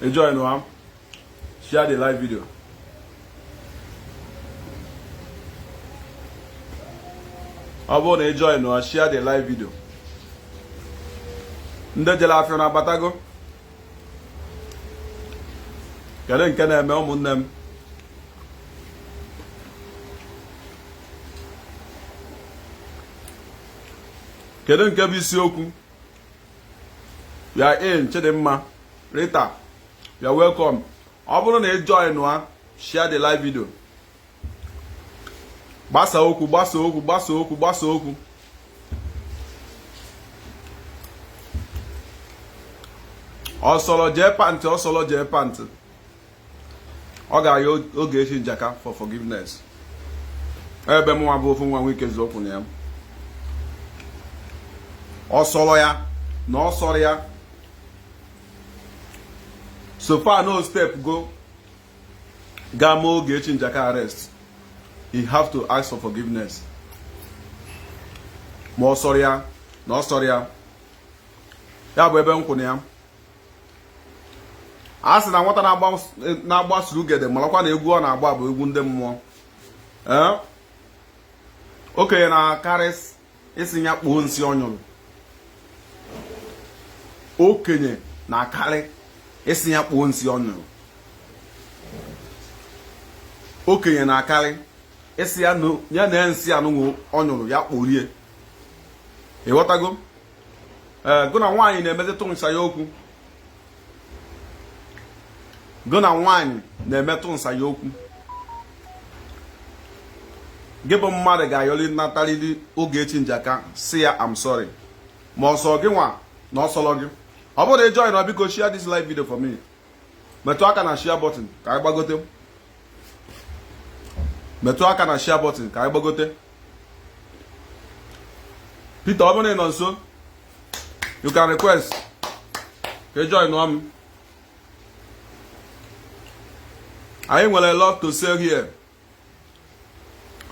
Ị join wa, share the live video. Ọ bụrụ na ị join wa, share the live video. Ndị jere afịa na-abatago. Kedu nke na-eme ụmụnne m? Kedu nke bụ isiokwu? You are in. Chidimma Rita, you are welcome. Ọ bụrụ na ị join wa, share the live video. Gbasa okwu, gbasa okwu, gbasa okwu, gbasa okwu. Ọ sọrọ jee pantị, ọ sọrọ jee pantị, ọ ga-ayọ Ogechi Njaka for forgiveness. Ebe mụnwa bụ ofu nwa nwike ziokwu na ya. Ọ sọrọ ya na ọ sọrọ ya, so far no step go gaa mee Ogechi Njaka arrest, he have to ask for forgiveness. Ma ọ sọrọ ya na ọ sọrọ ya, ya bụ ebe m kwụ na ya. A sị na nwata na-agba surugede marakwa na egwu ọ na-agba bụ egwu ndị mmụọ. Ee, okenye na-akarị ịsị ya kpoo nsị ọ nyụrụ. Okenye na-akarị ịsị ya kpoo nsị ọ nyụrụ. Okenye na-akarị ịsị ya ya na nsị anụnwụ ọ nyụrụ ya kporie. Ịghọtago? Ee, gụ na nwaanyị na-emetụta nsa ya okwu. Gụ na nwaanyị na-emetụ nsa ya okwu. Gị bụ mmadụ ga-ayọli natarịrị Ogechi Njaka, si ya I'm sorry. Ma ọ sọ gị nwa na ọ sọrọ gị. Ọ bụrụ na ị join na, biko share this live video for me. Metụ aka na share button ka anyị gbagote. Metụ aka na share button ka anyị gbagote. Peter, ọ bụrụ na ị nọ nso, you can request ka ị join m. Anyị nwere a lot to say here.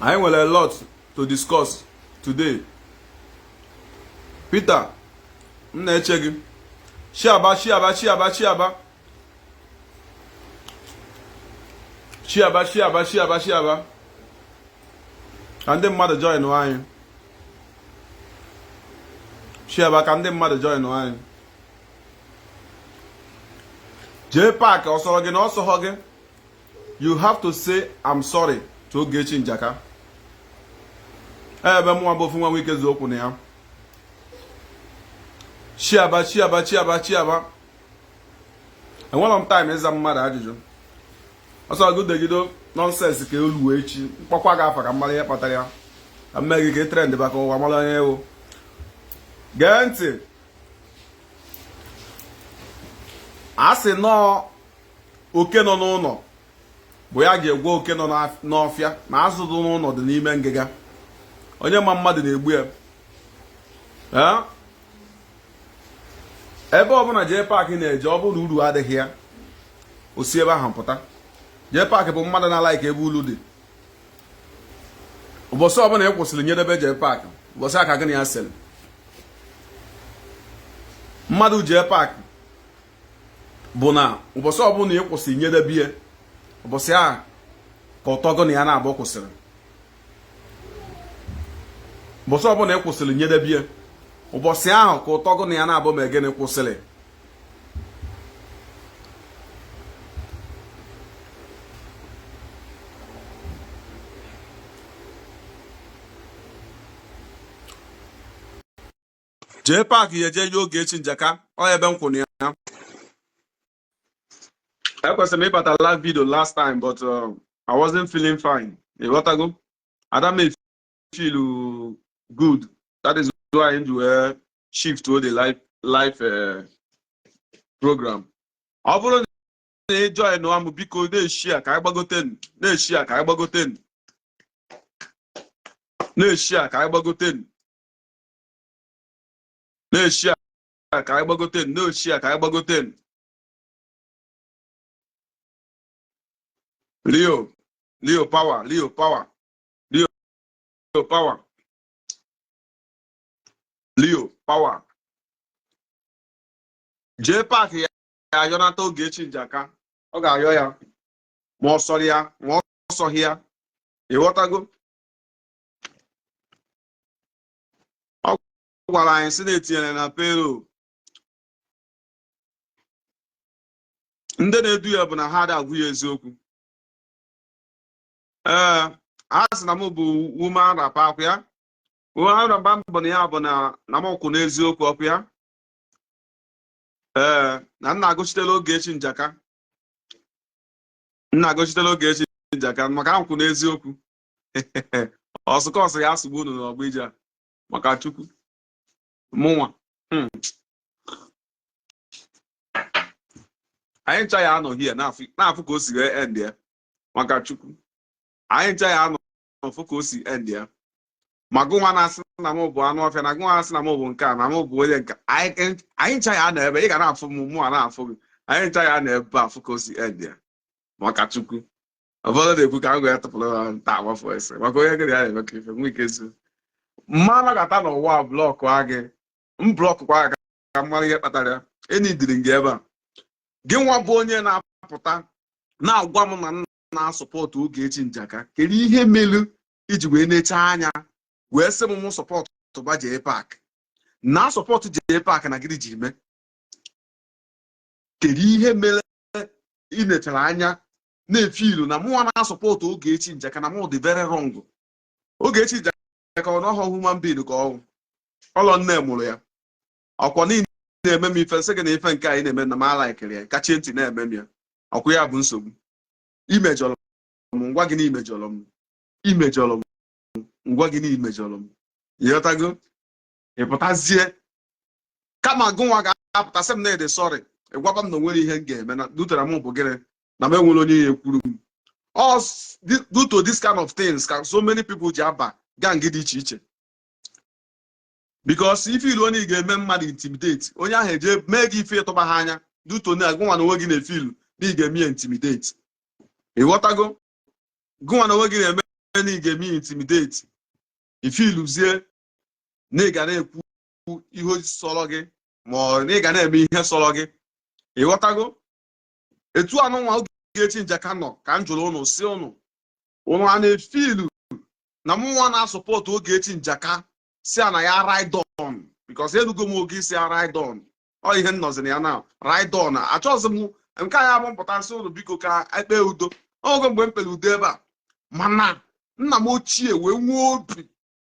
Anyị nwere a lot to discuss today. Peter, m na-eche gị. Shiaba, shiaba, shiaba, shiaba, shiaba, shiaba, shiaba, shiaba, ka ndị mmadụ join anyị. Shiaba ka ndị mmadụ join anyị. Jee paakị, ọ sọrọ gị na ọ sọghọ gị, you have to say I'm sorry to Ogechi Njaka. Ebe mụnwa bụ ofu nwa nwike zu okwu na ya. Chiaba, chiaba, chiaba, chiaba. Enwere m time ịza mmadụ ajụjụ. Ọsọ gị degido nonsense ka elu echi mkpọkwa gị afa ka mara ihe kpatara ya, ka mme gị ka ị trend baka ụwa mara onye ewu. Gee ntị, a sị nọọ oke nọ n'ụlọ bụ ya ga-egwa oke nọ n'ọfịa na azụ dị n'ụlọ dị n'ime ngịga. Onye ma mmadụ na-egbu ya. Ebe ọbụla jee paakị na-eje, ọ bụrụ na uru adịghị ya, o si ebe ahụ pụta. Jee paakị bụ mmadụ na-alaiki ebe ulu dị. Ụbọchị ọbụla ị kwụsịrị nyedebe jee paakị, ụbọchị aka gị na ya sịrị mmadụ jee paakị bụ na ụbọchị ọbụla ị kwụsịrị nyedebe ya, ụbọchị ahụ ka ụtọ gị na ya na-abụ kwụsịrị. Ụbọchị ọbụla ị kwụsịrị nyedebe ya, ụbọchị ahụ ka ụtọ gị na ya na-abụ ma gịnị kwụsịrị. Jee paakị ya eje ya Ogechi Njaka. Ọ ebe m kwụ na ya. Ekwesịrị m ịbata live video last time, but I wasn't feeling fine. Ịghọtago? Ada m feel good. That is why m ji wee shift to the live program. Ọ bụrụ na ị join m, biko na-eshare ka anyị gbagoten. Na-eshare ka anyị gbagoten. Na-eshare ka anyị gbagoten. Na-eshare ka anyị gbagoten. Na-eshare ka anyị gbagoten. Leo, Leo power, Leo power, Leo power, Leo power. Jee paakị ya Ga-ayọnata Ogechi Njaka, ọ ga-ayọ ya, ma ọ sọrọ ya ma ọ sọghị ya. Ịghọtago? Ọ gwara anyị sị na-etinyere na payroll. Ndị na-edu ya bụ na ha ada agwa ya eziokwu. Ee, ha sị na m bụ woman rapper. Akwụ ya woman rapper bụ na ya bụ na m kwụ n'eziokwu. Ọkwụ ya. Ee, na nna agụchitela Ogechi Njaka, nna agụchitela Ogechi Njaka maka m kwụ n'eziokwu. Ọsụkọsụ ya asụgbu unu n'ọgbọ ije a maka Chukwu mụnwa. Anyị ncha ya anọ here na-afụ ka o si wee end ya. Maka Chukwu, anyị ncha ya anọ fụ ka o si end ya. Ma gụnwa na-asị na m bụ anụ ọfịa, na gụnwa na-asị na m bụ nke a, na m bụ onye nke, anyị ncha ya anọ ebe ị ga na-afụ m, mụ a na-afụ gị. Anyị ncha ya anọ ebe a fụ ka o si end ya. Maka Chukwu, ụfọdụ na-ekwu ka m wee tụpụrụ ha nta agbafọ ese maka onye gịrị ya na-eme ka ife nwe ike zu mma anọgata n'ụwa. Block gị, m block kwa ka m mara ihe kpatara ya. Enidiri gị ebe a, gị nwa bụ onye na-apụta na-agwa m na m na-asupport Ogechi Njaka. Kedu ihe melu iji wee necha anya wee sị m mụ support ba JPAC na support JPAC na gịnị ji mee? Kedu ihe mere ị nechara anya na-efe ilu na mụnwa na-asupport Ogechi Njaka na mụ dị very wrong? Ogechi Njaka, ọ nọghọ human being ka ọnwụ ọlọ nne mụrụ ya. Ọkwọ niile na-eme m ife nsị gị na ife nke anyị na-eme na m alaikiri ya, kachie ntị na-eme m ya. Ọkwụ ya bụ nsogbu. Imejọrọ m, ngwa gị na imejọrọ m, imejọrọ m, ngwa gị na imejọrọ m. Ịghọtago? Ịpụtazie kama gụnwa ga-apụta sị m na ede sorry, ịgwaba m na onwere ihe m ga-eme na dutere m bụ gịnị na m enwere onye ya ekwuru m. All due to this kind of things ka so many people ji aba gang dị iche iche, because ife ilu onye ị ga-eme mmadụ intimidate, onye ahụ eje mee gị ife ịtụba ha anya due to na gụnwa na onwe gị na-efe ilu na ị ga-eme ya intimidate. Ịghọtago? Gụnwa na onwe gị na-eme na ị ga-eme ya intimidate, ife iluzie na ị ga na-ekwu ihe sọrọ gị, ma ọ na ị ga na-eme ihe sọrọ gị. Ịghọtago? Etu anụnwa Ogechi Njaka nọ ka m jụrụ ụnụ, si ụnụ, ụnụ a na-efe ilu na mụnwa na-asupport Ogechi Njaka si a na ya ride on, because erugo m oge isi ya ride on. Ọ ihe m nọziri ya na ride on. Achọghịzị m nke a ya bụ mpụta nsị ụnụ biko ka ekpee udo. Oge mgbe m kpere udo ebe a, mana nna m ochie wee nwee obi,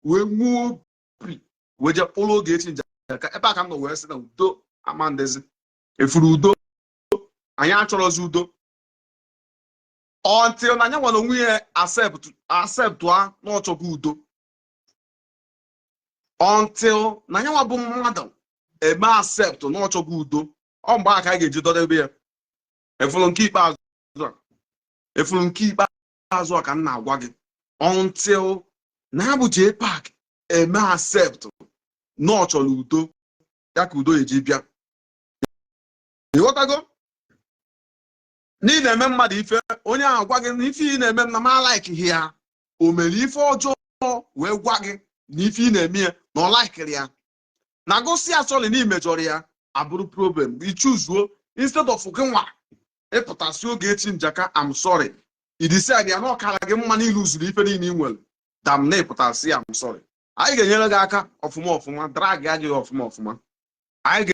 wee nwee obi wee jee kpụrụ Ogechi Njaka ebe a ka m nọ wee sị na udo amandezi efuru udo. Anyị achọrọzi udo until na anya nwere onwe ya accept a na ọchọghị udo, until na anyanwa bụ mmadụ eme accept na ọchọghị udo. Ọ mgbe aka a ga-eji dọdebe ya. Efuru nke ikpeazụ a, efuru nke ikpeazụ a ka m na-agwa gị, until na ya bụ JPAC eme accept na ọ chọrọ udo ya ka udo eji bịa. Ịghọtago? Na ị na-eme mmadụ ife, onye ahụ gwa gị na ife ị na-eme m na m alikeghị ya. O mere ife ọjọọ wee gwa gị na ife ị na-eme ya na ọ likeiri ya, na gosi ya sorry na imejọrọ ya, abụrụ problem. Ichuzuo instead of gị nwa ịpụtasị Ogechi Njaka, "I'm sorry," idecide ya na ọkara gị mma n'ilu zuru ife niile ị nwere dam na ịpụtasị ya, "I'm sorry." Anyị ga-enyere gị aka ọfụma ọfụma, drag gị ọfụma ọfụma. Anyị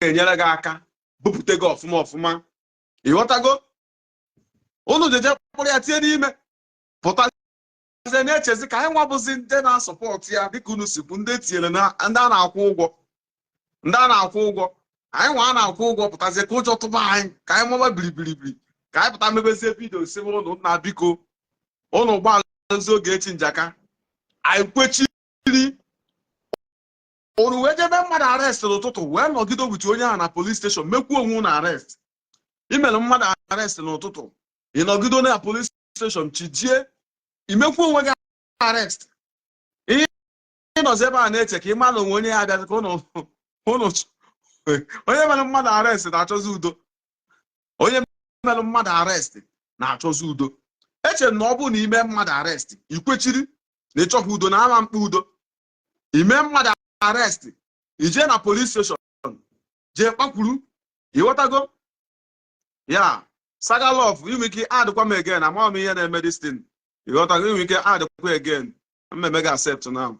ga-enyere gị aka bupute gị ọfụma ọfụma. Ịghọtago? Unu jeje kpụrụ ya tinye n'ime, pụtazie na-echezi ka anyị nwabụzi ndị na-asupport ya, dịka unu si kwu, ndị etinyere na ndị a na-akwụ ụgwọ, ndị a na-akwụ ụgwọ. Anyị nwa a na-akwụ ụgwọ pụtazie ka ụjọ tụba anyị, ka anyị maba biribiribiri, ka anyị pụta mebezie video si ụnụ nna biko ụnụ gbaalụzi Ogechi Njaka. Anyị kwechiri ụnụ wee jebe mmadụ arrest n'ụtụtụ, wee nọgide obuchi onye ahụ na police station, mekwuo onwe ụnụ arrest. Imere mmadụ arrest n'ụtụtụ, ị nọgide na police station chijie, imekwu onwe gị arrest. Ihe ịnọzi ebe a na-eche ka ị mara onwe onye ya abịazi ka ụnụ ụnụ. Onye mere mmadụ arrest na-achọzi udo. Onye mere mmadụ arrest na-achọzi udo. Echere na ọ bụrụ na ime mmadụ arrest, ikwechiri na ịchọghị udo na ama mkpa udo. Ime mmadụ arrest, ijee na police station jee kpakwuru. Ịghọtago? Ya Saga Love, inwe ike adịkwa m again. Amaghị m ihe na-eme this thing. Ịghọtago? Inwe ike adịkwa again, mmemme gị accept now.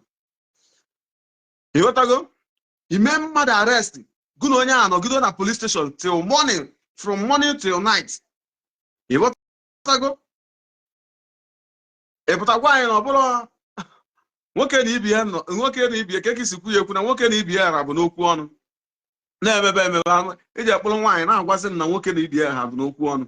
Ịghọtago? Ime mmadụ arrest, gụ na onye a nọgido na police station till morning, from morning till night. Ịghọtago? Ị pụta gwa anyị na ọ bụrụ nwoke na ibi ya nọ, nwoke na ibi ya ka esi kwu ya ekwu na nwoke na ibi ya ra bụ n'okwu ọnụ na-emebe emebe anụ iji akpụrụ nwaanyị na-agwazi m na nwoke na ibi ya ha bụ n'okwu ọnụ.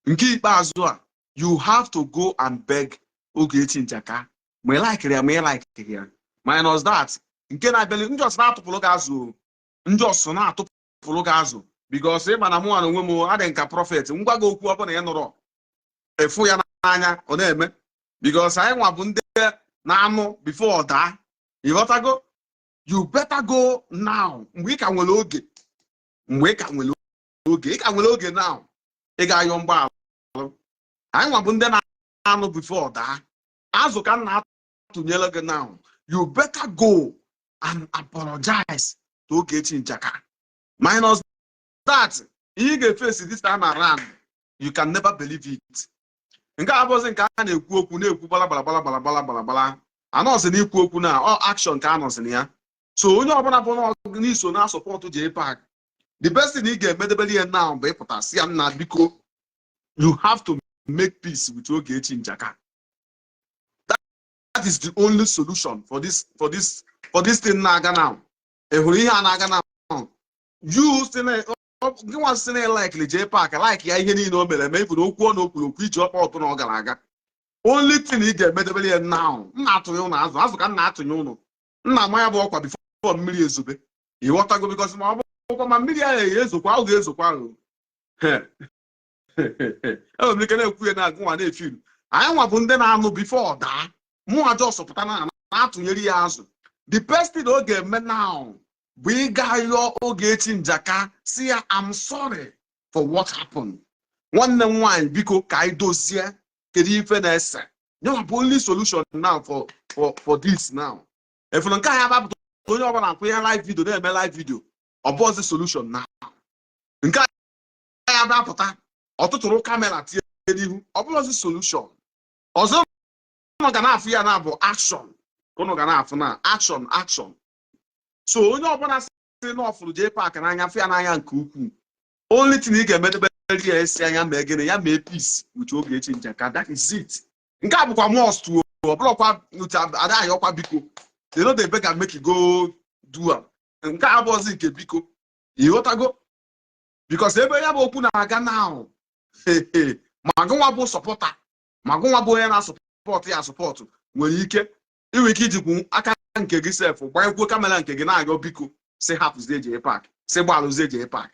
Nke ikpeazụ a, you have to go and beg Ogechi Njaka, ma ị likeri ya, ma ị likeri ya. Minus that, nke na-abịali ndị ọsọ na-atụpụrụ gị azụ, ndị ọsọ na-atụpụrụ gị azụ, because ịma na mụnwa na onwe m adị nka prophet. Ngwa gị, okwu ọbụla ị nụrụ efu ya n'anya ọ na-eme, because anyị nwa bụ ndị na-anụ before ọ daa. Ịghọtago? You better go now, mgbe ị ka nwere oge, mgbe ị ka nwere oge, ị ka nwere oge now. Ị ga-ayọ mgbaala. Anyị nwa bụ ndị na-anụ before ọ daa. Azụ ka m na-atụnyere gị now. You better go and apologize to Ogechi Njaka. Minus that, ihe ị ga-efesi this time around, you can never believe it. Nke a abụghịzi nke a na-ekwu okwu na-ekwu gbala gbala gbala gbala gbala gbala gbala. Anọzi na ikwu okwu na ọ action ka anọzi na ya. So onye ọbụla bụ n'iso na support JPAC, the best thing ị ga-emedebere ihe now bụ ịpụta si ya, "Nna, biko," you have to make peace with Ogechi Njaka. That is the only solution for this thing na-aga now. Ị hụrụ ihe a na-aga now? You si na gị nwa si na like JPAC, like ya, ihe niile o mere eme, ịbụ na okwu ọ na okwuru okwu iji ọkpa ọtụ na ọ gara aga. Only thing ị ga-emedebere ya now, m na-atụnye ụnụ azụ, azụ ka m na-atụnye ụnụ, nna ama ya bụ ọkwa before mmiri ezobe. Ịghọtago? Because ma ọ bụkwa ma mmiri ahụ ezokwa, ọ ga-ezokwa ahụ. Enwere m ike na-ekwu ya na-agụ nwa na-efilu. Anyị nwa bụ ndị na-anụ before ọ daa. Mụnwa just pụta na na-atụnyere ya azụ. The best thing ọ ga-eme now bụ ịga yọọ Ogechi Njaka, si ya, "I'm sorry for what happened. Nwanne m nwaanyị, biko, ka anyị dozie. Kedu ife na-ese?" Ya bụ only solution now for this now. Efere nke anyị agbapụta, onye ọbụla akwụ ya live video, na-eme live video, ọ bụghịzi solution now. Nke anyị agbapụta ọtụtụrụ camera tinye n'ihu, ọ bụghịzi solution ọzọ. Ụnụ ga na-afụ ya na bụ action ka ụnụ ga na-afụ na action, action. So onye ọbụla si na ọfụrụ JPAC n'anya, fụ ya n'anya nke ukwuu, only thing ị ga-emedebere ya esi anya mee gịnị? Ya mee peace with Ogechi Njaka. That is it. Nke a bụkwa must o. Ọ bụrụkwa ada ayọkwa biko. They no dey beg am make you go do am. Nke a abụọzi nke biko. Ịghọtago? Because ebe ya bụ okwu na-aga now, ma gụnwa bụ supporter, ma gụnwa bụ onye na-asupport ya asupport, nwere ike inwe ike ijikwu aka nke gị sef gbanyekwuo camera nke gị na-ayọ biko, si hapụzie JPAC, si gbalụzie JPAC.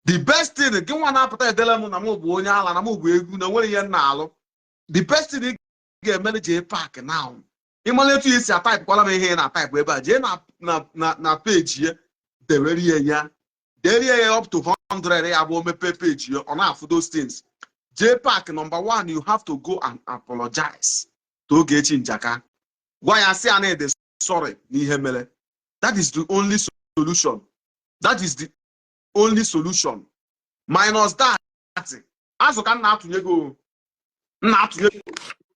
The best thing, gị nwa na-apụta edele m na m bụ onye ala, na m bụ egwu, na nwere ihe m na-alụ, the best thing ị ga-emere JPAC now, ịmara etu esi atypekwala m ihe ị na-atype ebe a, jee na page ya, dewerie ya, derie ya up to 100. Ya bụ o mepee page ya, ọ na-afụ those things. JPAC, number one, you have to go and apologize to Ogechi Njaka. Gwa ya, sị ya na ede sorry n'ihe mere. That is the only solution. That is the only solution. Minus that, azụ ka m na-atụnye gị o. M na-atụnye gị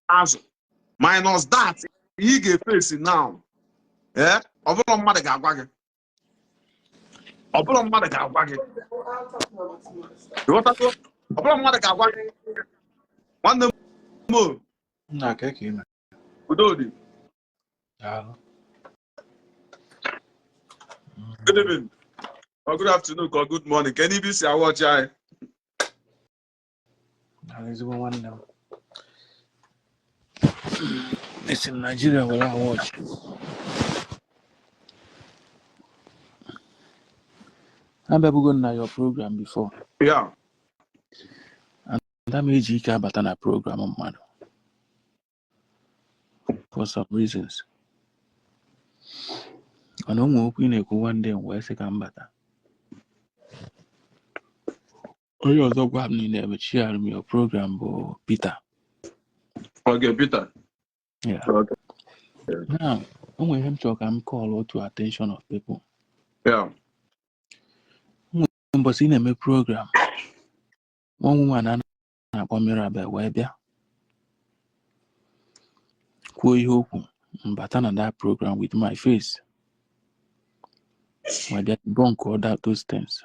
azụ. Minus that, ihe ị ga-efesi now, ee, ọ bụrụ mmadụ ga-agwa gị, ọ bụrụ mmadụ ga-agwa gị. Ịghọtago? Ọ bụrụ mmadụ ga-agwa gị, nwanne m o. Nna, ka ka ime? Udo dị. Daalụ. Good evening or good afternoon or good morning. Ka ebe isi awọchi anyị? Daalụ, ezigbo nwanne m. Esi m Naijiria were awọchị. Abịabugo m na your program before. Ada m eji ike abata na program mmadụ for some reasons. Mana o nwere okwu ị na-ekwu one day, m wee sị ka m bata. Onye ọzọ gwa m na ị na-emechighara m your program bụ Peter. Okay, Peter. Yeah. Okay. Now, o nwere ihe m chọrọ ka m call to attention of people. Mbọsị ị na-eme program, nwa woman a na-akpọ Mirabel wee bịa kwuo ihe okwu mbata na that program with my face wee bịa debunk all that those things.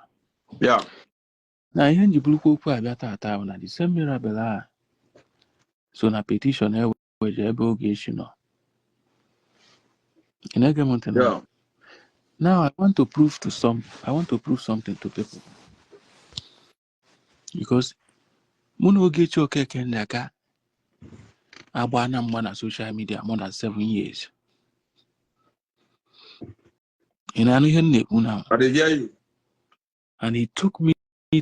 Na ihe nji bulukwa okwu abịa tata bụ na the same Mirabel a so na petition eweje ebe Ogechi nọ. Ị na-ege m ntị na? Yeah. Now I want to prove something to people. Because mụ na Ogechi Okeke Njaka agba na mgba na social media more than 7 years. Ị na-anụ ihe m na-ekwu now? I dey hear you. And it took me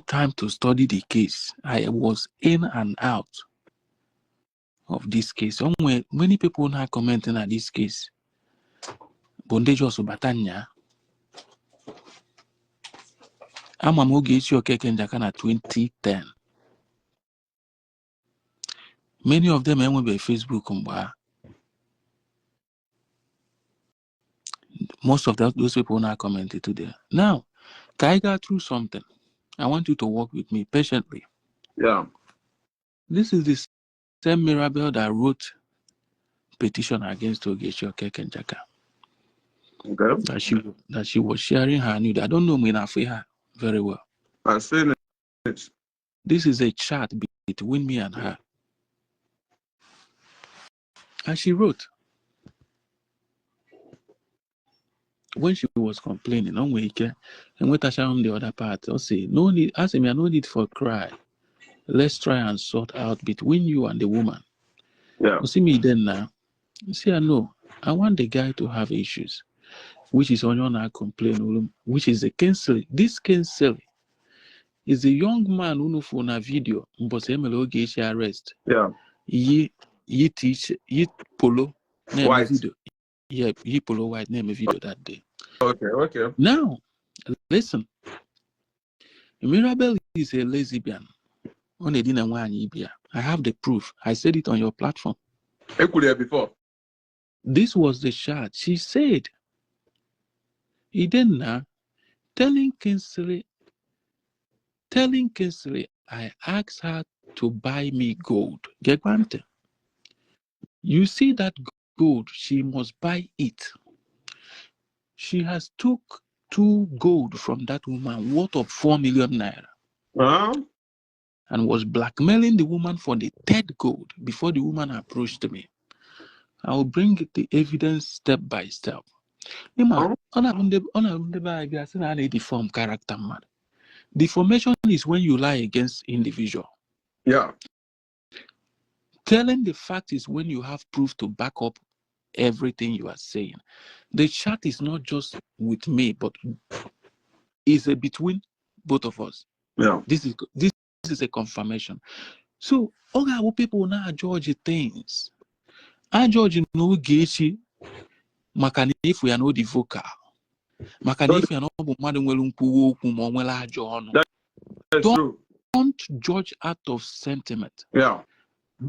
time to study the case. I was in and out of this case. O nwere many people now commenting at this case bụ ndị just bata nya. Ama m Ogechi Okeke Njaka na 2010. Many of them enwebeghị Facebook mgbe ahụ. Most of those people now commented today. Now, ka anyị gaa through something. I want you to work with me patiently. This is the same Mirabel that wrote petition against Ogechi Okeke Njaka. That she was sharing her nude. I don't know Minafe very well. I've seen it. This is a chat between me and her. And she wrote when she was complaining, o nwere ike enwetacha m the other part. Ọ sị, no need, asị m ya, no need for cry. Let's try and sort out between you and the woman. Ọ sị me then now. See, I know. I want the guy to have issues, which is onye ọ na-complain olu m, which is the Kingsley. This Kingsley is a young man unu fụ na video mbọsị emere Ogechi arrest. Yi t yi polo na-eme White. video. Yeah, yi polo white na-eme video that day. Now, listen. Mirabel is a lesbian. Ọ na-edina nwaanyị ibe ya. I have the proof. I said it on your platform. Ekwuru ya before. This was the chat. She said, Idenna, telling Kingsley, I asked her to buy me gold. Get granted. You see that gold, she must buy it. She has took two gold from that woman worth of 4 million naira Huh? and was blackmailing the woman for the third gold before the woman approached me. I will bring the evidence step by step. Ịma, Huh? ọ na-abụ ndị be anyị bịa sị na a na-edeform character mmadụ. Deformation is when you lie against individual. Telling the fact is when you have proof to back up everything you are saying. The chat is not just with me, but is a between both of us. This is a confirmation. So ọ ga-abụ people na-judge things. A judge na Ogechi maka na efu ya na ọ dị vocal. Maka na efu ya na ọ bụ mmadụ nwere nkwuwa okwu ma ọ nwere ajọ ọnụ. That's true. Don't judge out of sentiment.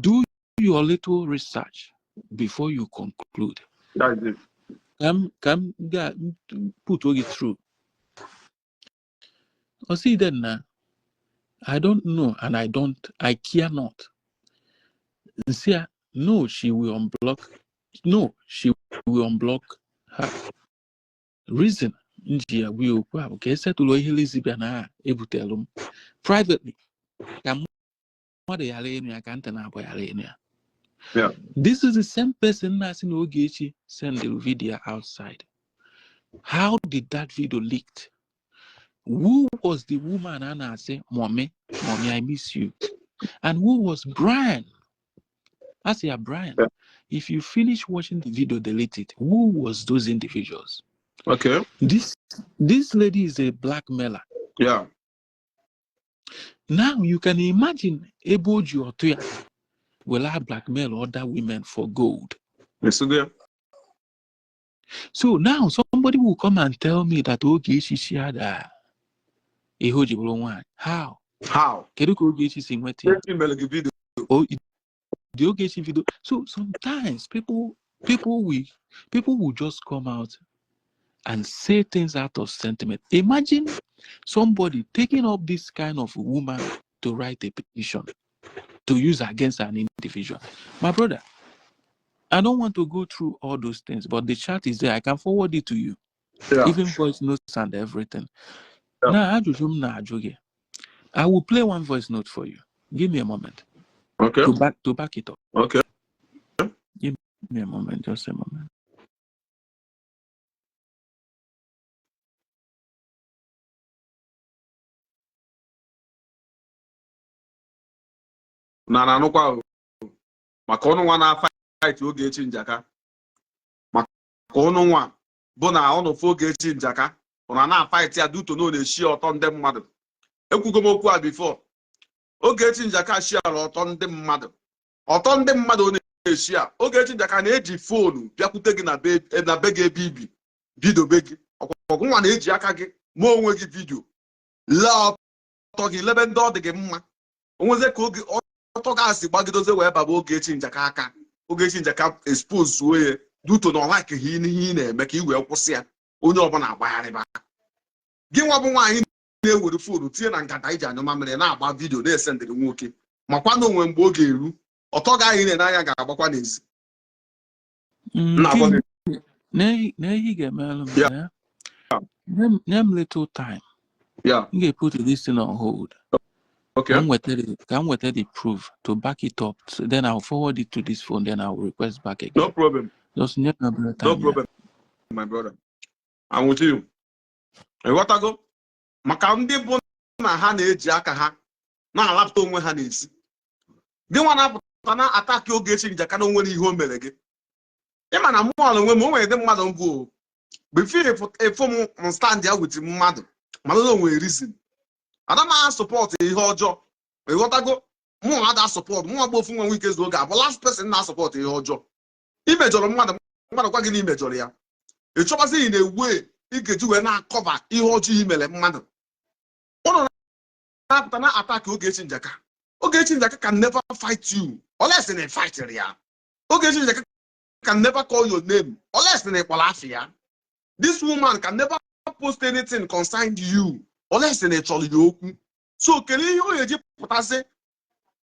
Do your little research before you conclude. That's it. Ka m ga put oge through. Ọ sị then na I don't know and I care not. Nsị ya, no, she will unblock. No, she will unblock her. Reason m ji ya gwa ya okwu a bụ ka esetụlụ ihe lesbian a ebutelu m privately ka mmadụ ghara ịnụ ya, ka ntị na-abụ ghara ịnụ ya. This is the same person na-asị na Ogechi send the video outside. How did that video leaked? Who was the woman a na-asị, "Mommy, mommy, I miss you"? And who was Brian? I say, "Brian, if you finish watching the video, delete it." Who was those individuals? This lady is a blackmailer. Now you can imagine ebe o ji ọtụ ya will I blackmail other women for gold. Esugo ya. So now somebody will come and tell me that Ogechi shared ihe o ji bụrụ nwaanyị. How? How? Kedu ka Ogechi si nweta ya? Echi mere gị video. Oh, the Ogechi video. So sometimes people will just come out And say things out of sentiment. Imagine somebody taking up this kind of woman to write a petition to use against an individual. My brother, I don't want to go through all those things, but the chat is there. I can forward it to you, even voice notes and everything. Now, ajụjụ m na-ajụ gị. I will play one voice note for you. Give me a moment to back it up. Okay. Give me a moment, just a moment. Na anụkwa o. Maka ụnụ nwa na-fight Ogechi Njaka, maka ụnụ nwa bụ na ụnụ fụ Ogechi Njaka, ụnụ na-fight ya due to na ọ na-eshi ọtọ ndị mmadụ. Ekwugo m okwu a before. Ogechi Njaka shiara ọtọ ndị mmadụ, ọtọ ndị mmadụ ọ na-eshi a. Ogechi Njaka na-eji phone bịakwute gị na be gị ebe ibi bido be gị. Ọgwụ nwa na-eji aka gị ma onwe gị video lee ọtọ gị, lebe ndị ọ dị gị mma. Onwezie ka oge ọtọ gasị gbagidozie wee baba Ogechi Njaka aka. Ogechi Njaka expose ya due to na ọ like ihe ị na-eme ka ị wee kwụsị ya. Onye ọbụla agbagharịba gị. Nwa bụ nwaanyị na-ewere phone tinye na nkata iji anyụ mamịrị, na-agba video, na-esendịrị nwoke, makwa na onwe mgbe ọ ga-eru, ọtọ gị ahụ ị na-ene anya ga-agbakwa n'ezi. Na-agwa gị. Na ihe ị ga-emelụ m, Yeah. eh? Nye m little time. M ga-put this thing on hold. Ka m nweta the proof to back it up. So then I'll forward it to this phone, then I'll request back again. No problem. Just nye m obere No time. Yeah. problem, my brother, I'm with you. Ịghọtago? Maka ndị bụ na ha na-eji aka ha na-alapụta onwe ha n'ezi, gị nwa na-apụta na attack Ogechi Njaka na onwere ihe o mere gị. Ịma na mụọ na onwe m, o nwere ndị mmadụ mbụ o before ịfụ m stand ya with mmadụ, mana o nwere reason. Ada m support ihe ọjọọ, ịghọtago? Mụ ada support, mụ agba ofu nwa nwike zuo oge abụ last person na support ihe ọjọọ. Imejọrọ mmadụ, mmadụ gwa gị na imejọrọ ya, ị chọbazi ị na-ewe ị ga-eji wee na-acover ihe ọjọọ i mere mmadụ. Ụnụ na-apụta na attack Ogechi Njaka. Ogechi Njaka can never fight you unless na fight ya. Ogechi Njaka can never call your name unless na ịkpọrọ afọ ya. This woman can never post anything concerning you unless na ị chọrọ ya okwu. So kedu ihe o ga-eji pụtasị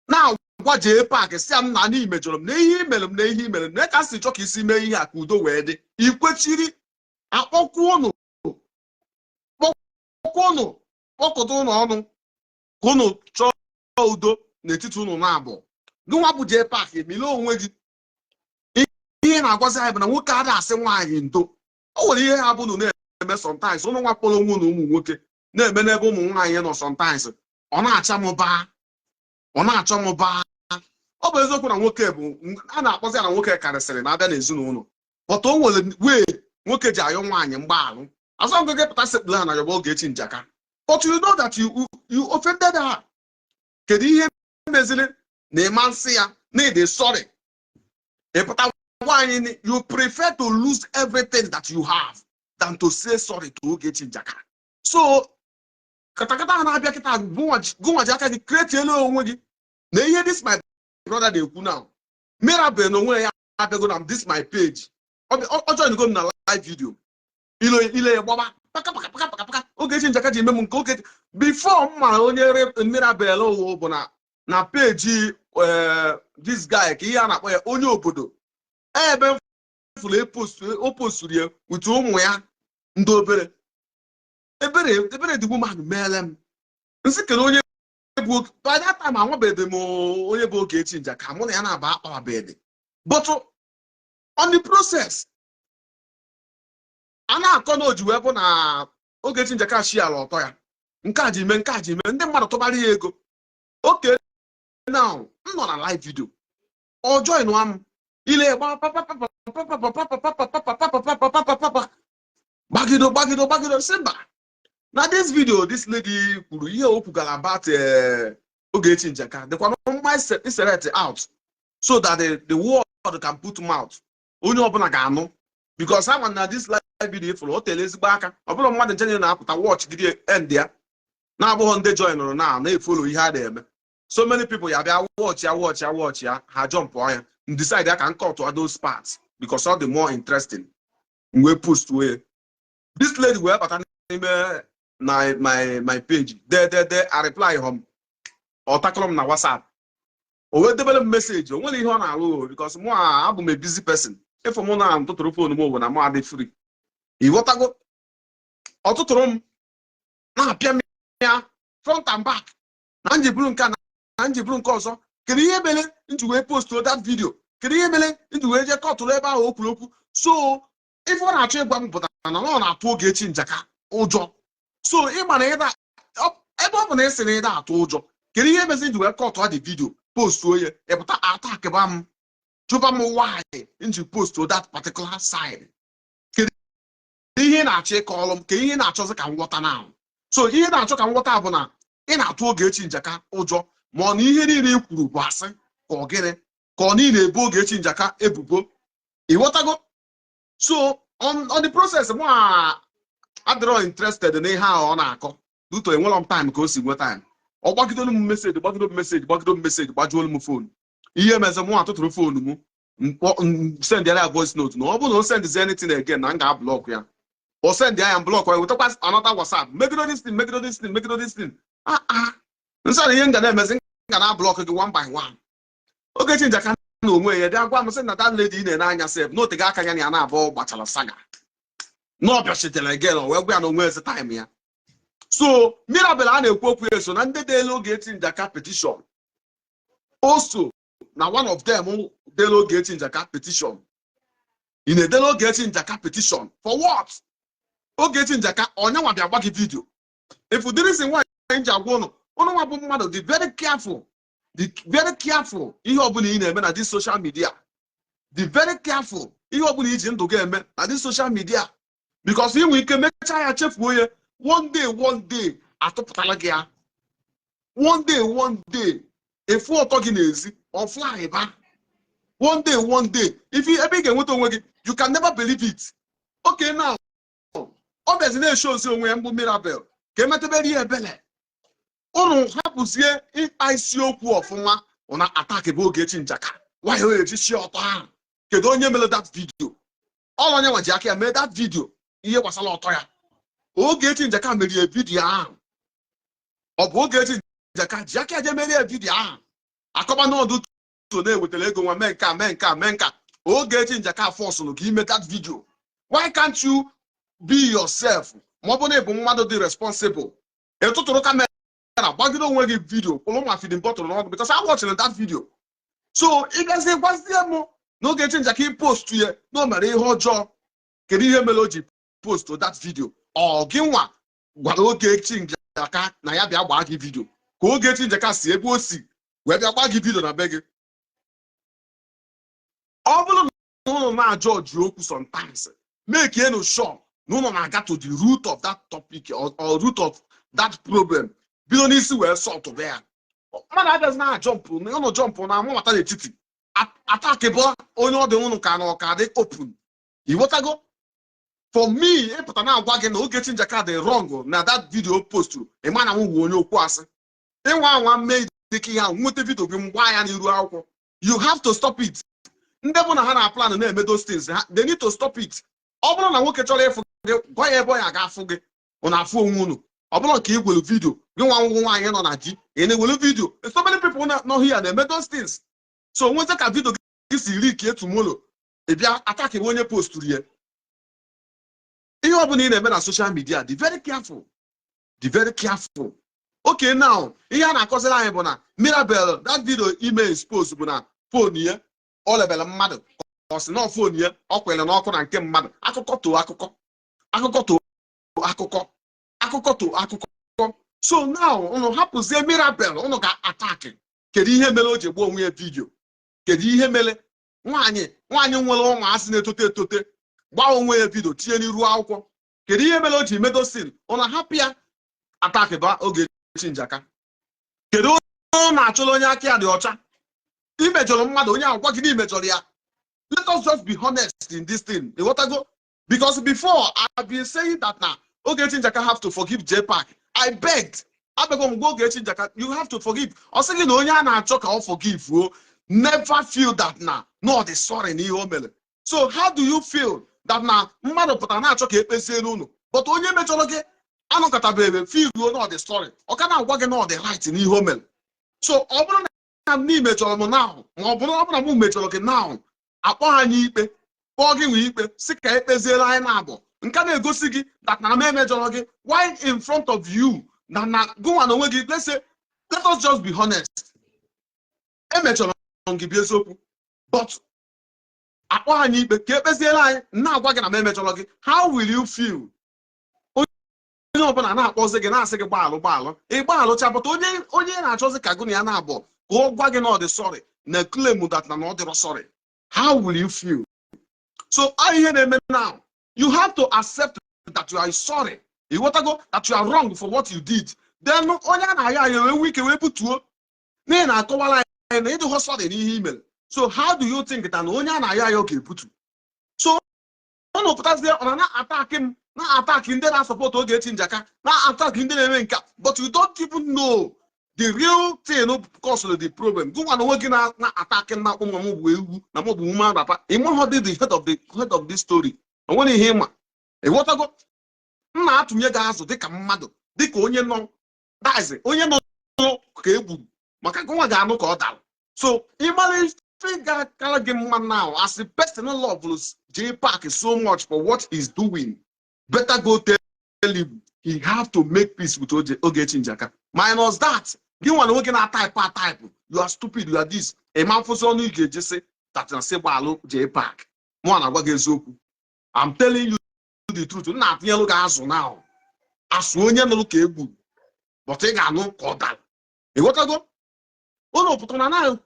na-agwa jee paakị si m na na imejọrọ m, na ihe imere m, na ihe imere m, na ka si chọọ ka isi mee ihe a ka udo wee dị? Ikwechiri akpọkwụ ụnụ kpọkọta ụnụ ọnụ ka ụnụ chọọ udo n'etiti ụnụ na-abụ. Gị nwa bụ jee paakị, emile onwe gị. Ihe na-agwazi anyị bụ na nwoke ada asị nwaanyị ndo. O nwere ihe ha bụ unu na-eme sometimes, ụnụ nwa kpọrọ onwe unu ụmụ nwoke na-eme n'ebe ụmụ nwaanyị nọ sometimes. Ọ na-acha m baa, ọ na-achọ m baa. Ọ bụ eziokwu na nwoke bụ a na-akpọzi ya na nwoke karịsịrị na-abịa n'ezinụlọ, but o nwere wee nwoke ji ayọ nwaanyị mgbaalụ asọ ngị pụta sekpuru ha na yọba Ogechi Njaka, but you know that you offended her. Kedu ihe meziri na ịma nsị ya na ịdị sorry? Ịpụta nwaanyị, you prefer to lose everything that you have than to say sorry to Ogechi Njaka. So katakata ha na-abịa kịta, gụnwa ji aka gị create elu onwe gị na ihe this my brother na-ekwu now. Mirabel na onwe ya abịago na this my page, ọ join go m na live video, ile ile ya gbaba paka paka paka paka paka. Ogechi Njaka ji eme m nke Ogechi before m mara onye Mirabel owo bụ na page this guy ka ihe a na-akpọ ya onye obodo ebe m fụrụ o posturu ya with ụmụ ya ndị obere ebere ebere. The woman meele m nsị kere onye bụ. By that time anwabeghị m onye bụ Ogechi Njaka, mụ na ya na-aba akpawabedị, but on the process a na-akọ na oji wee bụ na Ogechi Njaka shi ala ọtọ ya nke a ji mee, nke a ji mee, ndị mmadụ tụbara ya ego. Okay, now m nọ na live video, ọ join m, ile gba papapapapapapapapapapapapapapapapapa, gbagido gbagido gbagido, si mba. Na this video this lady kwuru ihe o kwugara about Ogechi Njaka dịkwa mma iselect out so that the world can put mouth, onye ọbụla ga-anụ, because ama na this live video ifụrụ o tere ezigbo aka. Ọ bụrụ mmadụ nche na-apụta watch gide end ya na-abụghị ndị joinụrụ na na-efollow ihe a na-eme. So many people ya bịa watch ya, watch ya, watch ya, ha jump ya. M decide ya ka m cut those parts because all the more interesting m wee post wee This lady wee bata n'ime na my page, de de de, I reply him. Ọ takọrọ m na WhatsApp, o wee debere m message. O nwere ihe ọ na-alụ o, because mụ a abụ m a busy person. Ịfụ mụ na ntụtụrụ phone m bụ na mụ adị free, ịghọtago? Ọtụtụrụ m na-apịa m ya front and back na nji bụrụ nke a na nji bụrụ nke ọzọ. Kedu ihe mere nji wee post that video? Kedu ihe mere nji wee jee kọtụrụ ebe ahụ o kwuru okwu? So ife ọ na-achọ ịgwa m pụtara na ọ na-atụ Ogechi Njaka ụjọ. So ịma na ịda ebe ọ bụ na ị sị na ịda atụ ụjọ, kedu ihe mezi nji wee kọtụ the video, postuo ya, ịpụta atakịba m, jụba m why nji postuo that particular side? Kedu ihe ị na-achọ ịkọọlụ m? Ka ihe ị na-achọzi ka m ghọta na so ihe na-achọ ka m ghọta bụ na ị na-atụ Ogechi Njaka ụjọ, ma ọ na ihe niile i kwuru bụ asị, ka ọ gịnị, ka ọ niile ebu Ogechi Njaka ebubo, ịghọtago? So on the process, mụ adịrọ interested n'ihe ahụ ọ na-akọ duto. Enwerọ m time ka o si nwe time. Ọ gbagidolu m message, gbagidolu m message, gbagidolu m message, gbajuolu m phone. Ihe meze, mụ atụtụrụ phone m, send ya voice note na ọ bụrụ na o send anything again, na m ga-ablock ya. O send ya, block ya, wetakwa another WhatsApp, megido this thing, megido this thing, megido this thing. Ah ah, nsọ na ihe m ga na-emezi, m ga na-ablock gị one by one. Ogechi Njaka na onwe ya bịa gwa m sị na that lady ị na-ene anya sef n'otego aka ya na ya na-abụọ gbachara saga na ọ bịachitere again. O wee gwa ya na onwe ezi time ya. So Mirabel a na-ekwu okwu ya so na ndị deelu Ogechi Njaka petition. O so na one of them deelu Ogechi Njaka petition. Ị na-edele Ogechi Njaka petition for what? Ogechi Njaka onyenwa bịa gba gị video. If the reason why ji agwa ụnụ, ụnụ nwa bụ mmadụ, dị very careful, dị very careful ihe ọbụla ị na-eme na this social media. Dị very careful ihe ọbụla iji ndụ gị eme na this social media, because ị nwere ike mechaa ya, chefuo ya. One day, one day, atụpụtala gị ya. One day, one day, efu ọtọ gị n'ezi ọ fly ba. One day, one day, if ebe ị ga-enweta onwe gị, you can never believe it. Okay, now ọ bịazi na-esho ozi onwe ya mbụ Mirabel ka emetebere ya ebele. Ụnụ hapụzie ịkpa isiokwu ọfụma. Ụna attack bụ Ogechi Njaka. Why o eji shi ọtọ ahụ? Kedu onye mere that video? Ọ onye nwa ji aka ya mee that video. Ihe gbasara ọtọ ya, Ogechi Njaka merie video ahụ. Ọ bụ Ogechi Njaka ji aka ya je merie video ahụ. Akọba n'ọdụ to na-ewetara ego nwa mee nke a, mee nke a, mee nke a. Ogechi Njaka forceụrụ ka ime that video. Why can't you be yourself? Ma ọ bụ na ị bụ mmadụ dị responsible, ị tụtụrụ camera, gbagide onwe gị video, kwụrụ ma feeding bottle n'ọnụ, because I watching that video. So ị gazie gwazie m na Ogechi Njaka ị post ya na o mere ihe ọjọọ. Kedu ihe mere o ji post that video? Ọ gị nwa gwara Ogechi Njaka na ya bịa gbaa gị video? Ka Ogechi Njaka si ebe o si wee bịa gbaa gị video na be gị? Ọ bụrụ na ụnụ na-ajọ ji okwu sometimes, make enu sure na ụnụ na-aga to the root of that topic or root of that problem, bido n'isi wee sọtụba ya. Mmadụ abịazi na jump ụnụ, jump na amụmata n'etiti, attack bụ onye ọ dị ụnụ ka na ọka dị open, ịghọtago? For me ịpụta na-agwa gị na Ogechi Njaka dị wrong na that video post, ịma na m wụ onye okwu asị. Ịnwa anwa mee dịka ihe ahụ, nweta video gị, mgba ya n'iru akwụkwọ. You have to stop it. Ndị bụ na ha na plan na-eme those things, they need to stop it. Ọ bụrụ na nwoke chọrọ ịfụ gị, gwa ya ebe ọ ya ga-afụ gị, ọ na-afụ onwe unu. Ọ bụrụ ka ị gwelu video gị, nwa ngwụ nwaanyị nọ na di, ị na-ewelu video. So many people nọ here na-eme those things. So nweta ka video gị si leak tomorrow, ị bịa attack onye posturu ya. Ihe ọbụla ị na-eme na social media, dị very careful, dị very careful. Okay, now ihe a na-akọziri anyị bụ na Mirabel, that video ime expose bụ na phone ya ọ lebere mmadụ, ọ sị na phone ya ọ kwere n'ọkụ na nke mmadụ. Akụkọ to akụkọ, akụkọ to akụkọ, akụkọ to akụkọ. So now ụnụ hapụzie Mirabel, ụnụ ga-attack. Kedu ihe mere o ji gbuo onwe ya video? Kedu ihe mere nwaanyị nwere ụmụasị na-etote etote gbaa onwe ya video, tinye n'iru akwụkwọ? Kedu ihe mere o ji medosin? Ụnụ hapụ ya, attack ba Ogechi Njaka. Kedu onye ọ na-achọrọ? Onye aka ya dị ọcha, imejọrọ mmadụ, onye ahụ gwa gị na imejọrọ ya. Let us just be honest in this thing, ịghọtago? Because before, I've been saying that na Ogechi Njaka have to forgive JPAC. I begged, abego m gwa Ogechi Njaka, you have to forgive. Ọ sị gị na onye a na-achọ ka ọ forgive o never feel that na no dị sorry na ihe o mere. So how do you feel that na mmadụ pụtara na-achọ ka ekpezie n'ụlọ, But onye mejọrọ gị anọkọtabeghị feel na ọ dị sorry, ọ ka na-agwa gị na ọ dị right n'ihe o mere. So ọ bụrụ na m mejọrọ m now, ma ọ bụrụ na m mejọrọ gị now, akpọ anyị ikpe, kpọọ gị nwee ikpe, si ka ekpeziere anyị na-abụ nke na-egosi gị that na m emejọrọ gị. Why in front of you na gụnwa na onwe gị? Let's say, let us just be honest, emechọrọ m gị bụ eziokwu, but akpọ anyị ikpe ka ekpeziere anyị, na-agwa gị na m emejọrọ gị. How will you feel? Onye ọbụla na-akpọzi gị, na-asị gị gbaalụ, gbaalụ, ị gbaalụcha, but onye na-achọzi ka gụ na ya na-abụ ka ọ gwa gị na ọ dị sorry na claim that na ọ dịrọ sorry, how will you feel? So ọ ihe na-eme now, you have to accept that you are sorry, ịghọtago, that you are wrong for what you did. Then onye a na-ayọ ayọ wee nwee ike wee butuo n'ihi na akọwara anyị na ịdịghọ sorry n'ihe i mere. So how do you think that na onye a na-ayọ ayọ ga-ebutu? So ọ na-pụtazie, ọ na na-attack m, na-attack ndị na-asupport Ogechi Njaka, na-attack ndị na-eme nka, but you don't even know the real thing cause the problem. Gụnwa na onwe gị na-attack m, na-akpọ m bụ ewu na mụ bụ woman wrapper. Ị maghọ dị the head of this story. O nwere ihe ịma, ịghọtago? M na-atụnye gị azụ dịka mmadụ, dịka onye nọ daịzị, onye nọ ka e gburu maka gụnwa ga-anụ ka ọ dara. So ịmara ife ga-akara gị mma now, as a person love J Park so much for what he's doing, better go tell him he have to make peace with Ogechi Njaka. Minus that, gị nwa na nwoke na-atype atype, "You are stupid, you are this," ịma mfụsị ọnụ ị ga-eji sị that na sị gbaalụ J Park. Mụ na-agwa gị eziokwu, I'm telling you the truth. M na-atụnyelụ gị azụ now, asụ onye nụrụ ka e gburu, but ị ga-anụ ka ọ dara, ịghọtago? Ụlọ pụtara na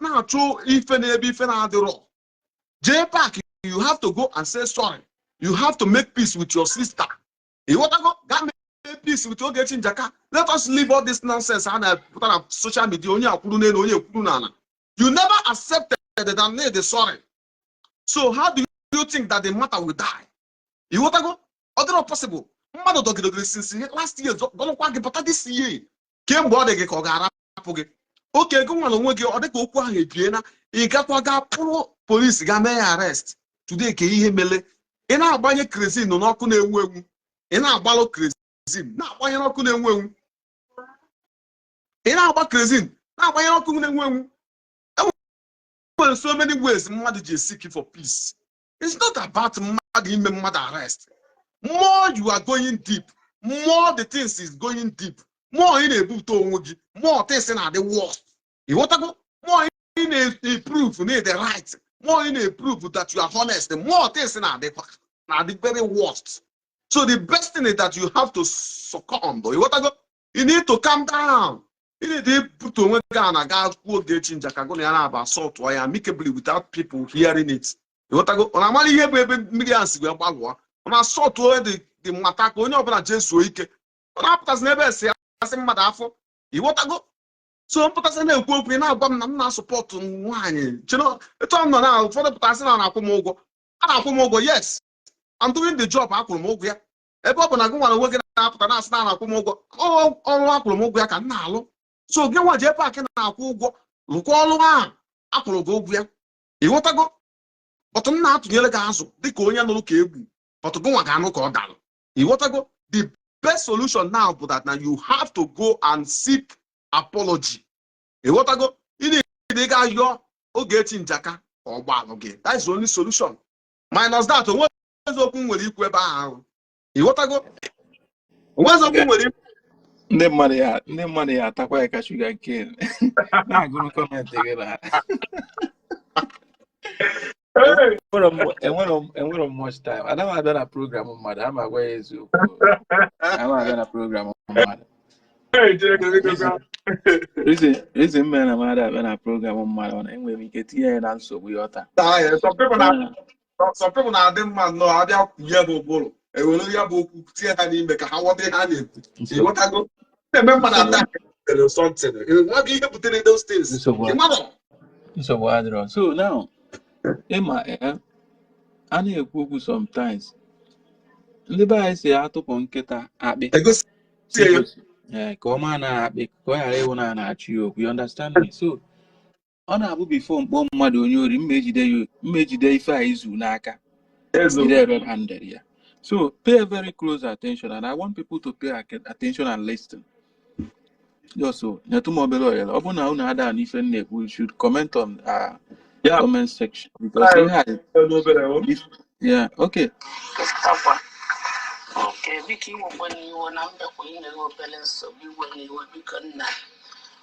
na-achụ ife n'ebe ife na-adịrọ. J Park, you have to go and say sorry. You have to make peace with your sister, ịghọtago? Gaa mee peace with Ogechi Njaka. Let us leave all this nonsense a na-pụta na social media, onye akwuru n'elu, onye ekwuru n'ala. You never accepted that need sorry, so how do you think that the matter will die? Ịghọtago? Ọ dịrọ possible. Mmadụ dọgidegoro since last year, dọrọkwa gị pụta this year, kemgbe ọ dị gị ka ọ ga-arapụ gị oke ego nwere onwe gị, ọ dị ka okwu ahụ ebiena, ị gakwa ga pụrụ polisi ga mee ya arrest today. Ka ihe mele ị na-agbanye kerosene n'ọkụ na-enwu enwu, ị na-agbalụ kerosene na-agbanye n'ọkụ na-enwu enwu, ị na-agba kerosene na-agbanye n'ọkụ na-enwu enwu. Enwere so many ways mmadụ ji seek for peace. It's not about mmadụ ime mmadụ arrest. More you are going deep, more the things is going deep, more ị na-ebupụta onwe gị, more things na-adị worst, ịghọtago? More ị na-prove na the right, more ị na-prove that you are honest, more things na-adị very worst. So the best thing is that you have to succumb, ịghọtago? You need to calm down. You need to put onwe gị na ga kwuo Ogechi Njaka, gụ na ya na-aba assault ya amicably without people hearing it, ịghọtago? Ọ na-amara ihe bụ ebe mmiri a si wee gbalụọ. Ọ na-asọtụ onye dị mmata ka onye ọbụla jee zuo ike. Ọ na-apụtasị n'ebe esi asị mmadụ afọ, ịghọtago? So mpụtasị na-ekwu okwu, ị na-agwa m na m na-asupport nwaanyị chino etu m nọ na ụfọdụ pụtasị na na-akwụ m ụgwọ, a na-akwụ m ụgwọ. Yes, I'm doing the job akwụrụ m ụgwọ ya. Ebe ọ bụ na gị nwere onwe gị na-apụta na-asị na na-akwụ m ụgwọ, ọrụ akwụrụ m ụgwọ ya ka m na-alụ. So gị nwa J Park na-akwụ ụgwọ, lụkwa ọrụ ahụ akwụrụ gị ụgwọ ya, ịghọtago? But m na-atụnyere gị azụ dịka onye nụrụ ka egwu, but gị nwa ga-anụ ka ọ dara, ịghọtago? The best solution now bụ that na you have to go and seek apology, ịghọtago? Ị na ga yọọ Ogechi Njaka ka ọ gbaalụ gị. That is the only solution. Minus that, onwe eziokwu m nwere ikwu ebe ahụ, ịghọtago? Onwe eziokwu m nwere ikwu. Ndị mmadụ ya atakwa ya ka sugar cane na-agụrụ comment gị na enwere m much time. Ana m abịa na program mmadụ ama agwa ya eziokwu. Ana m abịa na program mmadụ. Reason mere na mmadụ abịa na program mmadụ ọ na enwere m ike tinye ya na nsogbu, ịghọta? Some people na-adị mma nnọọ, abịa kwunye bụ ụbụrụ, ewere ya bụ okwu tinye ha n'ime ka ha ghọta ihe ha na-ekwu, ịghọtago? Na-eme mmadụ attack something, nwa gị ihe butere those things. Nsogbu Ị mara? Nsogbu adịrọ. So now, ịma, a na-ekwu okwu sometimes, ndị be anyị si atụpụ nkịta akpị Egosi si ya. Gosi ka ọ maa na akpị ka ọ ghara ịhụ na a na-achụ ya okwu, you understand me? So ọ na-abụ before mkpọ mmadụ onye ori, mma ejide ya, mma ejide ife a izu n'aka. Ezo. Jide red handed ya. So pay very close attention, and I want people to pay attention and listen. Just so, nyetụ m obere ohere. Ọ bụrụ na unu ada n'ife m na-ekwu, you should comment on comment section because ihe a N'obere o. Yeah, okay. Christopher. Okay, biko, iwekwe n'iwe na mbekwa inye gị obere nsogbu. Iwe n'iwe, biko nna.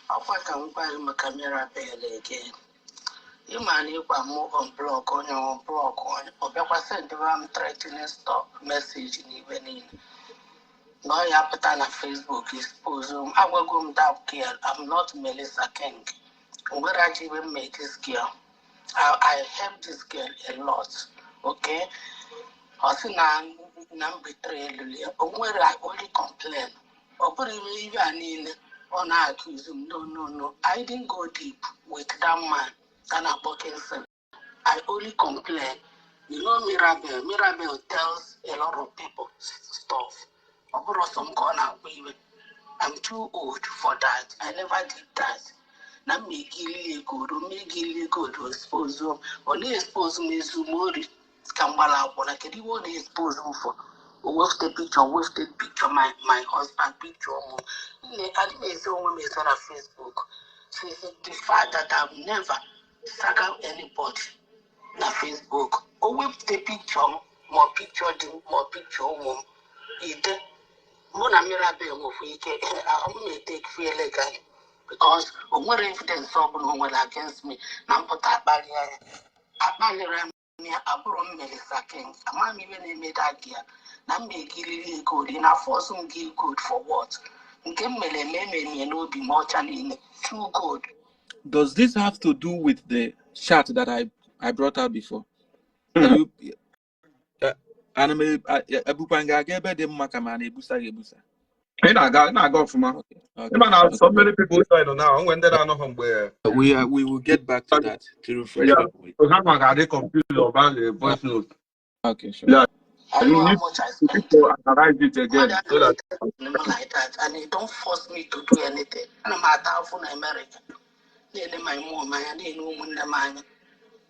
Ọkwa ka m gwa gị maka Mirabel again. Ịma na ịgwa m unblock onye, unblock onye, ọ bịakwa sendịra m threatening stop message n'ibe niile na ọ ya pụta na Facebook expose m. Agwago m that girl, I'm not Melissa King. Nwere ajọ iwe m mee this girl. I help this girl a lot, okay? Ọ sị na m betrayelu ya. O nwere, I only complain. Ọ bụrụ ime ibe a niile ọ na-accuse m. No, no, no, I didn't go deep with that man a na-akpọ Kingston. I only complain. You know Mirabel, Mirabel tells a lot of people stuff. Ọ bụrụ sọ m ka ọ na-akpọ iwe. I'm too old for that. I never did that. Na m egili godo megili godo expose m. Ọ na-expose m ezumori ka m gbara akwụna. Kedu ihe ọ na-expose m for? O wefute picture, wefute picture my husband, picture ụmụ m. Nne, adị m ezi onwe m ezo na Facebook. Since the fact that I've never saga anybody na Facebook, o wepụta picture m ma ọ picture di m ma ọ picture ụmụ m ide mụ na Mirabel nwekwa ike m na-etake fear legally because o nwere evidence ọbụla o nwere against me na mpụta akpali ya. Akpalịrị m ya. Abụrụ m Melissa King. Ama m ibe na-eme dagi ya na m egiriri gold na force m give gold for what? Nke m mere eme, emere ya n'obi m ọcha niile. True gold. Does this have to do with the chat that I brought out before? Are you ana m ebukwa nga aga ebe dị mma ka ma na-ebusa gị ebusa? Ị na-aga ọfụma. Okay. Ịma na so many people join now, onwe ndị na-anọghị mgbe. We will get back to that to refresh people. So ha ma ga-adị confused about the voice note. Okay, sure. Yeah. I You know how need much I to spent. to analyze it again Mmadụ so that anaghị m like that, and he don't force me to do anything. Ana m ata afụ na America, na-ele my mom anya, na-ele ụmụnne m anya.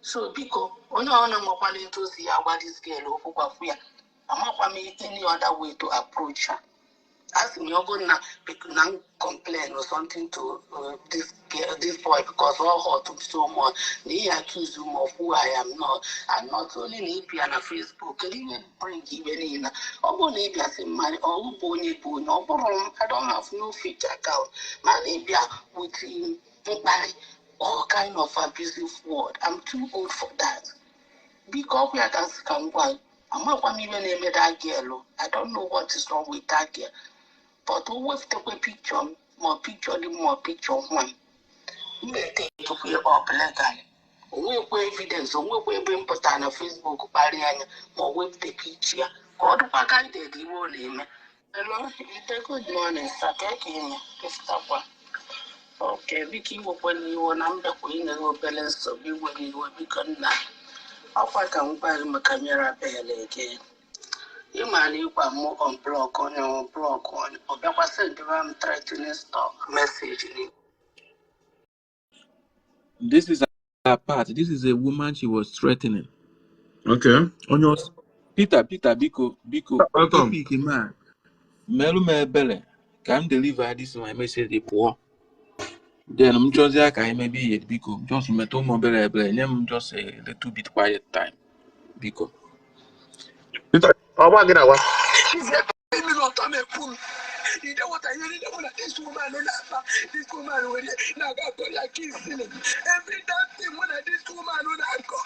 So biko, onye ọbụla nwekwara etu o si ya agwa this girl okwu, gwakwu ya. Amakwa m any other way to approach her. Asị m ya, ọ bụrụ na m complain or something to this girl, this boy, because all hurt m so much na ihe accuse m of who I am not. And not only na ịbịa na Facebook, kedu ihe bring ibe niile? Ọ bụrụ na ịbịa sị mmadụ ọ bụ onye bụ onye, ọ bụrụ m, I don't have no fake account, mana ịbịa with mkparị, all kind of abusive word, I'm too old for that. Biko, ọkwa ya ka m sị ka m gwa gị. Amakwa m ibe na-eme that girl o. I don't know what is wrong with that girl, but o wepụtakwa picture m ma picture dị m ma picture nwa m, m na-etekwa ya up legally. Onwekwa evidence, onwekwa ebe m pụtara na Facebook kparịa anya ma ọ wepụta picture ya ka ọ dịkwa guided iwe ọ na-eme. Hello, Ite, good morning, sir. Ka ka ime, Christopher? Okay, biko, iwekwe n'iwe na mbekwa inye gị obere nsogbu. Iwe n'iwe, biko nna. Ọkwa ka m gwa gị maka Mirabel again. Ịma na ịgwa m unblock onye, unblock onye, ọ bịakwa sendịra m threatening stop message n'ihu. This is her part. This is a woman she was threatening. Okay. Onye Peter, Peter, biko, biko, Welcome. Topic man. Melụ m ebere ka m deliver this my message pụọ. Then m chọzie ka anyị mebe ihe, biko, just metụ m obere ebere, nye m just a little bit quiet time. Biko. Peter. Ọgba gị na-agwa. Ọtọ m ekwu m ide wọta ihe niile mụ na this woman na-akpa. This woman were na-aga akọrọ ya kisili every damn thing mụ na this woman na-akọ.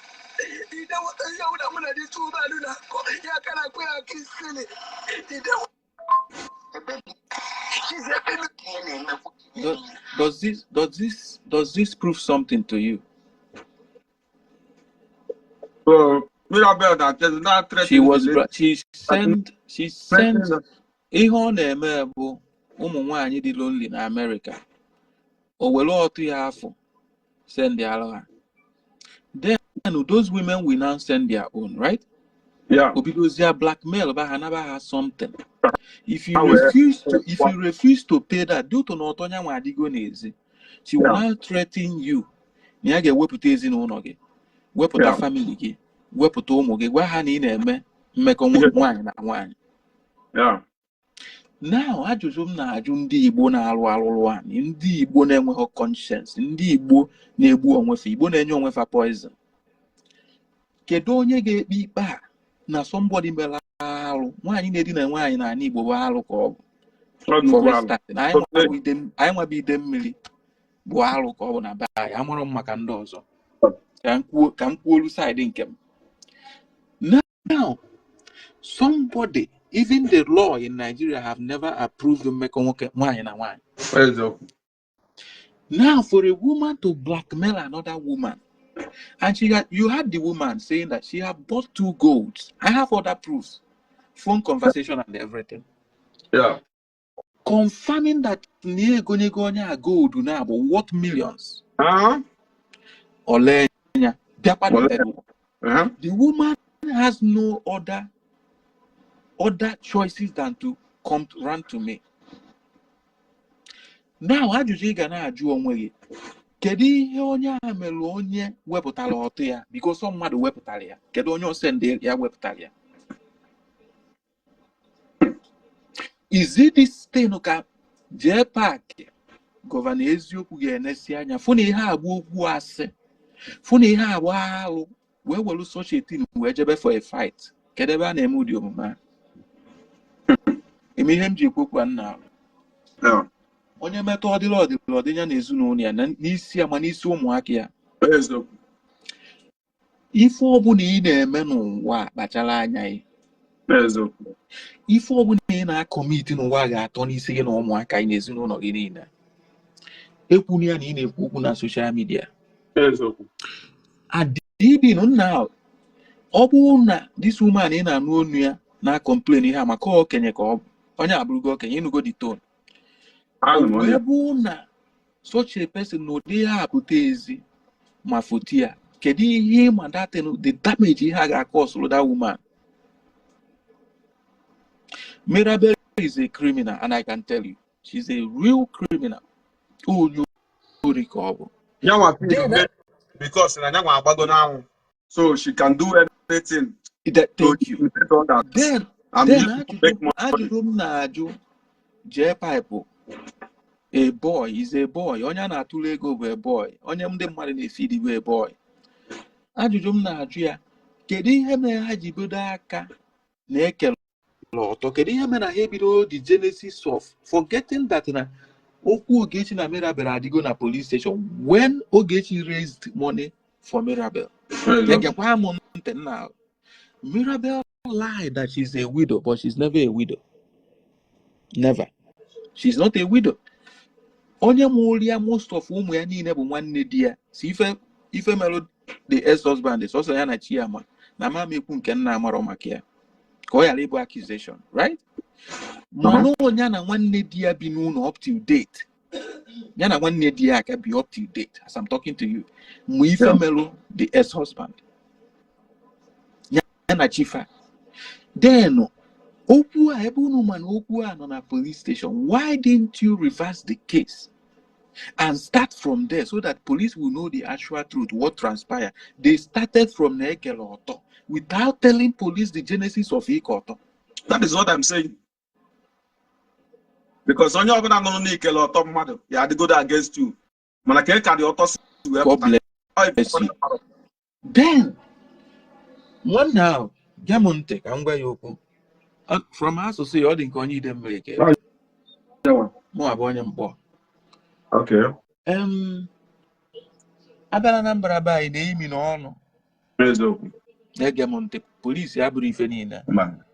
Ide wọta ihe ọbụla mụ na this woman na-akọ, ya ka na-akpọ ya kisili ide. Ebe She's helping me. Ihe na-emekwa ihe niile. Does this prove something to you? So Mirabel na now She threatening was the lady. She sent Threatening ihe ọ na-eme bụ ụmụ nwaanyị dị lonely na America. O were ọtụ ya afọ send alụ ha. Then those women will now send their own, right? Yeah. Obidozie blackmail ba ha, naba ha something. If you Ha wee refuse to pay that due to na ọtọ nyanwa adịgo n'ezi, she will now threaten you na ya ga-ewepụta ezinụlọ gị, wepụta family gị, wepụta ụmụ gị, gwa ha na ị na-eme. Mmekọ nwaanyị na nwaanyị. Now, ajụjụ m na-ajụ ndị Igbo na-alụ alụlụ anyị, ndị Igbo na-enweghị conscience, ndị Igbo na-egbu onwefa, Igbo na-enye onwefa poison, kedu onye ga-ekpe ikpe a na somebody mere alụ? Nwaanyị na-edina nwaanyị n'ala Igbo bụ alụ ka ọ bụ. For instance, na anyị nwabụ ide mmiri bụ alụ ka ọ bụ na be anyị. Amarọ m maka ndị ọzọ, ka m kwuolu side nke m. Now, somebody, even the law in Nigeria have never approved mmekọ nwoke nwaanyị na nwaanyị. Now, for a woman to blackmail another woman, and she had, you had the woman saying that she had bought two golds. I have other proofs, phone conversation and everything, confirming that na egonyego onye a gold na bụ worth millions. Ole ya bịakwa the third one. The woman has no other choices than to come to, run to me. Now, ajụjụ ị ga na-ajụ onwe gị, kedu ihe onye a mere onye wepụtara ọtụ ya? Because ọ mmadụ wepụtara ya. Kedu onye osende ya wepụtara ya? Is it this thing ka jee paakị Governor Eziokwu ga-enesi anya fụ na ihe a bụ okwu asị, fụ na ihe a bụ alụ, wee welu such a thing wee jebe for a fight? Kedu ebe a na-eme ụdị omume a? Eme ihe m ji ekwu okwu a nna, onye metụ ọdịrị ọdịrị ọdịnya na ezinụlọ ya na n'isi ya ma n'isi ụmụaka ya. Ife ọbụla ị na-eme n'ụwa a, kpachara anya gị. Ife ọbụla ị na-acommit n'ụwa ga-atọ n'isi gị na ụmụaka gị na ezinụlọ gị niile. Ekwuna ya na ị na-ekwu okwu na social media. Adịbi nna, ọ bụrụ na this woman ị na-anụ onu ya na-complain ihe a maka okenye ka ọ bụ, onye abụrụgo okenye, ịnụgo the tone. Wee bụ na such a person na ụdị ihe a pụta ezi ma foto ya, kedu ihe ịma that thing, the damage ihe a ga-akọsụrụ that woman? Mirabel is a criminal, and I can tell you she's a real criminal. Onye ori ka ọ bụ. Nyanwa Then, because na nyanwa agbago n'anwụ, so she can do anything that, to thank you. imitate others Then and then use it to make money. Ajụjụ m na-ajụ jee pipe, a boy is a boy, onye a na-atụrụ ego bụ a boy, onye ndị mmadụ na-efidi bụ a boy. Ajụjụ m na-ajụ ya, kedu ihe mere ha ji bido aka na ekele ọtọ? Kedu ihe mere na ha ebido the genesis of forgetting that na okwu Ogechi na Mirabel adịgo na police station when Ogechi raised money for Mirabel? Gegekwa m ntị nna. Mirabel lied that she's a widow, but she's never a widow. Never. She's not a widow. Onye mụrụ ya, most of ụmụ ya niile bụ nwanne di ya. Si ife ife merụ the ex-husband, sọsọ ya na Chiama na mama ekwu nke nna amarọ maka ya ka ọ ghara ịbụ accusation, right? Mana onye na nwanne di ya bi n'ụlọ up till date. Ya na nwanne di ya aka bi up till date as I'm talking to you. Mgbe ife merụ the ex-husband, ya na Chifa. Then okwu a, ebe unu ma na okwu a nọ na police station, why didn't you reverse the case and start from there so that police will know the actual truth, what transpired? They started from na ekele ọtọ without telling police the genesis of ike ọtọ. That is what I'm saying. Because onye ọbụla nụrụ n'ikele ọtọ mmadụ ya adịgodo against you. Mana ka ị ka dị ọtọ si wee God pụta. bless Ọ ife you. Then nwanne ahụ, gee m ntị ka m gwa ya okwu. From asụsụ ya, ọ dị nke onye ide mmiri ka ebe mụ abụ onye mkpọ. Abịa na Anambra be anyị na-imi n'ọnụ. Na-ege m ntị, polisi abụrụ ife niile. Mba.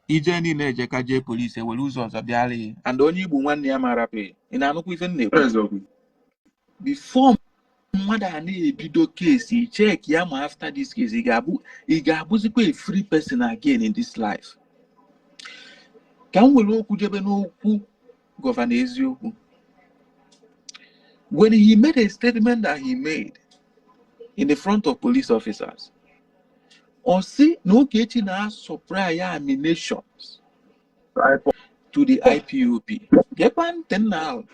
Ije niile eje ka jee polisi ewere ụzọ ọzọ bịara ya, and onye Igbo nwanne ya mara pe ị na-anụkwa ife m na-ekwu. Before mmadụ a na-ebido case, check ya ma after this case ị ga-abụzikwa a free person again in this life. Ka m were okwu jebe n'okwu Governor Eziokwu. When he made a statement that he made in the front of police officers, ọ sị na Ogechi na-supply ammunitions to the IPOB. Gekwa ntị nna ahụ.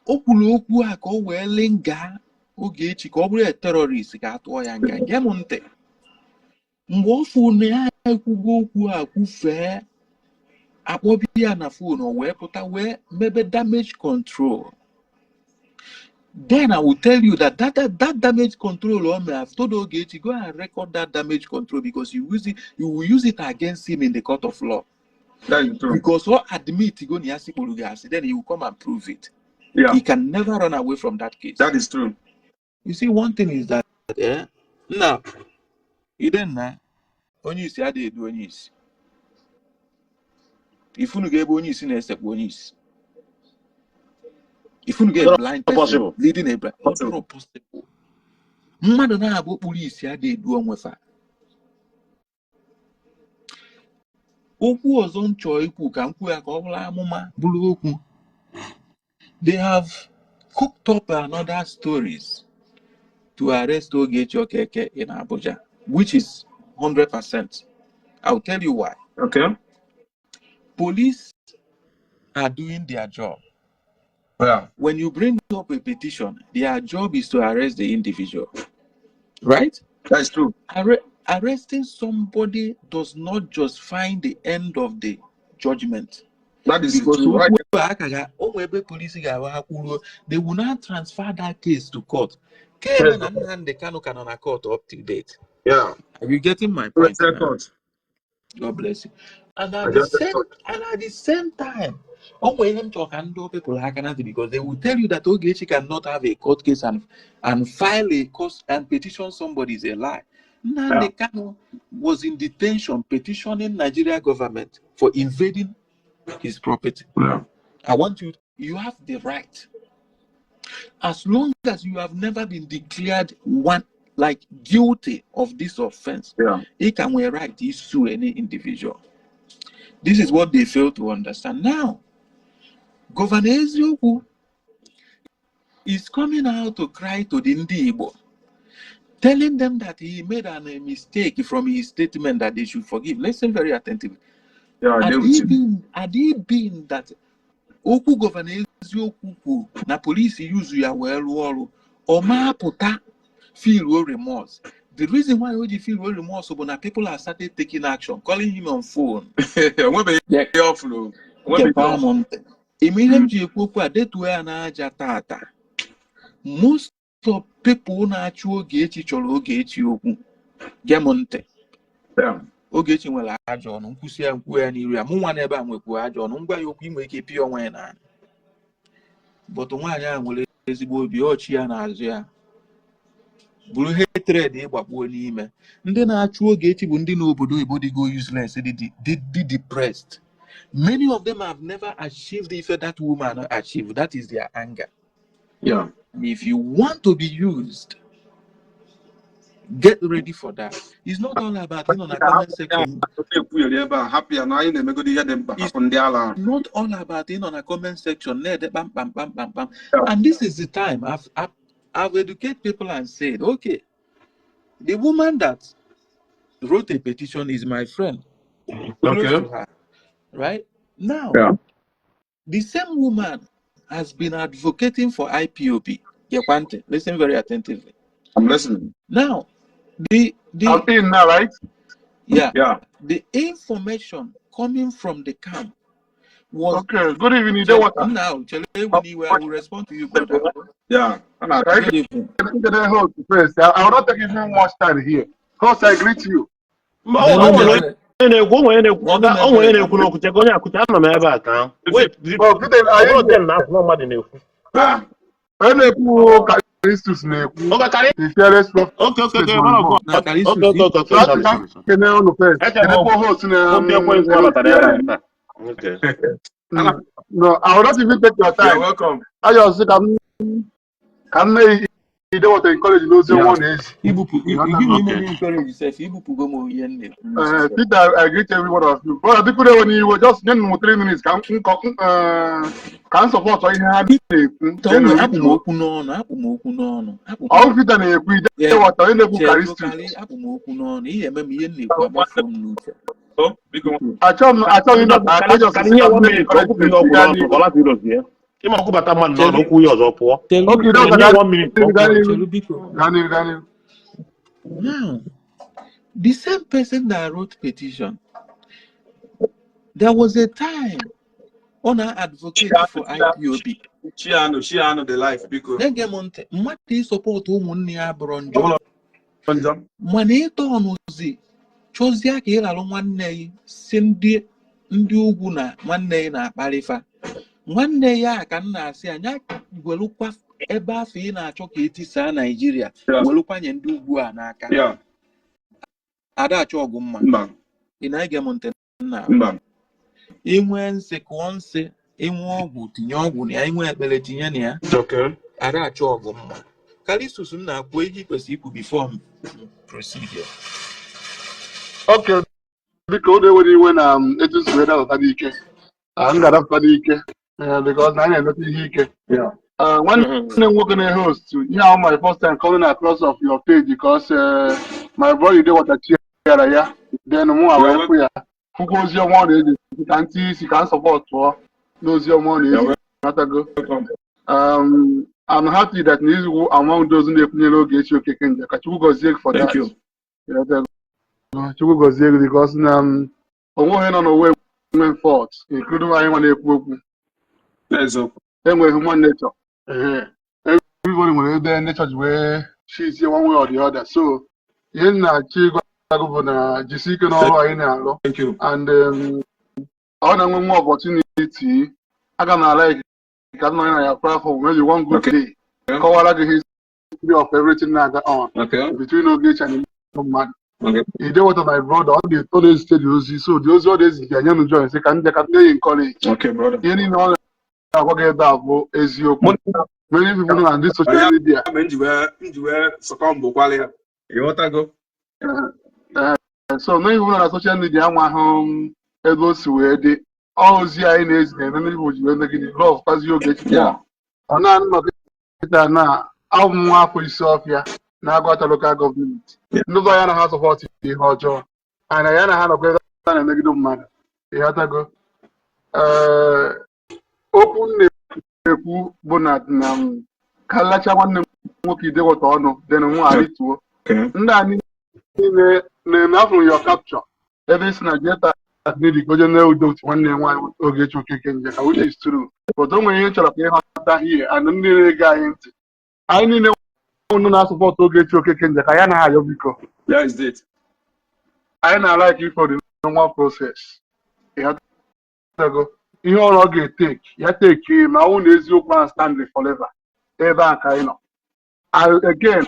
O kwuru okwu a ka o wee linga Ogechi ka ọ bụrụ a terrorist ka a tụọ ya nga. Gee m ntị. Mgbe ọ fụ na ya anyị kwugo okwu a kwufee, akpọbi ya na phone, o wee pụta wee mebe damage control. Then I will tell you that damage control o may have told Ogechi, go and record that damage control, because you will use it against him in the court of law. That is true. Because ọ admit go na ya sikpuru gị asị, then he will come and prove it. He can never run away from that case. That is true. You see, one thing is that, now, Idenna, onye isi adịghị edu onye isi. Ifunu ga-ebe onye isi na-esekpu onye isi. Ifunu ga Not blind person possible. leading a blind. Ọ Possible. dịrọ possible. Mmadụ na-abụ kpuru isi adịghị edu onwe fa. Okwu ọzọ m chọọ ikwu, ka m kwuo ya ka ọ bụrụ amụma, bụrụ okwu. They have cooked up another stories to arrest Ogechi Okeke in Abuja, which is 100%. I'll tell you why. Police are doing their job. When you bring up a petition, their job is to arrest the individual, right? That is true. Arresting somebody does not just find the end of the judgment. That is Because true. Right. okwu a aka ga o nwee ebe polisi ga-agba ha kwuruo, they will not transfer that case to court. Keme na Nnamdi Kanu ka nọ na court up to date. Are you getting my point Arrested now? Court. God bless you. And I at the just same and at the same time, o nwere ihe m chọrọ ka ndị people aka na ntị, because they will tell you that Ogechi cannot have a court case and file a cause and petition somebody is a lie. Nnamdi Kanu was in detention petitioning Nigeria government for invading his property. I want you, you have the right. As long as you have never been declared one, like, guilty of this offense, he can we right to sue any individual. This is what they fail to understand. Now, Governor Eziokwu is coming out to cry to the Ndi Igbo, telling them that he made a mistake from his statement, that they should forgive. Listen very attentively. Yeah, I Had deal he with you. been, had he been that okwu Governor Eziokwu kwuru na polisi yuzu ya wee rụọ ọrụ, ọ ma pụta feel remorse. The reason why o ji feel remorse bụ na people have started taking action, calling him on phone. Onwebeghị ihe ọ fụrụ. Onwebeghị ihe Gekwa ọ m ntị. Ime ihe m ji ekwu okwu a, detuo ya n'aja tata. Most of people na-achụ Ogechi chọrọ Ogechi okwu. Gee m ntị. Ogechi nwere ajọ ọnụ, nkwụsị ya nkwuo ya n'iru ya. Mụ nwa n'ebe a nwekwu ajọ ọnụ, ngwa ya okwu inwe ike pịa onwe ya n'ala. But nwaanyị a nwere ezigbo obi, ọchị ya n'azụ ya. Bụrụ hatred ịgbakpuo n'ime. Ndị na-achụ Ogechi bụ ndị n'obodo oyibo dịgo useless, dị depressed. Many of them have never achieved ife that woman achieved. That is their anger. And if you want to be used, get ready for that. It's not all about na comment section. Ekwugheri ebe a, hapụ ya na anyị na-emegodi ihe dị mkpa, It's hapụ ndị ala ahụ. not all about na comment section. Na-ede kpam kpam kpam kpam kpam. And this is the time I've educated people and said, okay, the woman that wrote a petition is my friend. Close to her, right? Now, the same woman has been advocating for IPOB. Gekwante, listen very attentively. I'm listening. Now, the I'm in now, right? Yeah, Yeah. the information coming from the camp was Okay. Good evening, Idewata. Now, Chele, I will respond to you, brother. Yeah. I Good evening. get the host first. I will not take even much time here. Host, I greet you. Mba, o nwere onye na-ekwu, o nwere onye na-ekwu, o nwere onye na-ekwu n'okwu, cheka onye akwụcha, anọ m ebe a ka wait. Oh, good evening. Ọ Are bụrụ you 10 na afọ na mmadụ na-ekwu. Ah, Onye na-ekwu Karistus na-ekwu. Oge karị The fearless prophet okay, once man of more. God. Na Karistus, Okay, So sorry, I sorry, sorry. kene unu first. Eche m Kenekwa host na okwu ekwensu nabatara ebe a taa. Okay. No, I will not even take your You're time. welcome. I just say ka m na Idewata encourage n'ozi ọma ọ na-ezi. Ibupụ, You gịnị understand? ime encourage yourself, ibupụgo m ihe m na-ekwu n'isi sef. Peter, I greet every one of you. Brother, people dey when you just nye m 3 minutes ka m ka m support ihe ha na-ekwu. Peter, Then o nwere akpụ m retuo. okwu n'ọnụ, akpụ m okwu n'ọnụ, akpụ m Ọ Peter na-ekwu, Idewata onye na-ekwu Chedo Karistus. karị, akpụ m okwu n'ọnụ, ihe eme m ihe m na-ekwu agbafuo m n'uche. Oh, biko. Achọghị m ịnọta aka, just Ka sị ihe ka m one mee minute ka o kwupụ ihe encouragement ọkwụ gaa n'ọnụ n'ihu. ka ọ lapụ irozie. Ịma ọkwụbata mmadụ n'ọnụ, Chelu, okwu ya ọzọ pụọ. chelu, Okay, Nye Idewata, nye gaa one minute ka n'ihu, o gaa kwuo. n'ihu, chelu biko. gaa n'ihu, gaa n'ihu. Now, The same person that wrote petition, there was a time ọ na-advocate for IPOB. Chianu, Chianu the life, biko. Na-ege m ntị, mmadụ ị support ụmụnne ya bụrụ njọ. Ọ bụla njọ. Mana ịtọ ọnụzi chọzie ka ịralụ nwanne gị, si ndị ugwu na nwanne gị na-akparịfa nwanne ya, ka m na-asị anya welukwa ebe afọ ị na-achọ ka etisaa Naijiria, welukwa nye ndị ugwu a n'aka. Ada achọ ọgụ mma. Mba. Ị na-ege m ntị nna? Mba. Inwe nsị, kụọ nsị. Inwe ọgwụ, tinye ọgwụ na ya. Inwe ekpere, tinye na ya. Ada achọ ọgụ mma. Kalisus, m na-akwụ ihe ị kwesịrị ikwu before m proceed here. Okay, biko unu ewere iwe na etu si wee dapụta n'ike. Ah, m ga-adapụta n'ike because na anyị na-emeta ihe ike. Nwanne m nwoke na-host ihe ahụ, my first time coming across of your page, because my brother dey water chiara ya, then mụ wee fụ ya, fụkwa ozi ọma ọ na-ezi ka ntị isi ka m support tụọ n'ozi ọma ọ na-ezi natago. Welcome. I'm happy that N'izu among those na-ekwunyere Ogechi Okeke Njaka. Ka Chukwu gọzie gị for Thank that. you. Ịghọtago? Chukwu gọzie gị because na onwe onye nọ n'ụwa enwe fault, including anyị nwa na-ekwu okwu. Eziokwu. Enweghị human nature. Ehe. Everybody nwere ebe nature ji wee chizie one way or the other. So ihe m na-achọ ịgwa gị bụ na jisi ike n'ọrụ anyị na-arụ. Thank you. And ọ na-enwe nwa opportunity, aga m like ka m nọrọ na ya platform maybe one good day, kọwara gị history of everything na-aga on between Ogechi and mmadụ. Idewata, my brother, ọ dị ọ na-ezite dị ozi, so dị ozi ọ na-ezi ga-enye m joy, sị ka ndị ka ndị encourage. Okay, brother. Ihe niile ọ na-agwa gị ebe a bụ eziokwu. Mụ Many people nọ na ndị social media. na m ji wee sọkọ mbụ kwala ya. Ịghọtago? So many people nọ na social media amaghị ebe o si wee dị. Ọ ozi anyị na-ezi na-eme many people ji wee mee gịnị, love kwazi Ogechi. Yeah. Ọ na-anọ kịta na abụ m nwa afọ isi ọfịa na-agụata local government. Ndị be anyị anaghị support ihe ọjọọ ana ya na ha nọkwa ebe a na-emegide mmadụ. Ịghọtago? Ee, okwu m na-ekwu bụ na m ka lacha nwanne m nwoke idewata ọnụ, then nwa arịtuo. Ndị a niile na-eme afụrụ your capture ebe isi na jeta need ka onye na-udo otu nwanne ya nwaanyị Ogechi Okeke Njaka, which is true, but o nwere ihe m chọrọ ka ịghọta here and ndị na-ege anyị ntị. Anyị niile unu na-support Ogechi Okeke Njaka ya anaghị ayọ biko. That is it. Anyị na-alike ifo the normal process. Ịghọtago? Ihe ọrụ ọ ga-eteki ya teki, ma ọ na eziokwu ahụ stand forever ebe a ka anyị nọ. Again,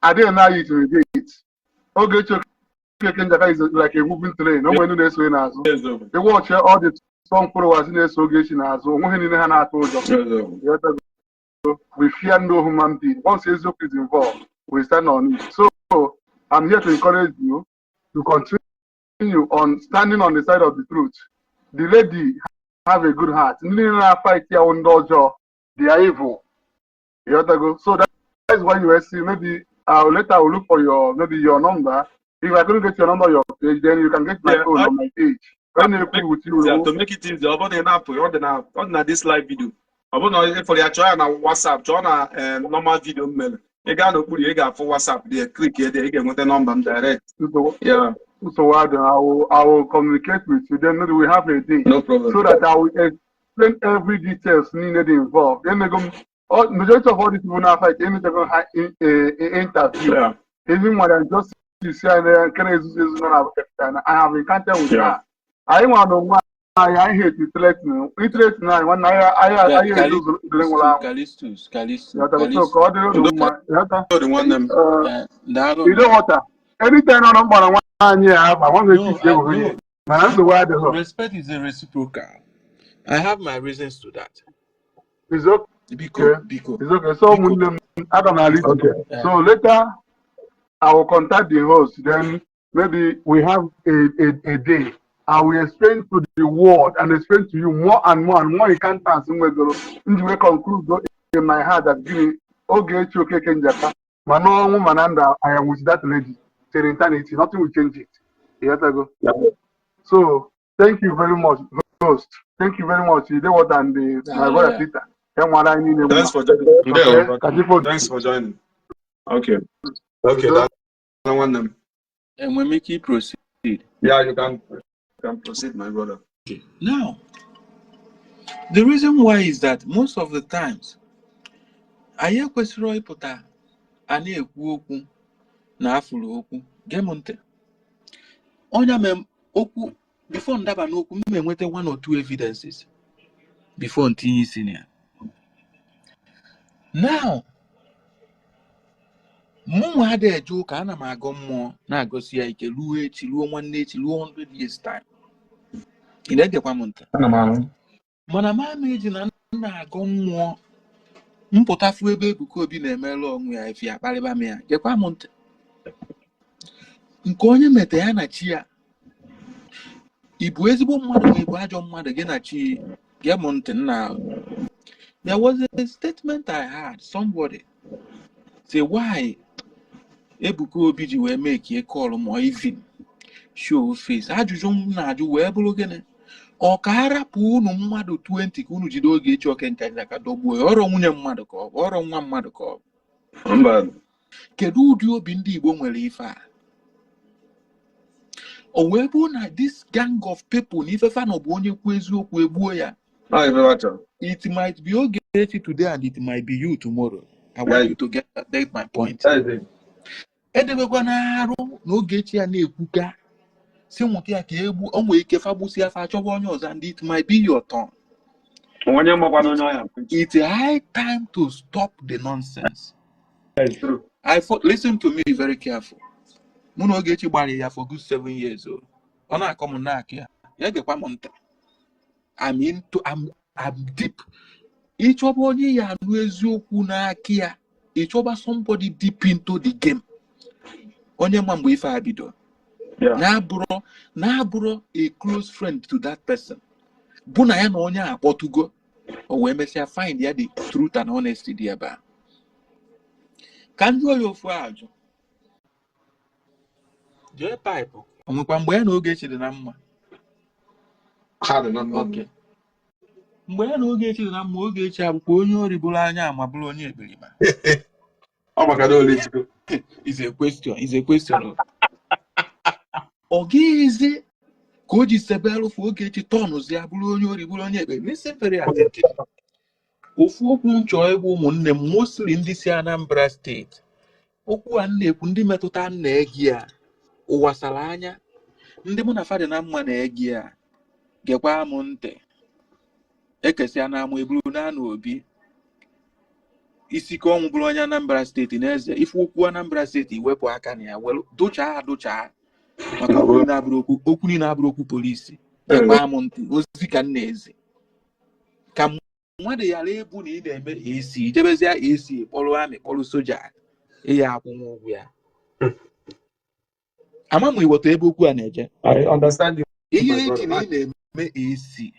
adịghị na anyị intimidate. Ogechi Okeke Njaka is like a moving train. O nwere ndị na-eso ya n'azụ. Eziokwu. Ịwatch all the strong followers na-eso Ogechi n'azụ, onweghị niile ha na-atụ ụjọ. Eziokwu. Ịghọtago? We fear no human being. Once eziokwu is involved, we stand on it. So I'm here to encourage you to continue on standing on the side of the truth. The lady have a good heart. Ndị niile na-fight ya wụ ndị ọjọọ. They are evil. Ịghọtago? So that is why you will see, maybe later I will look for your, maybe your number. If I couldn't get your number, your page, then you can get my own on my page. When I with you, Yeah, to make it easy, ọ bụrụ na ị na-apụ, ọ dị na this live video. Ọ bụrụ na ị fọrọ ya, chọọ ya na WhatsApp, chọọ na normal video m mere. Ị gaa n'okpuru ya, ị ga-afụ WhatsApp dị, click ya dị, ị ga-enweta nọmba m direct. Yeah, So I will communicate with you. Then maybe we have a day no problem. So that I will explain every details needed involved. Then they go, all, majority of all these people now fight, they go interview. Even more than just to see and can I have encountered with her. I want to know I hate to threaten threaten I want I Callistus, Callistus, Callistus, so ka ọ dịrị unu mma. Ịghọta? Udo dị, nwanne m. Daalụ. You don't want anytime ọ mkpọrọ nwaanyị a afa nwa No, ga-echi I, egwu no. mana nsogbu adịghị. Respect is a reciprocal. I have my reasons to that. It's okay. Biko, biko. It's okay. So Biko. ụmụnne m, aga m alị. Okay. So later I will contact the host, then maybe we have a day. I will explain to the world and explain to you more and more and more encounters nwegoro nji wee conclude in my heart that gịnị, Ogechi Okeke Njaka, ma n'ọnwụ ma na ndụ, I am with that lady till eternity. Nothing will change it. Ịghọtago? So thank you very much, host. Thank you very much, Idewota and my brother Peter. Ya nwara anyị niile mma. Thanks for joining. Okay, ka chi fo. Thanks for joining. Okay. Okay, Udo. daalụ nwanne m. Enwere m ike proceed? Yeah, you can proceed, my brother. Okay. Now, the reason why is that most of the times, anyị ekwesịrị ịpụta a na-ekwu okwu na afụrụ okwu. Gee m ntị. Onye mee okwu before ndaba n'okwu, m enweta one or two evidences before ntinye isi na ya. Now, mụnwa ada eje ụka, ana m agọ mmụọ na-agọsi ya ike ruo echi, ruo nwanne echi, ruo 100 years time. Ị na-egekwa m ntị? Ana m anụ. Mana m ama eji na m na-agọ mmụọ mpụtafu ebe Ebuka Obi na-emelụ onwe ya efi akparịba m ya. Gekwa m ntị, nke onye mete ya na chi ya. Ị bụ ezigbo mmadụ ma ị bụ ajọ mmadụ, gị na chi. Gee m ntị nna. There was a statement I had somebody say, why Ebuka Obi ji wee make a call ma even show face. Ajụjụ m na-ajụ wee bụrụ, gịnị ọ ka arapụ unu mmadụ 20 ka unu jide Ogechi Okeke ka dọgbuo ya? Ọrọ nwunye mmadụ ka ọ bụ, ọrọ nwa mmadụ ka ọ bụ? Mba. Kedu ụdị obi ndị Igbo nwere ife a? O wee bụrụ na this gang of people na ife fanọ bụ onye kwu eziokwu egbuo ya. Ọ ife ha chọrọ. It might be Ogechi today and it might be you tomorrow. I want you to get my point. That is it. Edebekwa n'arụ na Ogechi ya na-ekwuka si nwụta ya ka egbu, o nwere ike fagbusi afa achọba onye ọzọ, and it might be your turn. Onye makwana onye ọya. It's high time to stop the nonsense. That is true. I thought, listen to me very careful. Mụ na Ogechi gbara ya for good 7 years o. Ọ na-akọ m na-akụ ya. Ya gekwa m ntị. I'm into I'm deep. Ịchọba onye ya anụ eziokwu n'aka ya. Ịchọba somebody deep into the game. Onye ma mgbe ife a bido. Na-abụrụ a close friend to that person. Bụ na ya na onye a akpọtugo. O wee mesịa find ya the truth and honesty dị ebe a. Ka m jụọ ya ofu ajụ. Jee pipe. O nwekwa mgbe ya na Ogechi dị na mma? Ha dị na mma. Okay. Mgbe ya na Ogechi dị na mma, Ogechi abụkwa onye ori bụrụ anya ama bụrụ onye ekperima? Ọ maka na ole chukwu. Is a question, is a question o. Ọ gaghịzi ka o ji sebelụfụ Ogechi tọnụzi ya bụrụ onye ori, bụrụ onye ekpere. Listen very attentively. Ofu okwu m chọọ ịgwa ụmụnne m, mostly ndị si Anambra Steeti, okwu a m na-ekwu, ndị metụta m na-ege ya, ụwa sara anya, ndị mụ na fadị na mma na-ege ya, gekwa m ntị. Ekesịa na amụ eburu na obi isi ka ọnwụ bụrụ onye Anambra Steeti n'eze. Ife okwu Anambra Steeti, wepụ aka na ya, welu dụchaa adụchaa, maka okwu niile abụrụ okwu, okwu niile abụrụ okwu polisi. Gekwa m ntị, ozi ka m na-ezi, ka mmadụ ghara ịbụ na ị na-eme AC, jebezie AC, kpọrọ amị, kpọrọ soja, ịya akwụnwụ ụgwọ ya. Ama m iweta ebe okwu a na-eje. I understand you, ihe my eji brother. Na ị na-eme AC,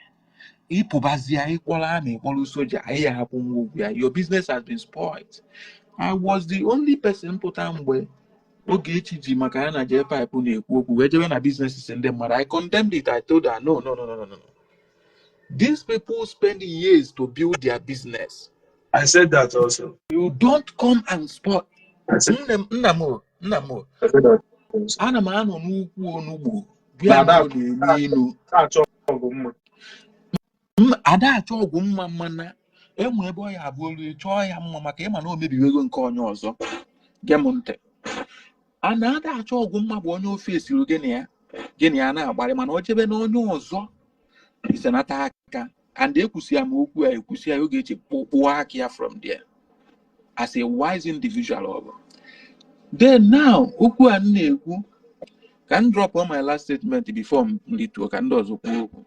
ịpụbazie, ịkpọrọ amị, kpọrọ soja, ịya akwụnwụ ụgwọ ya. Your business has been spoiled. I was the only person pụta mgbe Ogechi ji maka ya na jee pipe na-ekwu okwu wee jebe na businesses ndị mmadụ. I condemned it. I told her, No, no, no, no, no, no. These people spend years to build their business. I said that also. You don't come and spoil. I said, Nne m, nna m o, nna m o, I said that also. Ana m anọ n'ukwu onugbu Na bịa ada na ọ na-enu inu. achọ ọgụ mma. Ada achọ ọgwụ mma, mana enwe ebe ọ ya abụ olu chọọ ya mma, maka ịma na o mebiwego nke onye ọzọ. Gee m ntị, a na-ada achọ ọgwụ mma bụ onye ofe esiri gị na ya, gị na ya na-agbarị, mana o jebe na onye ọzọ isenata aka and ekwusi ya ma okwu a ekwusi ya, Ogechi kpụọ aka ya from there as a wise individual. Ọ bụ then now okwu a m na-ekwu, ka m drop on my last statement before m rituo ka ndị ọzọ kwuo okwu.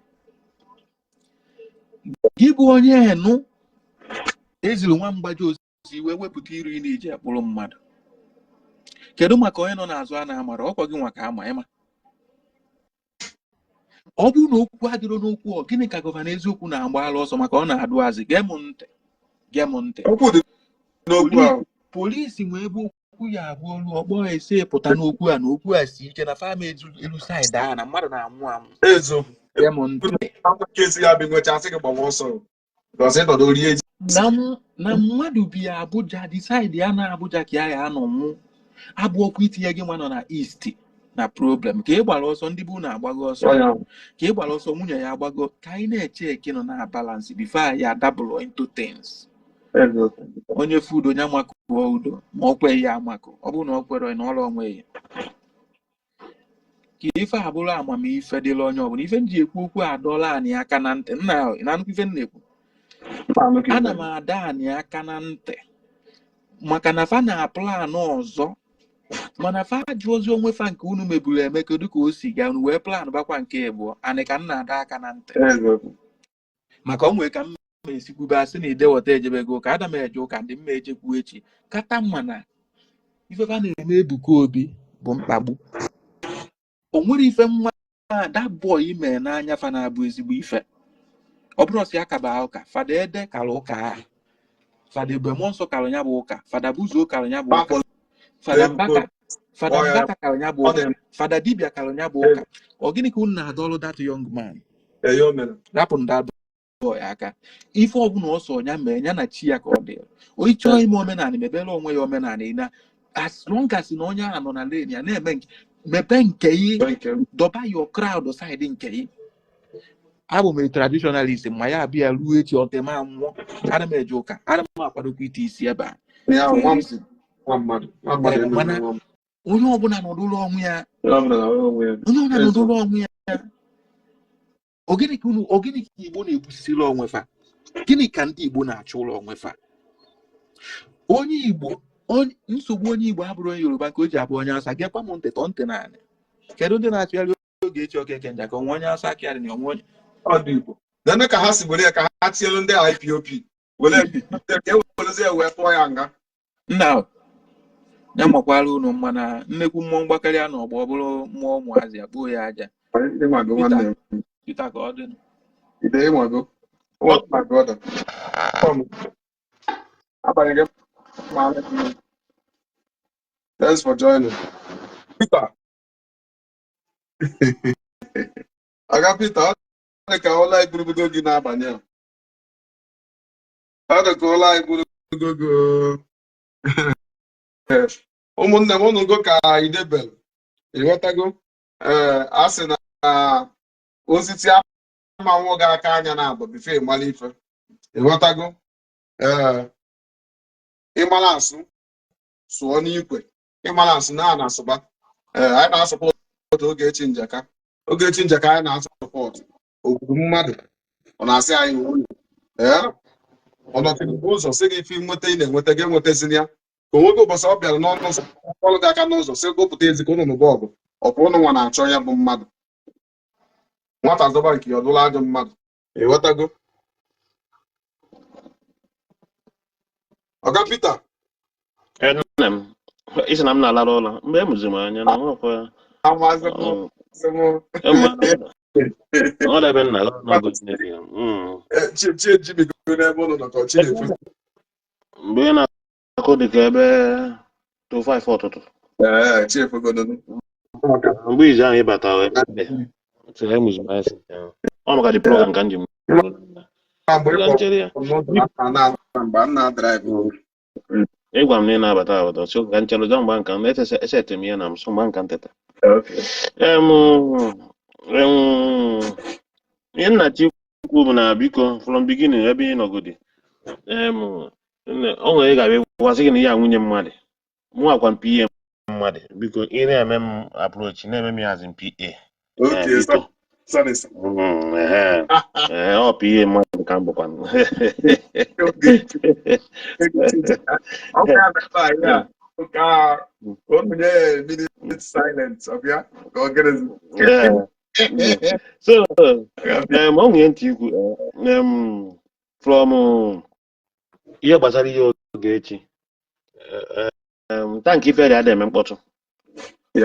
Gị bụ onye enu eziri nwa mgbaji ozi wee wepụta iru ị na-eji akpụrụ mmadụ, kedu maka onye nọ n'azụ a na-amara ọkwa gị nwa ka ama ịma? Ọ bụrụ na okwu adịrọ n'okwu, ọ gịnị ka Governor Eziokwu na-agba ala ọsọ maka ọ na-adụ azị? Gee m ntị, gee m ntị. Okwu dị n'okwu ahụ. Polisi nwee ebe okwu ya abụ olu ọkpọ ese pụta n'okwu a, na okwu a si ike na fam elu side a na mmadụ na-anwụ anwụ. Eziokwu. Gee m ntị. Kesi ya bụ nwecha asị gị gbawa ọsọ. Because ịnọdụ rie ji. Na mmadụ bi Abuja, decide ya na Abuja ka ya ya anọ nwụ, abụ ọkwa itinye gị nwa nọ na East Na problem ka ị gbara ọsọ, ndị bụ na-agbago ọsọ. Ọ ya. Ka ị gbara ọsọ, nwunye ya agbago. Ka anyị na-eche eke nọ na balance before anyị adabụrụ into things. Eziokwu. Onye fu udo, onye amakụọ udo, ma ọ kweghị ya amakụ. Ọ bụrụ na ọ kwere na ọrụ onwe ya, ka ife a bụrụ amamife dịrị onye ọbụla. Ife m ji ekwu okwu, adọla anyị aka na ntị. Nna, ị na-anụkwa ife m na-ekwu? Mma, anụ ka Ana ife. m ada anyị aka na ntị maka na fa na plan ọzọ, mana fa jụọzi onwe fa nke unu meburu eme, kedu ka o si gaa? Unu wee plan bakwa nke abụọ. Anị ka m na-ada aka na ntị Eziokwu. maka o nwee ka m ma esikwube asị na idewọta ejebego ụka. Ada m eje ụka ndị mma ejekwu echi kata mma na ife fa na-eme Ebuka Obi bụ mkpagbu. O nwere ife nwa that boy mee n'anya fa na-abụ ezigbo ife. Ọ bụrụ sị akaba ụka, Fada Ede kara ụka ahụ, Fada Ebube Mmụọ Nsọ kara ya bụ ụka, Fada Buzuo kara ya bụ ụka, Akpọrọ Fada Ebuka Mbaka Obi. Fada Kpọọ ya. Mbaka kara ya bụ Ọ ụka, na-eme. Fada Dibia kara ya bụ ụka. Ọ gịnị ka unu na-adọlụ that young man? Eyo o mere. Rapụ that boy aka. Ife ọbụla ọsọ ya mee ya na chi ya ka ọ dị. Onye chọọ ime omenala, mebere onwe ya omenala, na as long as na onye ahụ nọ na lane ya na-eme nke mebe nke yi. Nke m. Dọba your crowd side nke yi. Abụ m a traditionalist, ma ya abịa ruo echi ọtịma nwụọ, ana m eje ụka, ana m akwadokwa ite isi ebe a Ya for a nwa reason. nwa mmadụ. Nwa mmadụ Ee, emegbu mana nwa mmadụ. onye ọbụla nọdụ ụlọ ọnwụ ya. Onye ọbụla na onwe ya. Onye ọbụla nọdụ Eziokwu. ụlọ ọnwụ ya. Ọ gịnị ka unu, ọ gịnị ka Igbo na-egbusiri onwe fa? Gịnị ka ndị Igbo na-achọ ụlọ onwe fa? Onye Igbo, nsogbu onye Igbo abụrụ onye Yoruba nke o ji abụ onye Awụsa. Gekwa m ntị, tọọ ntị naanị. Kedu ndị na-achịgharị Ogechi Okeke Njaka? Onwe onye Awụsa akịarị na onwe onye Ọ dị Igbo. Nene ka ha si were ya ka ha tielu ndị IPOB. Were ka e werezie ya wee tụọ ya nga. Nna ya makwara unu mma na nnekwu mmụọ mgbakarịa n'ọgbọ, ọ bụrụ mmụọ ụmụazị akpuo ya aja. Ịnwago. Peter. Nwanne m. Peter, ka ọ dị. Ide ịnwago. Oh, my brother. Come. Abalị gị ma. Thanks for joining. Peter. Aga Peter, ọ dị ka ụlọ anyị gị n'abalị a. Ọ dị ka ụlọ anyị burugo gị. Ụmụnne m, unu go ka idebel. Ịghọtago? Ee, a sị na osisi ama nwụ gị aka anya na abụ before ịmala ife. Ịghọtago? Ee, ịmara asụ, sụọ n'ikwe. Ịmara asụ na na-asụba. Ee, anyị na-asupport Ogechi Njaka. Ogechi Njaka anyị na-asupport. Ogburu mmadụ, ọ na-asị anyị nwunye. Ee, ọ nọchiri ụzọ sị gị ife nweta ị na-enweta gị enwetazina ya, ka onwego ụbọchị ọ bịara n'ọnụ ụzọ kpọrọ gị aka n'ụzọ sị gụpụta ezi ka ụnụ nụba ọgụ. Ọkwa ụnụ nwa na-achọ ya bụ mmadụ. Nwata zọba nke ya, ọ dụla ajọ mmadụ. Ịghọtago, Ọga Peter? Ee, nna m, isi na m na-alara ụlọ mgbe e mụziri m anya na nwekwa. Amasị m, sị m. Ọ ebe m na-ala n'ogo Chineke. Chi chi ejibigo n'ebe ụnụ nọ ka ọ chi na-efu. Mgbe ị na-akụ dị ka ebe 25 ụtụtụ. Ee, chi efogodonu. Mgbe izu ahụ ịbata wee sị e mụziri m anya sị ọ maka dị program ka m ji Ma mgbe ị ga kpọrọ nchere ya. m n'ụzọ na na mgbe m na-adrive. Ịgwa m na ị na-abata abata, so ka nchere ụjọ mgba nka m esete m ya na m so mgba nka nteta. Em, ihe nna chi kwu bụ na biko, from beginning ebe ị nọgodi, o nwere ị ga-abịa gwasị gị na ya nwunye mmadụ, mụ akwa m PA mmadụ. Biko, ị na-eme m approach, na-eme m ya as in PA. Ee, Okay, biko. Sorry, sir. Ehe. Ee, ọ PA mmadụ ka m bụkwa. Okay. Okay, ya. Ka unu nye ya minute silent, ọbịa ka ọ gịnịzi? Yeah. So o nwere ntị ikwu from ihe gbasara ihe Ogechi, taa nke ife dị ada eme mkpọtụ.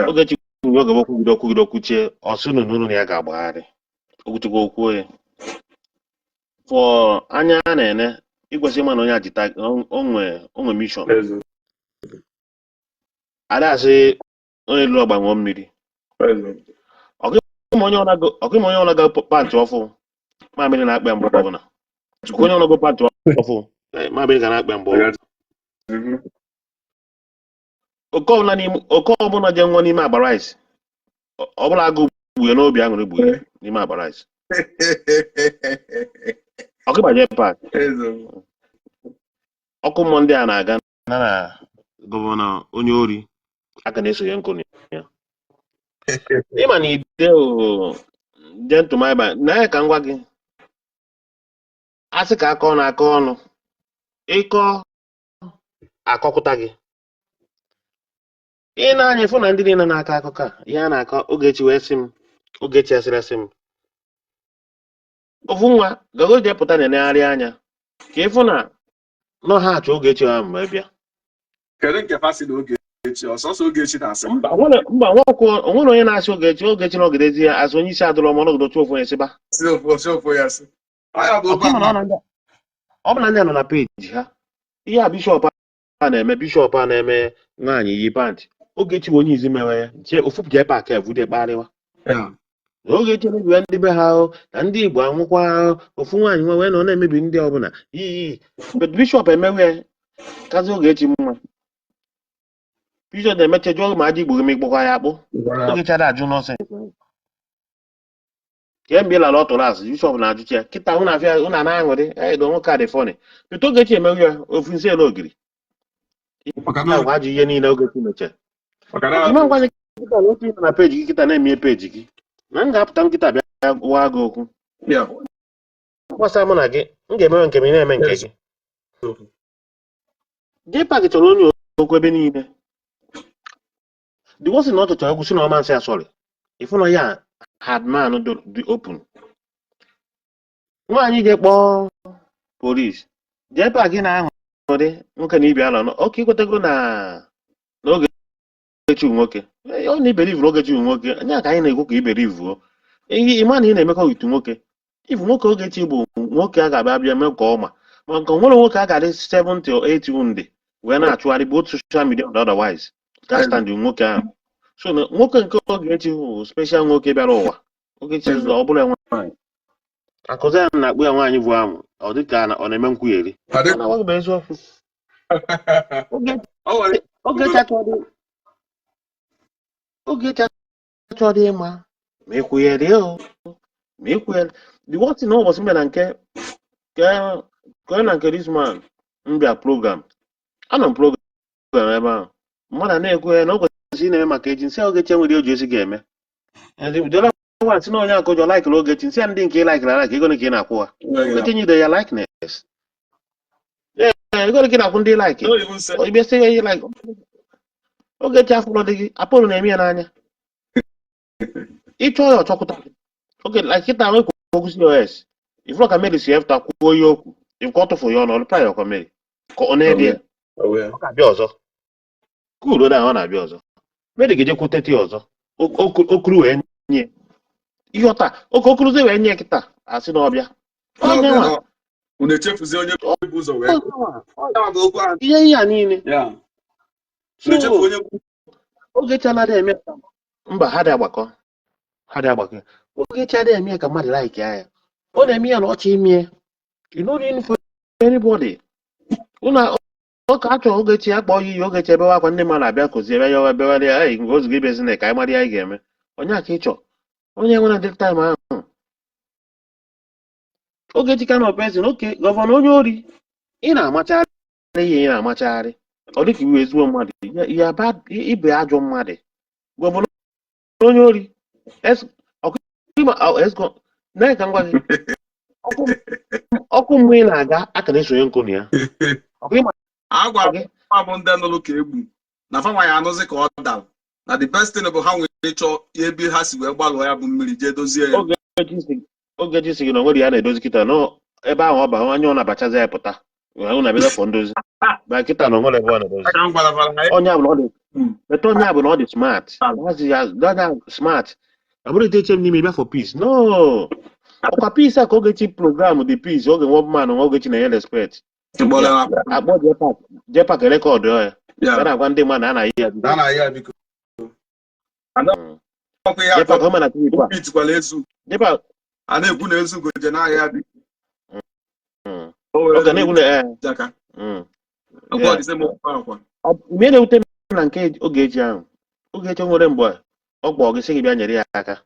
Ogechi kwuru oge okwugide okwugide okwuchie ọsụ nụnụ na ya ga-agbagharị okwuchikwa okwu ya for anya a na-ene ikwesị ịma na onye ajita onwe mission. Ada asị onye lụrụ ọgba ṅụọ mmiri. Ọkụ onye ọ na-aga pantị ọfụ, mamịrị na-akpa ya mgbe ọbụla. Onye ọ na-go pantị ọfụ, mamịrị ga na-akpa ya mgbe ọbụla. Oke ọbụla n'ime oke ọbụla je nwụọ n'ime akpa rice. Ọ bụla agụ gbuye n'obi aṅụrị gbuye n'ime akpa rice. Ọkụ ịgba JPAC. Ọkụ mmụọ ndị a na-aga na governor onye ori aka na-esonye nkụ na ya. Ịma na ide o gentleman na ya ka m gwa gị, asị ka akọ na akọ ọnụ ịkọ akọkụta gị. Ị na-anya ịfụ na ndị niile na-akọ akụkọ a, ihe a na-akọ, Ogechi wee sị m, Ogechi asịrị asị m ofu nwa gago jee pụta na-enegharị anya ka ịfụ na nọ ha achọ Ogechi ahụ mgbe bịa. Kedu nke fa si na Ogechi ọsọsọ Ogechi na-asị? Mba, mba, nwekwa onwere onye na-asị Ogechi. Ogechi nọgidezi ya azụ onye isi adụrọ m ọnọgide otu ofu onye sịba. Si ofu si ofu ya si. Ọ ya bụ okwu. Ọkụ mana ọ bụ na ndị a nọ na peji ha, ihe a bishop a na-eme, bishop a na-eme nwaanyị yi pant, Ogechi bụ onye izi mewe ya jee ofu jee paakị evude kparịwa. Ogechi emebiwe ndị be ha o, na ndị Igbo anwụkwa o, ofu nwaanyị nwe wee na ọ na-emebi ndị ọbụla iyi. But bishop emewe ya kazi Ogechi mma. Bishop na-emeche jụọ ma aja Igbo gị ma ịkpọkwa ya akpụ. Ogechi ada ajụ nonsense. Kemgbe ị lara ọ tụrụ asị, bishop na-ajụcha ya kịta hụ na afịa hụ na na-aṅụrị edo nwoke a dị funny. But Ogechi emewe ya ofu nsị elu ogiri. Maka na ya gwa ajụ ihe niile Ogechi mechere. Maka na Ime ngwa gị kịta na otu ị nọ na peji gị kịta na-eme peji gị na m ga-apụta nkịta bịa gwa gị okwu gbasara mụ na gị. M ga-emewe nke m, ị na-eme nke gị. JPAC chọrọ onye okwu ebe niile. The worst na ọ chọchara okwu si na ọma nsị ya sorry. Ịfụ na ya hard man dị open. Nwaanyị je kpọọ police, JPAC na-aṅụrị nwoke na ibe ya nọ oke ikwetego na n'Ogechi nwoke ọ na-iberivu n'Ogechi nwoke anya ka anyị na-ekwu ka iberivuo ịma na ị na-emekọ with nwoke ifu nwoke. Ogechi bụ nwoke a ga-abịa bịa mee ka ọ ma nke nwere nwoke a ga-adị 70 or 80 ndị wee na-achụgharị both social media and otherwise ga stand nwoke ahụ. So na nwoke nke Ogechi bụ special nwoke bịara ụwa. Ogechi ọ bụla nwaanyị akụzi ya na-akpụ ya nwaanyị bụ amụ, ọ dị ka ọ na-eme nkwugheri. Adị- Ọ na-agwa gị bụ eziokwu. O nwere Ogechi achọghị ịma ma ịkwụnyere o ma ịkwụnyere. The worst thing na ụbọchị mbịa na nke ke na nke this man mbịa program, anọ m program ebe ahụ, mmadụ a na-ekwu ya na o kwesịrị ị na-eme maka echi nsị Ogechi enwere oji esi ga-eme. And the other one sị na onye akụjọ laikiri Ogechi, nsị ya ndị nke ị laikiri alike, ego ka ị na-akwụ ha? Ogechi nyide ya likeness. Ee, ego ka ị na-akwụ ndị like? No even say. Ibe sị ya ihe like Ogechi afụrọ dị gị apụrụ na-eme ya n'anya ịchọ ya ọchọkwụta gị oge like kịta nwekwu okwu COS ifụrụ ka Mary si efta kwuo ya okwu ifụka ọ tụfu ya ọnụ ọlụpa ya ọkwa Mary ka ọ na-ede ya. Ọ ga-abịa ọzọ kuruo na ọ na-abịa ọzọ. Mary ga-eje kwutete ya ọzọ okuru wee nye ihe ọta oke okuruzie wee nye kịta asị na ọbịa onye nwa. Unu echefuzi onye bụ ụzọ wee Onye nwa. Ya bụ okwu ahụ. Ihe a niile. So Unu echefu onye bụ Ogechi anaghị eme mba ha dị agbakọ ha dị agbakọ. Ogechi adịghị eme ya ka mmadụ like ya. Ọ na-eme ya na ọchị ime you no need for anybody. Unu ụka achọ Ogechi akpọ ya iyi, Ogechi ebewe akwa, ndị mmadụ abịa kụzie ebe ya ebewere ya ei nke ozugbo ibezi na ka anyị mara ihe anyị ga-eme. Onye aka ịchọ onye nwere ndị time ahụ Ogechi ka na person oke governor onye ori ị na-amachagharị ihe ị na-amachagharị ọ dịka iwu ezigbo mmadụ ya bad ibe ajọ mmadụ governor onye ori na ka m gwa gị ọkụ mmụọ ị na-aga aka na-esonye nkụ na ya ọkụ ịma Agwara gị. m bụ ndị nụrụ ka egbu na fanwa ya anụzi ka ọ dara na the best thing bụ ha nwere ịchọ ebe ha si wee gbalụọ ya bụ mmiri jee dozie ya. Ogechi si gị na onwere ya na-edozi kịta nọ ebe ahụ ọ ba anya ọ na-abachazi ya pụta ọ na-abịa fọ ndozi ba kịta na onwere ebe ọ na-edozi. Aka m gwara fara na Onye abụ na ọ dị beta onye abụ na ọ dị smart. Maazị ya dada smart ọ bụrụ iteche m n'ime bịa for peace no ọkwa peace a ka Ogechi program the peace oge nwa man nwa Ogechi na-enye respect. Gbọrọ ya. Akpọ JPAC, JPAC record ya. Ya na-agwa ndị mmadụ na a na-ayị ya biko. Na na ya biko. Ọkwa ihe JPAC atọ ọ ma na clip a itikwala ezu JPAC a na-ekwu na ezu goje n'ahịa ya biko. O Ọ were ga na-ekwu na ee. aka ọkwa ọ dị same okwu akwa. Mgbe na-ewute m na nke Ogechi ahụ, Ogechi nwere mgbe Ọ kpọọ gị sị gị bịa nyere ya aka.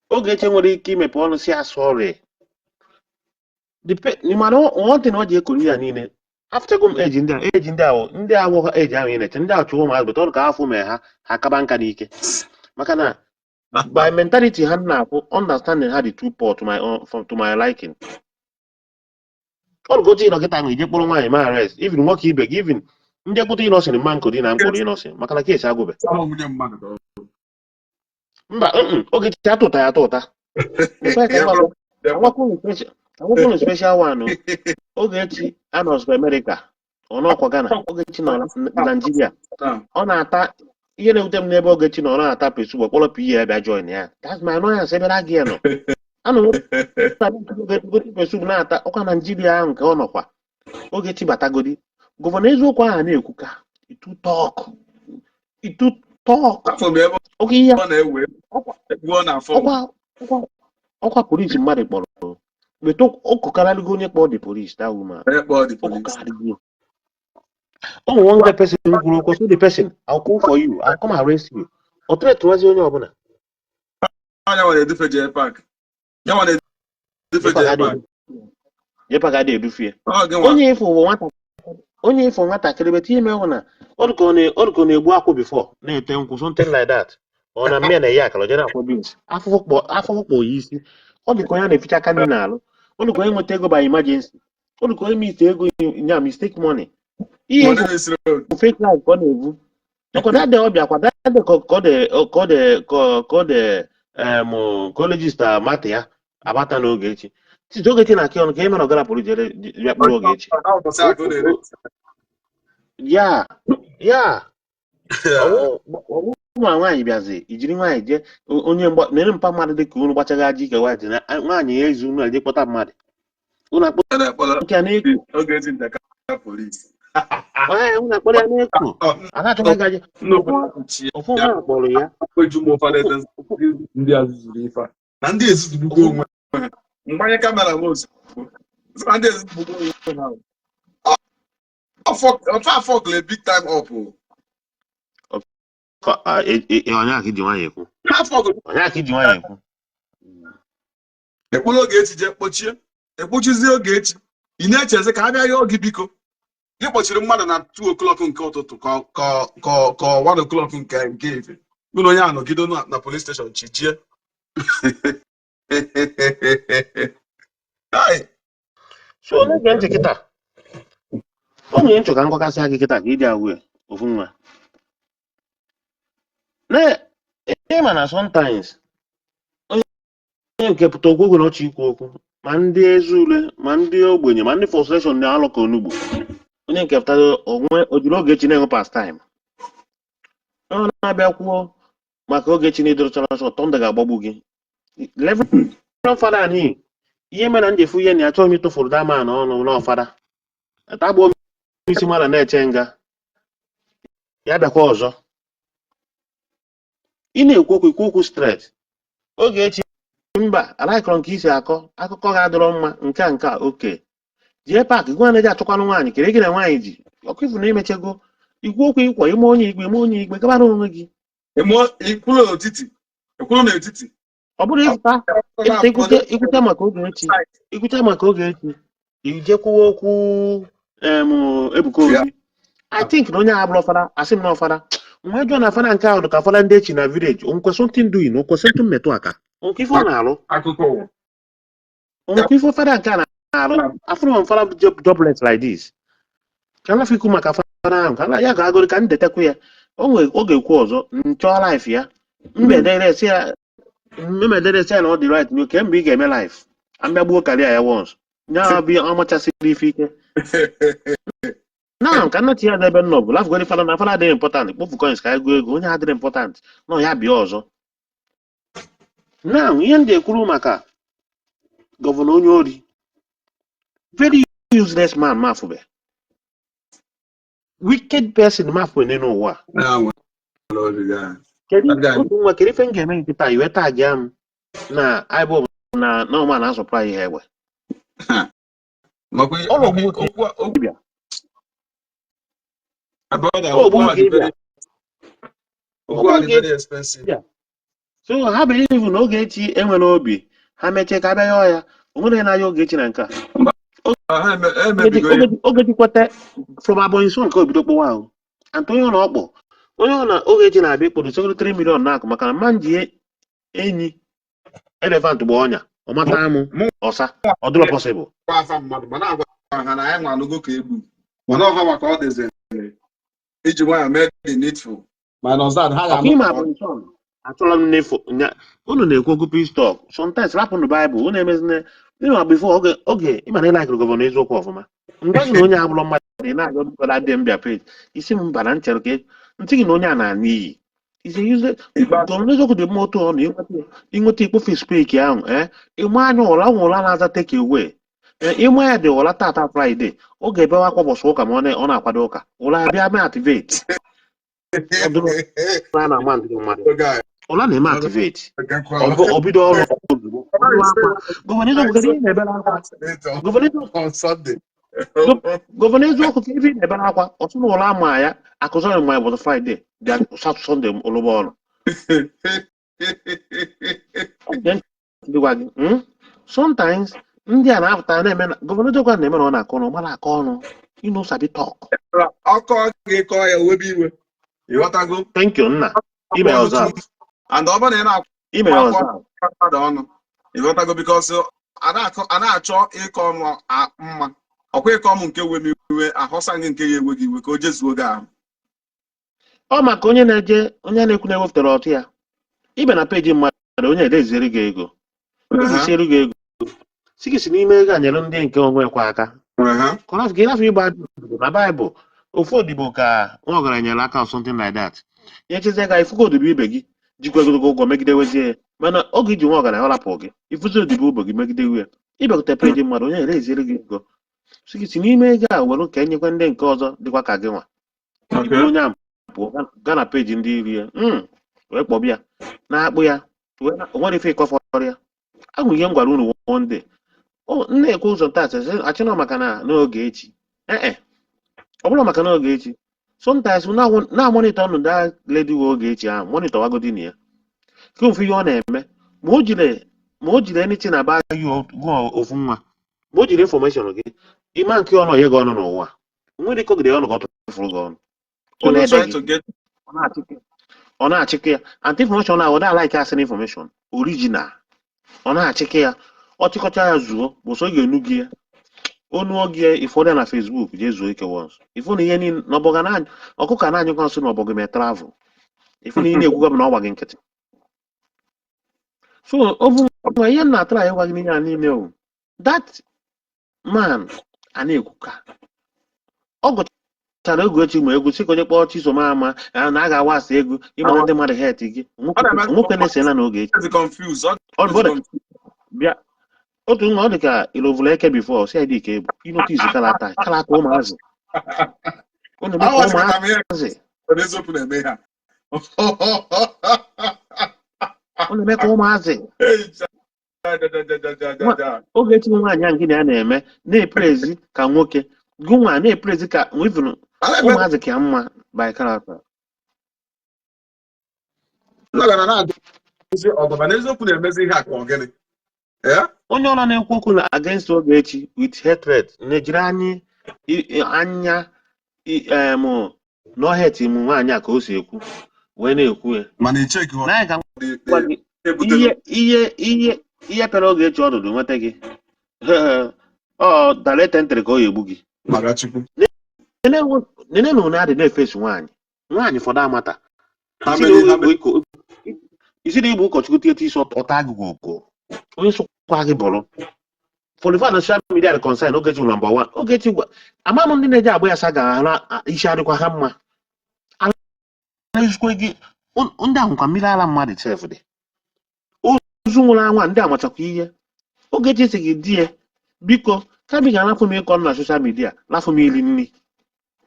Ogechi nwere ike imepe ọnụ si ya sorry. Mana one thing ọ ji ekori ya niile, aftergo m eji ndị a, eji ndị ahụ, ndị awụ eji ahụ ị na-eche ndị ahụ chụwa ụmụazị, but ọ ka afọ mee ha ha kaba nka n'ike, maka na by mentality ha na-afụ, understanding ha dị too poor to my own, to my liking. Ọ rụgote ịnọ kịta ahụ ije kpọrọ nwaanyị ma arrest even nwoke ibe gị, even ndị kpụta Innocent mma nkodi na mkpọrọ Innocent, maka na case agwụbe. Sama nwunye mmadụ ka ọ bụ. Mba, Ogechi atụ ụta ya atụ ụta. In fact, agwakwunu special one o. Ogechi anọzikwa Amerịka, ọ nọkwa Ghana. Ogechi nọ na Nigeria, ọ na-ata ihe na-ewute m n'ebe Ogechi nọ. Ọ na-ata pesu kpọrọ pa ya bịa join ya. That's my annoyance ebe na gị nọ anọ m pesu na-ata ọkwa Naijiria ahụ nke ọ nọkwa. Ogechi batagodi governor, eziokwu ahụ na-ekwu ka itu talk, itu talk. Afọ m ebe oke ihe ọ na-ewe egwu ọ na-afọ m. Ọkwa polisi mmadụ kpọrọ weta ụkọkarịgo onye kpọọ the police, that woman. Onye kpọọ the police? Ụkọkarịgo o nwere one guy person kwuru okwu, so the person, "I'll come for you, I'll come arrest you." Ọ threatụwazi onye ọbụla. Anya nwere edufe jee park, ya nwere edufe jee park. Jepa ga edufie. Ọ gị nwa. Onye ifo bụ nwata, onye ifo nwatakịrị bete ime hụ na ọ dị ka ọ na-egbu akwụ before na-ete nkwụ, something like that. Ọ na mmịa na-eyi akara jee na-akwụ beans. Afụfụ kpọ ya isi. Ọ dị ka onye a na-eficha aka nri n'alụ. Ọ dị ka onye nweta ego by emergency. Ọ dị ka onye miste ego nya mistake money ihe. Money misiri. Ifo fake life ka ọ na-ebu. Ọkwa dade ọ bịakwa dade ka ọ dị ka ọ register mata ya abata n'oge echi titi. Ogechi na-akị ọnụ ka e mere ọgara pụrụ jere bịa kpụrụ Ogechi. Ụbọchị aka ọ na-ere. Ya ọwụ ma nwaanyị bịazi ijiri nwaanyị jee onye mgba nere mpa mmadụ dị ka unu gbachaghị aja ike nwaanyị na nwaanyị ya ezu unu eje kpọta mmadụ unu akpọ Na-ekpọrọ ya n'eku. Ogechi ndeka polisi. Ee, unu akpọrọ ya n'eku a na-achọkwa gaje. Ofu nwa kpọrọ ya. Eju m ụfọdụ ebe ndị a zuzuru ife a na ndị ezuzugbugo onwe ha. Mgbanye camera m ozugbo. Sị na ndị ezuzugbugo onwe ha. Ofe afọkụle big time up o. Onye aka iji nwaanyị ekwu. Ha fọkụrụ. Onye aka iji nwaanyị ekwu. Ekpuru Ogechi jee kpochie, ekpochizie Ogechi. Ị na-echezi ka a bịa yọọ gị biko. Gị kpọchiri mmadụ na 2 o'clock nke ụtụtụ ka 1 o'clock nke efe gị na onye a nọgido na police station chi jie. Ai, So onye gee ntị kịta, o nwere nchọ ka ngwakasị gị kịta ka ịdị awụ ofu nwa na ịma na sometimes onye nke pụta okwu oge na ọchị ikwu okwu, ma ndị ezi ule, ma ndị ogbenye, ma ndị frustration na-alụ ka onugbu. Onye nke pụtara onwe o jiri Ogechi na-enwe pastime, ọ na-abịa kwuo maka Ogechi na-edorochara ọsọ tọnda ga-agbagbu gị. Reverend Fada anyị, ihe mere na njefu ihe na achọghị m ịtụfuru dama na ọnụ n'ọfada tagbuo m isi mmadụ na-eche nga ya bịakwa ọzọ. Ị na-ekwu okwu, ikwu okwu straight. Ogechi, mba, alaikọrọ nke isi akọ akụkọ ga-adịrọ mma nke a nke a oke jee paakị gwa na-eji achọkwanụ nwaanyị kere gị na nwaanyị ji ọkụ ifu na emechego ikwu okwu ikwa ime onye ikpe, ime onye ikpe gabara onwe gị. Ikwuru n'etiti, ekwuru n'etiti. Ọ bụrụ ịfụta ikwute maka Ogechi, ikwute maka Ogechi, ijekwuwa okwu Ebuka Obi. I think na onye a bụrụ fada, asị m na ọfada nwa jụọ na fada nke ahụ dị ka fada ndị echi na village. Onwekwe something doing, onwekwe something metụ aka, onwekwe ife ọ na-alụ. Akụkọ ụwa. Onwekwe ife fada nke a na-alụ. Afụrụ m fada jobless like this ka nlafe ikwu maka fada ahụ ka ya ga-agụrụ ka m detekwu ya. O nwe ọ ga-ekwu ọzọ nchọọ life ya mbedere si ya, mmedere si ya na ọ dị right n'oke kemgbe ị ga-eme life ambịa karịa ya once nya bụ amachasịrị ife ike na ka nna tinye ya n'ebe nnọ bụ lafugodi fada na fada adịghị important. Kpofu coins ka anyị gụọ ego onye adịrị important nọ ya bịa ọzọ. Now, ihe m ga-ekwuru maka governor onye ori, very useless man, mafube wicked person, mafube n'elu ụwa. Ya nwere oriri ahụ. Kedu That guy. otu nwa, kedu ife m ga-eme nkịta iwe taa gị m na IPOB na ọma na-asọpụrụ ihe egbe? Makwa Ụlọ maka nwoke okwu bịa. My brother, Ọ bụ okwu a nwoke dị bịa. very Okwu a dị Oge very expensive. Yeah. So ha believe na Ogechi enwere obi ha mechie ka abịa yọọ ya. O nwere onye na-ayọ Ogechi na nke a. Ha emebigo ya. Ogechi kweta from Abonyi so nke obido kpọwa ahụ. And onye ọ na-ọkpọ, onye ọ na Ogechi na-abịa ikpọrọ 3 million na-akụ maka na mma nji enyi elephant gba ọnya ọ mata amụ Mụ ọsa, ọ dịrọ possible. gwa afa mmadụ mana agwa ha na anyị nwa anụgo ka egbu, mana ọha maka ọ dịzị iji nwayọ mee the needful. Minus that, ha Ọkwa ga-anụ ime ka ọ Abonyi son achọrọ m n'efu nya. Unu na-ekwu okwu peace talk sometimes, rapụnụ Baịbụl unu emezina. Ịma before oge ịma na ịlakịrị Governor Eziokwu ọfụma, ngwa gị na onye abụrọ mmadụ, ị na-agọ bikọla dị mbịa page isi m mba na nchere ka ntị gị na onye a na-ana iyi isi yuze. Ikpeazụ. Governor Eziokwu dị mma otu ọ na ịnweta ikpofe spek ahụ, ee, ịma anya ụra nwe ụra na-aza take away, ee, ịma ya dị ụra tata Friday, ọ ga-ebewe akwa ụbọchị ụka ma ọ na-akwado ụka, ụra bịa mee activate. Ọ dụrụ ụra na-ama ndị mmadụ. Oge a ụra na-eme activate. agakwa. Ọ bido ọrụ ozugbo. Ọ bụrụ akwa Governor Eziokwu, kedu ihe na-ebere akwa Governor Eziokwu? On Sunday. Governor Eziokwu, ka ebe ị na-ebere akwa ọtụ na ụra ama ya akụzọrọ ma ụbọchị Friday bịa Satọde, Sunday ụlụba ọrụ. Gee ntị gwa gị, Sometimes ndị a na-apụta na-eme na Governor Eziokwu na-eme na ọ na-akọ ọnụ, ọ mara akọ ọnụ, you know, sabi talk. Ọkọ gị kọọ ya webe iwe. Ịghọtago? Thank you, nna, ime ọzọ. And ọ bụrụ na ị na-akwụ Ime ọzọ. mmadụ ọnụ, ịghọtago, because a na-achọ ịkọ ọnụ mma ọkwa ịkọ m nke we m iwe, ahọsa gị nke ya ewe gị iwe ka o jezuo gị ahụ. Ọ maka onye na-eje, onye na-ekwu na-ewepụtara ọtụ ya ibe na peji mmadụ, onye edeziere gị ego, edeziere gị ego, si gị si n'ime ego a nyere ndị nke onwe kwa aka. Kọrọ gị ịrafụ ịgba ajọ odibo na Baịbụl, ofu odibo ka nwa ọgaranya nyere aka or something like that. Ihe chezie ga ifugo odibo ibe gị jikwa ego gị ụgwọ megidewezie ya, mana oge iji nwa ọgaranya ọ rapụ gị, ifuzi odibo ibe gị megidewe ya. Ịbịakwute peji mmadụ, onye ereziere gị ego, si gị si n'ime ego a were ka enyekwa ndị nke ọzọ dịkwa ka gị nwa. Iburu onye ahụ pụọ gaa na peji ndị iri ya, wee kpọbịa na-akpụ ya wee o nwere ife ịkọfọrọ ya ahụ. Ihe m gwara unu one day, o m na-ekwu ụzọ nta achịnọ maka na n'oge echi, ee, ọ bụrụ maka n'oge echi, sometimes na-amonitor ọnụ that lady we oge echi ahụ, monitor wagodi na ya ka ofu ihe ọ na-eme, ma o jiri anything about you gụọ ofu nwa, ma o jiri information gị ịma nke ọnụ onye gị ọnụ n'ụwa nwere ike ogide ọnụ ka ọ tụfuru gị ọnụ. Ọ na-ede Trying gị to get ọ na-achịkọ ya anti information ahụ, ọ da like asị information original, ọ na-achịkọ ya, ọ chịkọcha ya zuo bụ sọ ọ ga-enu gị ya onu oge ịfọdụ ya na Facebook jee zuo ike once, ịfụ na ihe niile na ọbọga na ọkụkọ na-anyụkọ nsị na ọbọgị mee travel, ịfụ na ihe na-ekwuga bụ na ọ gba gị nkịtị. So ovu nwa ihe m na-atara ịgwa gị n'ihe a niile o, that man a na-ekwuka ọ gụchara Ogechi ma egwu sị ka onye kpọọ Chisom ama na a ga-awasị egwu ịmara ndị mmadụ het gị onwekwe na-esela na Ogechi. Dị confused. Ọ Ọ dị bụ confused. Bịa otu nwa ọ dị ka ilovụrụ eke before si dị ka ebu inotice kalata kalata ụmụazị ọ na-eme ka Aghọtara m ihe ụmụazị eziokwu na-eme ha. Ọ na-eme ka ụmụazị. Ei, ja, ja, ja, ja, ja, ja, ja. Ogechi, nwaanyị a, gịnị a na-eme na-eprezi ka nwoke gị nwa na-eprezi ka even A na-eme ụmụazị ka mma by character. Nna na-ajụzi ọgọba na eziokwu na-emezi ihe a ka ọ gịnị? Eh? Onye ọla na-ekwu okwu na against Ogechi with hatred na-ejiri anyị anya n'ọhịa m nwaanyị a ka o si ekwu wee na-ekwu ya. Mana icheki na anyị ka gwa gị ebutere ihe ihe ihe ihe pịara Ogechi ọdụdụ nweta gị, ọ direct entry ka ọ ga-egbu gị. Maka Chukwu. Nene na ụnụ adị na-efesu nwaanyị nwaanyị fọdụ amata. Ha mere ha mere Isi na igbu ụkọchukwu tie isi ọta gị gwogwo onye sokwa gị bụrụ for the fact na social media dị concern. Ogechi number one, Ogechi gwa ama m ndị na-eji agba ya sa ga isi adịkwa ha mma ala ezukwe gị ndị ahụ kwa mmiri ara mmadụ sef dị ozu nwụrụ anwa ndị amachakwa ihe. Ogechi si gị di ya biko kama ị ga-anapụ m ịkọ na social media, napụ m iri nri.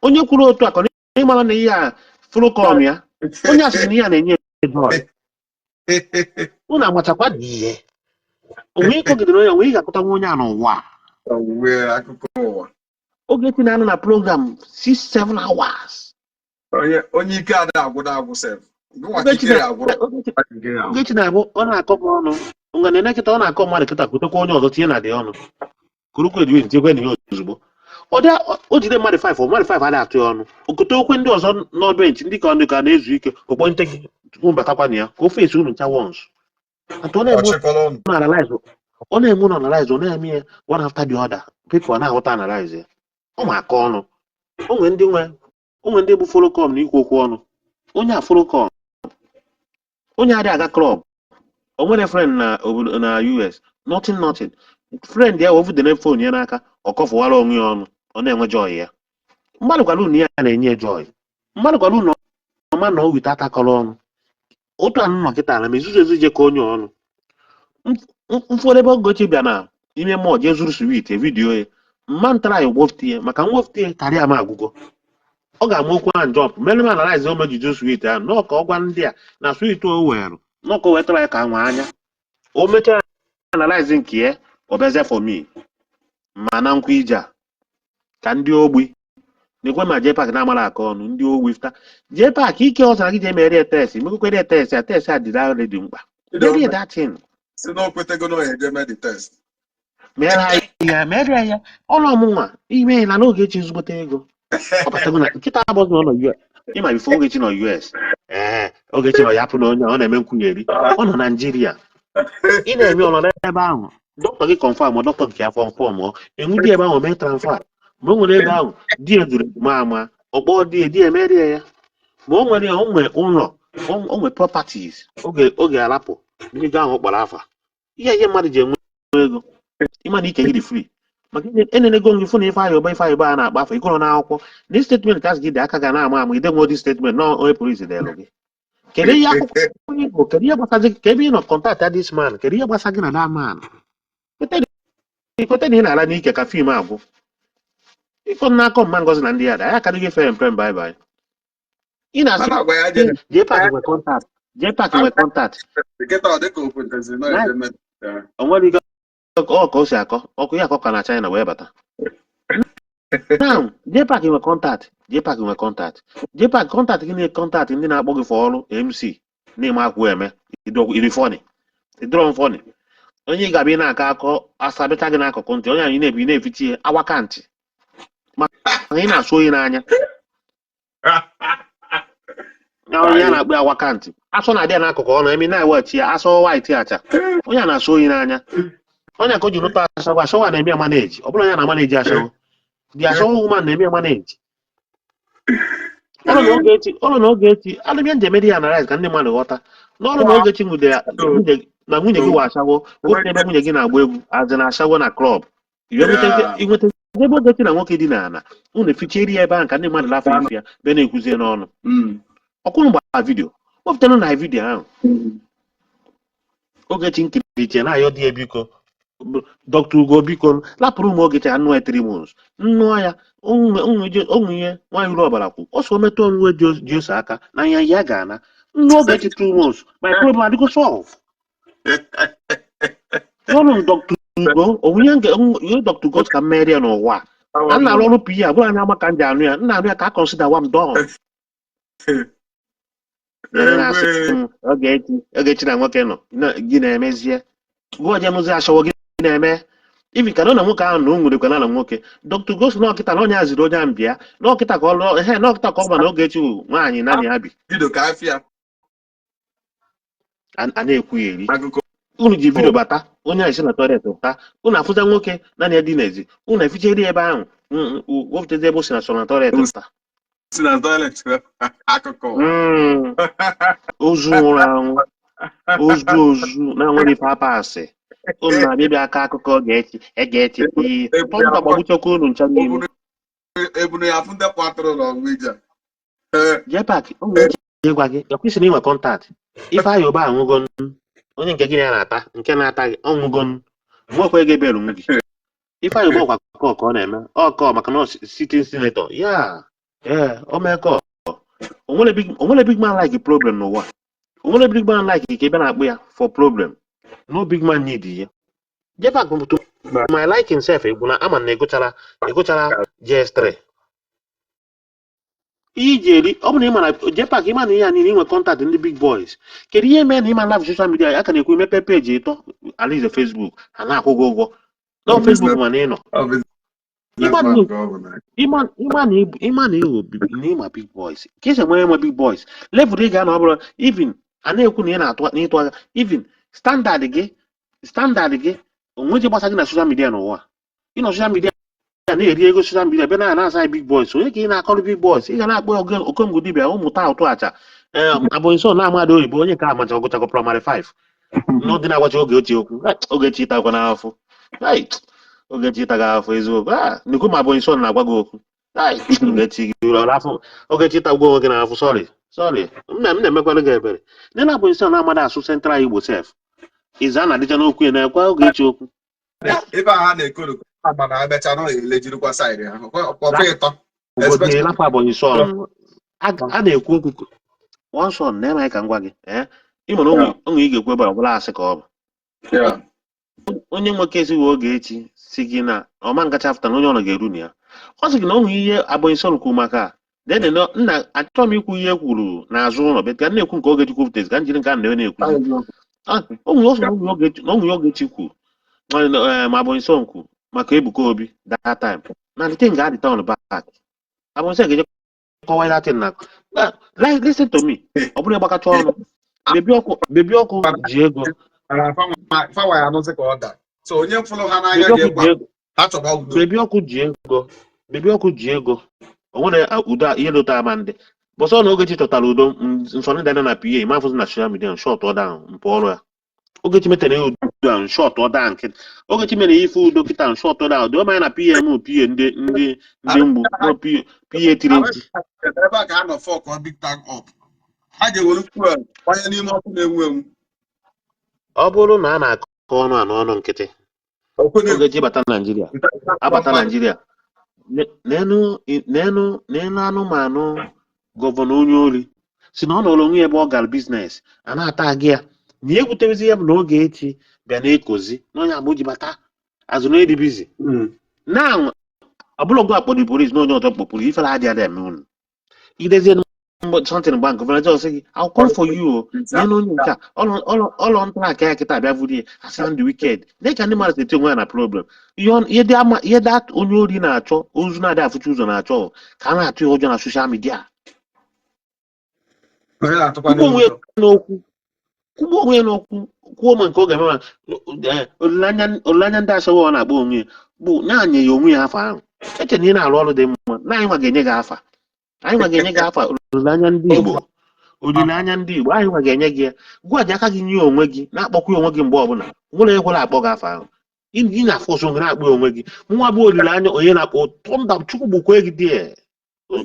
Onye kwuru otu a ka ọ ịmara na ihe a fụrụkọm ya, onye asịsị na ihe a na-enye joy. Unu amachakwa dị ihe onwe ịkọgidere onye onwe ị ga-akụta nwa onye a n'ụwa. Owuwe akụkọ ụwa. Ogechi na-anọ na program 6-7 hours. Onye onye ike ada agwụda agwụ sef. Gụnwa ka Ogechi ike na ya agwụrụ. Ogechi na-abụ ọ na-akọ m ọnụ nga na kịta, ọ na-akọ mmadụ kịta, kwutekwa onye ọzọ tinye na dị ọnụ kurukwu Edwin tinyekwe na ya ozugbo. Ọ dị o jide mmadụ 5, mmadụ 5 adịghị atụ ya ọnụ, okote okwe ndị ọzọ nọ bench, ndị ka ndị ka na-ezu ike, okponite gị tupu batakwa na ya ka ofe esi unu ncha once atụ. Ọ na-eme Ọchịkọrọ ọnụ. unu analyze, ọ na-eme unu analyze, ọ na-eme ya one after the other. People na-aghọta analyze ya, ọ ma akọ ọnụ. O nwere ndị nwe, o nwere ndị bụ folocom na ikwu okwu ọnụ. Onye a folocom, onye adịghị aga club, o nwere friend na obodo na US, nothing, nothing. Friend ya wefudere phone ya n'aka, ọ kọfụwara onwe ya ọnụ, ọ na-enwe joy ya. Mmadụ gwara unu ya na-enye joy, mmadụ gwara unu ọma na o wite atakọrọ ọnụ. Otu anụ nọ kịta na m ezuzu ezu je ka onye ọnụ mfọdụ ebe Ogechi bịa na ime mọọ jee zuru sweet video ya, mma ntara ya wofute ya maka mwofute ya karịa m agwụgwọ. Ọ ga-ama okwu ahụ jump mere m analyze o mejuju sweet ahụ nọọ ka ọ gwa ndị a na sweet o were nọọ ka o wetara ya ka anwa anya. O mechaa analyze nke ya, ọ bịazie for me ma na nkwa ije a ka ndị ogbi na-ekwe ma jee park na-amara aka ọnụ ndị ogbi fta jee park ike ọ zara gị jee mere ya test, mekwere ya test ya, test a dịrị already mkpa mere ya that thing. Si na o kwetego na ọ ya eje mee the test. Mere ya, mere ya ọnụ ọmụnwa ime na n'Ogechi ezigbote ego ọ batago na nkịta abọzụ na ọ nọ US. Ịma before Ogechi nọ US, ee, Ogechi nọ ya pụ na onye ọ na-eme nkwugheri, ọ nọ Naijiria ị na-eme, ọ nọ n'ebe ahụ, dọkịta gị confirm, dọkịta nke afọ confirm, ọ enwudi ebe ahụ mee transfer. Ma o nwere ego ahụ, di ya zuru ejima ama ọkpọ di ya, di ya emerie ya. Ma o nwere ya, o nwere ụlọ, o nwere properties oge oge arapụ ego ahụ ọ kpọrọ afa. Ihe mmadụ ji enwe ego, ịma na ike gị dị free maka enenego gị fụ na Ifeanyị Ụba, Ifeanyị Ụba a na-akpa afọ ịgụrụ n'akwụkwọ na statement ka gị dị aka ga na-ama ama ide nwe dị statement na onye polisi delụ gị. Kedu ihe akwụkwọ onye bụ? Kedu ihe gbasa gị ka ebe ị nọ contact this man? Kedu ihe gbasa gị na that man? Kwete na ị na-ala n'ike ka film agwụ ịkọ n'akọ mma Ngozi na ndị ya da ya akarịghị fe mpe. Bye bye. Ị na-asị Mana agwa ya jere. Jee park nwe contact, jee park nwe contact. Nkịta ọ dịka o kwetaziri na ọ eje mee. O nwere ike ọ ka o si akọ ọkụ ya akọ ka na China wee bata now. Jee park nwe contact, jee park nwe contact, jee park contact gị na contact ndị na-akpọ gị for ọrụ MC na-eme akwụ eme ịdị funny, ịdịrọ funny. Onye ị ga-abịa ị na-akọ akọ asabịcha gị n'akụkụ ntị onye anyị na-ebi na-efichi ya awaka ntị maka ị na-asụ oyi n'anya na onye a na-akpọ awaka ntị asọ na-adị ya n'akụkụ ọnụ emi na-eweghachi ya asọ white acha. Onye a na-asụ oyi n'anya, onye ka o ji lụta ashawo, ashawo a na-eme ya manage. Ọ bụrụ onye na-amaneji ashawo, the ashawo woman na-eme ya manage. Ọrụ na Ogechi, ọrụ na Ogechi alụbịa njem dị ya analyze ka ndị mmadụ ghọta n'ọrụ na Ogechi nwude ya nwunye na nwunye gị wa ashawo otu ebe nwunye gị na-agba egwu azị na ashawo na club. Inweta ebe Ogechi na nwoke dị n'ala unu eficheri ya ebe ahụ ka ndị mmadụ lafụ ife ya bịa na-ekwuzie n'ọnụ. Ọkwụrụ gbara video, wepụtanụ na video ahụ. Ogechi nkiriche na-ayọ di ya, biko Dr. Ugo, biko lapụrụ m Ogechi anụ ya 3 months nnụọ ya onwe ihe nwaanyị uru ọbara kwu ọsọ metụ onwe ji ose aka na ya ya ga-ana nnụọ Ogechi 2 months, my problem adịgo solve. Ọrụ m Dr. Ugo onwe ihe Dr. Ugo ka m merie ya n'ụwa a a na-arụ ọrụ PA bụrụ anya ama ka m ji anụ ya nna anụ ya ka a consider wa m done. Onye na-asị m Ogechi, Ogechi na nwoke nọ gị na-emezie gụọ je mụzi ashawo gị na-eme ibi ka na nwoke ahụ na o nwerekwa na nwoke Dr. Gosi na ọkịta na onye aziri onye ahụ bịa na ọkịta ka ọ lụọ ehe na ọkịta ka ọ ma na Ogechi bụ nwaanyị naanị ya bi. Video ka afịa. A na-ekwugheri. Akụkọ. Unu ji video bata, onye a esi na toilet pụta, unu afụza nwoke naanị ya dị n'ezi, unu eficheri ebe ahụ wepụtazi ebe o si na so na toilet pụta. Si na toilet, akụkọ. Ozu nwụrụ anwụ, ozu ozu na-enweghị ife apa asị unu na-abịa bịa aka akụkọ Ogechi, Egechi tọnta gbagbuchakwa unu ncha n'ime. Ebunu ya afụ ndị kpatụrụ n'ọnwụ ije. Jee park o nwere ike ịgwa gị ekwesịrị inwe contact. Ifeanyị Ụba anwụgo, onye nke gị na ya na-ata nke na-ata gị ọnwụgo nwekwa ego ebelu nwu gị. Ifeanyị Ụba ọkwa kọ ka ọ na-eme ọkọ maka na ọ sitting senator ya ee o mee kọ onwere big man like problem n'ụwa, onwere big man like ka ebe na-akpụ ya for problem. No big man need ya. Jee park to my liking sef egwu na ama na ịgụchara ịgụchara JS3. Ihe iji eri, ọ bụ na ị ma na JPAC, ịma na ihe a niile inwe contact ndị big boys. Kedu ihe mere na ịma live social media a ka na-ekwu mepe peji ịtọ alaeze Facebook, ha na-akwụ gị ụgwọ na Facebook ma na ị nọ Ọ ịma na businessman ka ọ bụ na. ịma na ịma na ịwụ na ịma big boys ka esi enwe ịma big boys level ị ga-anọ. Ọ bụrụ even a na-ekwu na ị na-atụ n'ịtụ aka, even standard gị, standard gị onwe ji gbasa gị na social media n'ụwa. Ị nọ social media na-eri ego social media, bịa na na-asa big boys. Onye ka ị na-akọrọ big boys? Ị ga na-akpọ Okongwu dibịa ụmụta ụtụ acha ee abụghị nso na-amadị oyibo, onye nke amacha ọgụchakọ primary 5 n'ọdị na-agwacha oge ochie okwu. Ah, Ogechi ịtakwa n'afọ. Ai, Ogechi ịtaga afọ eziokwu. Ah, nnukwu ma abụghị nso na-agwa gị okwu. Ai, Ogechi gị ụlọ afọ. Ogechi ịtagwo onwe gị n'afọ. Sorry, sorry, m na-emekwara gị ebere. Ndị na-abụghị nso na-amadị asụ Central Igbo sef ịza a na-adịcha n'okwu ya na-ekwe Ogechi okwu. Ebe a ha na-ekoro mana emecha na elejirikwa side ha ọkwa ịtọ. Obodo ịlapụ Abonyi son a na-ekwu okwu one son na-eme ka m gwa gị ee ị nwere onwe ị ga-ekwu ebe ọ bụla asị ka ọ bụ onye nwoke esighị Ogechi si gị na ọma ngacha afụta na onye ọnọ ga-eru na ya. Ọ sị gị na onwe ihe Abonyi son kwuru maka dede nna. Achọrọ m ikwu ihe kwuru n'azụ ụlọ bet ka m na-ekwu nke Ogechi kwupụtezi, ka m jiri nke a na-ekwuzi. Ah, onwe ọ sị na onwe Ogechi na onwe Ogechi kwuru ma Abonyi son kwuru maka Ebuka Obi that time na the thing ga-adị turn back. Abonyi son ga-eje kọwaa that thing na like, listen to me, ọ bụrụ ịgbakacha ọnụ bebi ọkụ, bebi ọkụ ji ego. Mana fawa ya anụzi ka ọ da so onye fụrụ ha n'anya Bebi ọkụ ga-egwa ji ego. ha chọba udo. Bebi ọkụ ji ego, bebi ọkụ ji ego. O nwere udo ihe dị ụtọ ama ndị bọsọ na Ogechi chọtara udo nsọ ndị dana na PA ma afụzi na social media short ọ down mpụ ọrụ ya. Ogechi metere udo ahụ short ọ down nkịtị. Ogechi mere ife udo kịta short ọ down dị ọmanya na PM PA ndị mgbu no PA PA tiri nti. Ebe a ka ha nọ fuck big time up, ha ga-ewere fuel gbanye n'ime ọkụ na-enwu enwu. Ọ bụrụ na a na-akọ ọnụ a n'ọnụ nkịtị, Okwu na-ekwu. Ogechi bata Naijiria, abata Naijiria, n'enu n'enu n'enu anụmanụ governor onye ori si na ọ nọrọ onwe ya ebe ọ gara business a na-ata gị ya na ihe gwuterezi ya bụ na Ogechi bịa na-ekozi na onye agba o ji bata azụ na edi busy na ọbụla ọgụ akpọrọ police na onye ọzọ kpọpụrụ ifere adịghị adị eme unu idezie something mgba governor just sị gị, "I'll call for you o." N'elu onye nke a ọlọ ntara aka ya kịta abịa vuru ya asị na ndị wicked dị ka ndị mmadụ si eti onwe ya na problem. Ihe ihe dị ama ihe dị onye ori na-achọ ozu na-adị afụcha ụzọ na-achọ ka a na-atụ ya ụjọ na social media. Onye na-atụkwa kwugbuo onwe ya n'ụjọ. N'okwu kwugbuo onwe ya n'okwu kwuo ma nke ọ ga-eme ma olileanya ndị ashawo ọ na-akpọ onwe ya bụ na-anye ya onwe ya afa ahụ eche na ị na-arụ ọrụ dị mma na anyị nwa ga-enye gị afa, anyị nwa ga-enye gị afa olileanya ndị Igbo, olileanya ndị Igbo, anyị nwa ga-enye gị ya. Gwa ji aka gị nye onwe gị na-akpọkwa onwe gị mgbe ọbụla nwere ekwela akpọ gị afa ahụ. Ị na-afụ ọsọ onwe na-akpọ onwe gị nwa bụ olileanya onye na-akpọ tọnda Chukwu gbukwe gị dị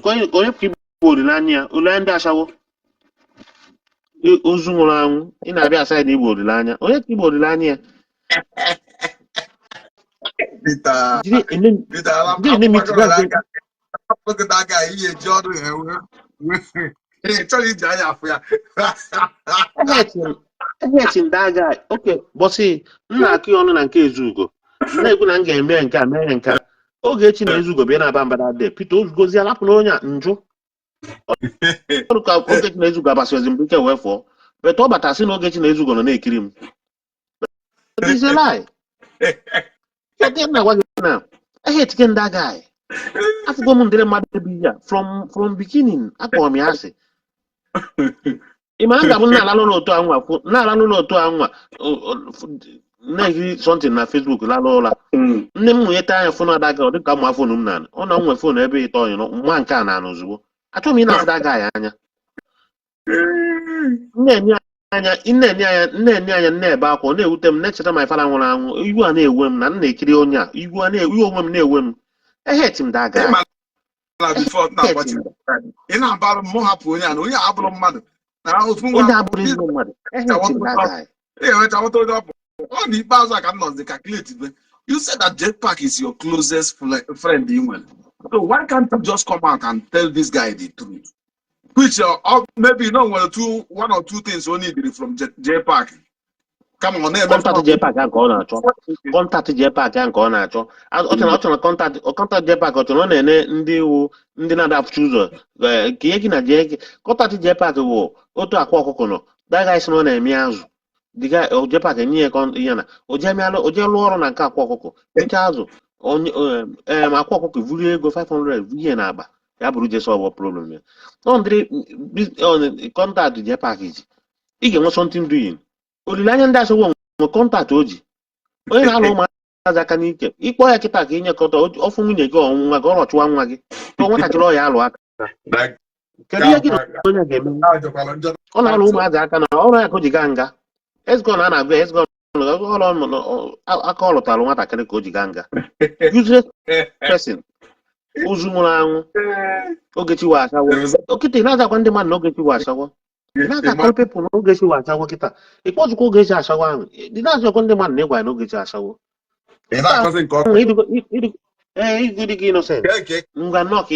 onye ka ịbụ olileanya ya, olileanya ndị ashawo ozu nwụrụ anwụ. Ị na-abịa asa ya na igbo olileanya onye ka igbo olileanya ya. Peter jiri ene Peter ala jiri ene meeting na-asị akwụkwọ aka ihe eji ọnụ ya wee ị chọrọ iji anya afụ ya. Ehetin that guy. Okay, bọsị m na-akụ ya ọnụ na nke Ezugo, m na-ekwu na m ga-eme nke a mee nke a. Ogechi na Ezugo bịa na-aba mba that day. Peter ozugozi alapụ na onye a njụ ọrụ ka Ogechi na Ezugo abasịrịzi mbụ ike wee fụọ but ọ bata sị na Ogechi na Ezugo nọ na-ekiri m. But it's a lie. Kedu m na-agwa gị na ehetike that guy? Afụgo m ndịrị mmadụ bụ ihe a from beginning akpọrọ m ya asị. Ị ma na m ga-abụ na-alalụ n'otu anwa na-alalụ n'otu anwa na-ekiri something na Facebook lalụ ụra, nne m nweta anya phone adaga ọ dịka ụmụ phone m na ọ na nwe phone ebe ịtọ ọnyụ nwa nke a na-anụ ozugbo. Achọghị m ị na-afụ daga ya anya na-enye anya na-enye anya na-enye anya na-ebe akwa. Ọ na-ewute m na-echeta my father nwụrụ anwụ. Iwu a na-ewe m na m na-ekiri onye a iwu a na-ewe onwe m na-ewe m eheti m daga. Ịma na before na agbachi ị na-abalụ m hapụ onye a na onye a abụrụ mmadụ na ofu nwa onye abụrụ ezigbo mmadụ, eheti m daga. Ị ga-enwecha nweta onye ọ bụ ọ na ikpeazụ a ka m nọzi calculate be. You said that Jetpack is your closest friend ị nwere, so why can't you just come out and tell this guy the truth, which maybe no nwere two one or two things o needed from J Park. Kama ọ na-eme Contact JPAC ahụ ka ọ na-achọ, contact JPAC ahụ ka ọ na-achọ. Ọ chọrọ contact JPAC. Ọ chọrọ, ọ na-ene ndị iwu, ndị na-adapụcha ụzọ, ka ihe gị na jee contact JPAC bụ otu akwa ọkụkọ nọ. That guy sị na ọ na-eme azụ. The guy, JPAC enye ya ihe na o jee mịalụ, o jee lụọ ọrụ na nke akwa ọkụkọ mechaa azụ onye akwa ọkụkọ vulie ego 500 vulie n'akpa ya bụrụ je solve problem ya. Ọ ndịrị contact JPAC ji, ị ga-enwe something doing. Olileanya ndị asọgbu nwe contact o ji, onye na-alụ ụmụazị aka n'ike, ịkpọ ya kịta ka inye kọta ọfụ nwunye gị, ọnwụnwa gị, ọrọchụwa nwa gị ka nwatakịrị ọya alụ aka. Kedu ihe gị na onye ga-eme? Ọ na-alụ ụmụazị aka na ọrụ ya ka o ji gaa nga. Ezgon a na-agụ ya Ezgon, ọrụ aka ọ lụtara nwatakịrị ka o ji gaa nga. Useless person, ozu nwụrụ anwụ. Ogechi wa asawo okịta. Ị na-azakwa ndị mmadụ na Ogechi wa asawo. Ị na-azakwa people na Ogechi wa asawo. Kịta ịkpọzụkwa Ogechi asawo ahụ, ị na-azakwa ndị mmadụ na ịgwa ya na Ogechi asawo. Ị na-akọzi nke ọkụ. Ee, ịdị gị innocent. Nke Ngwa nnọọ ka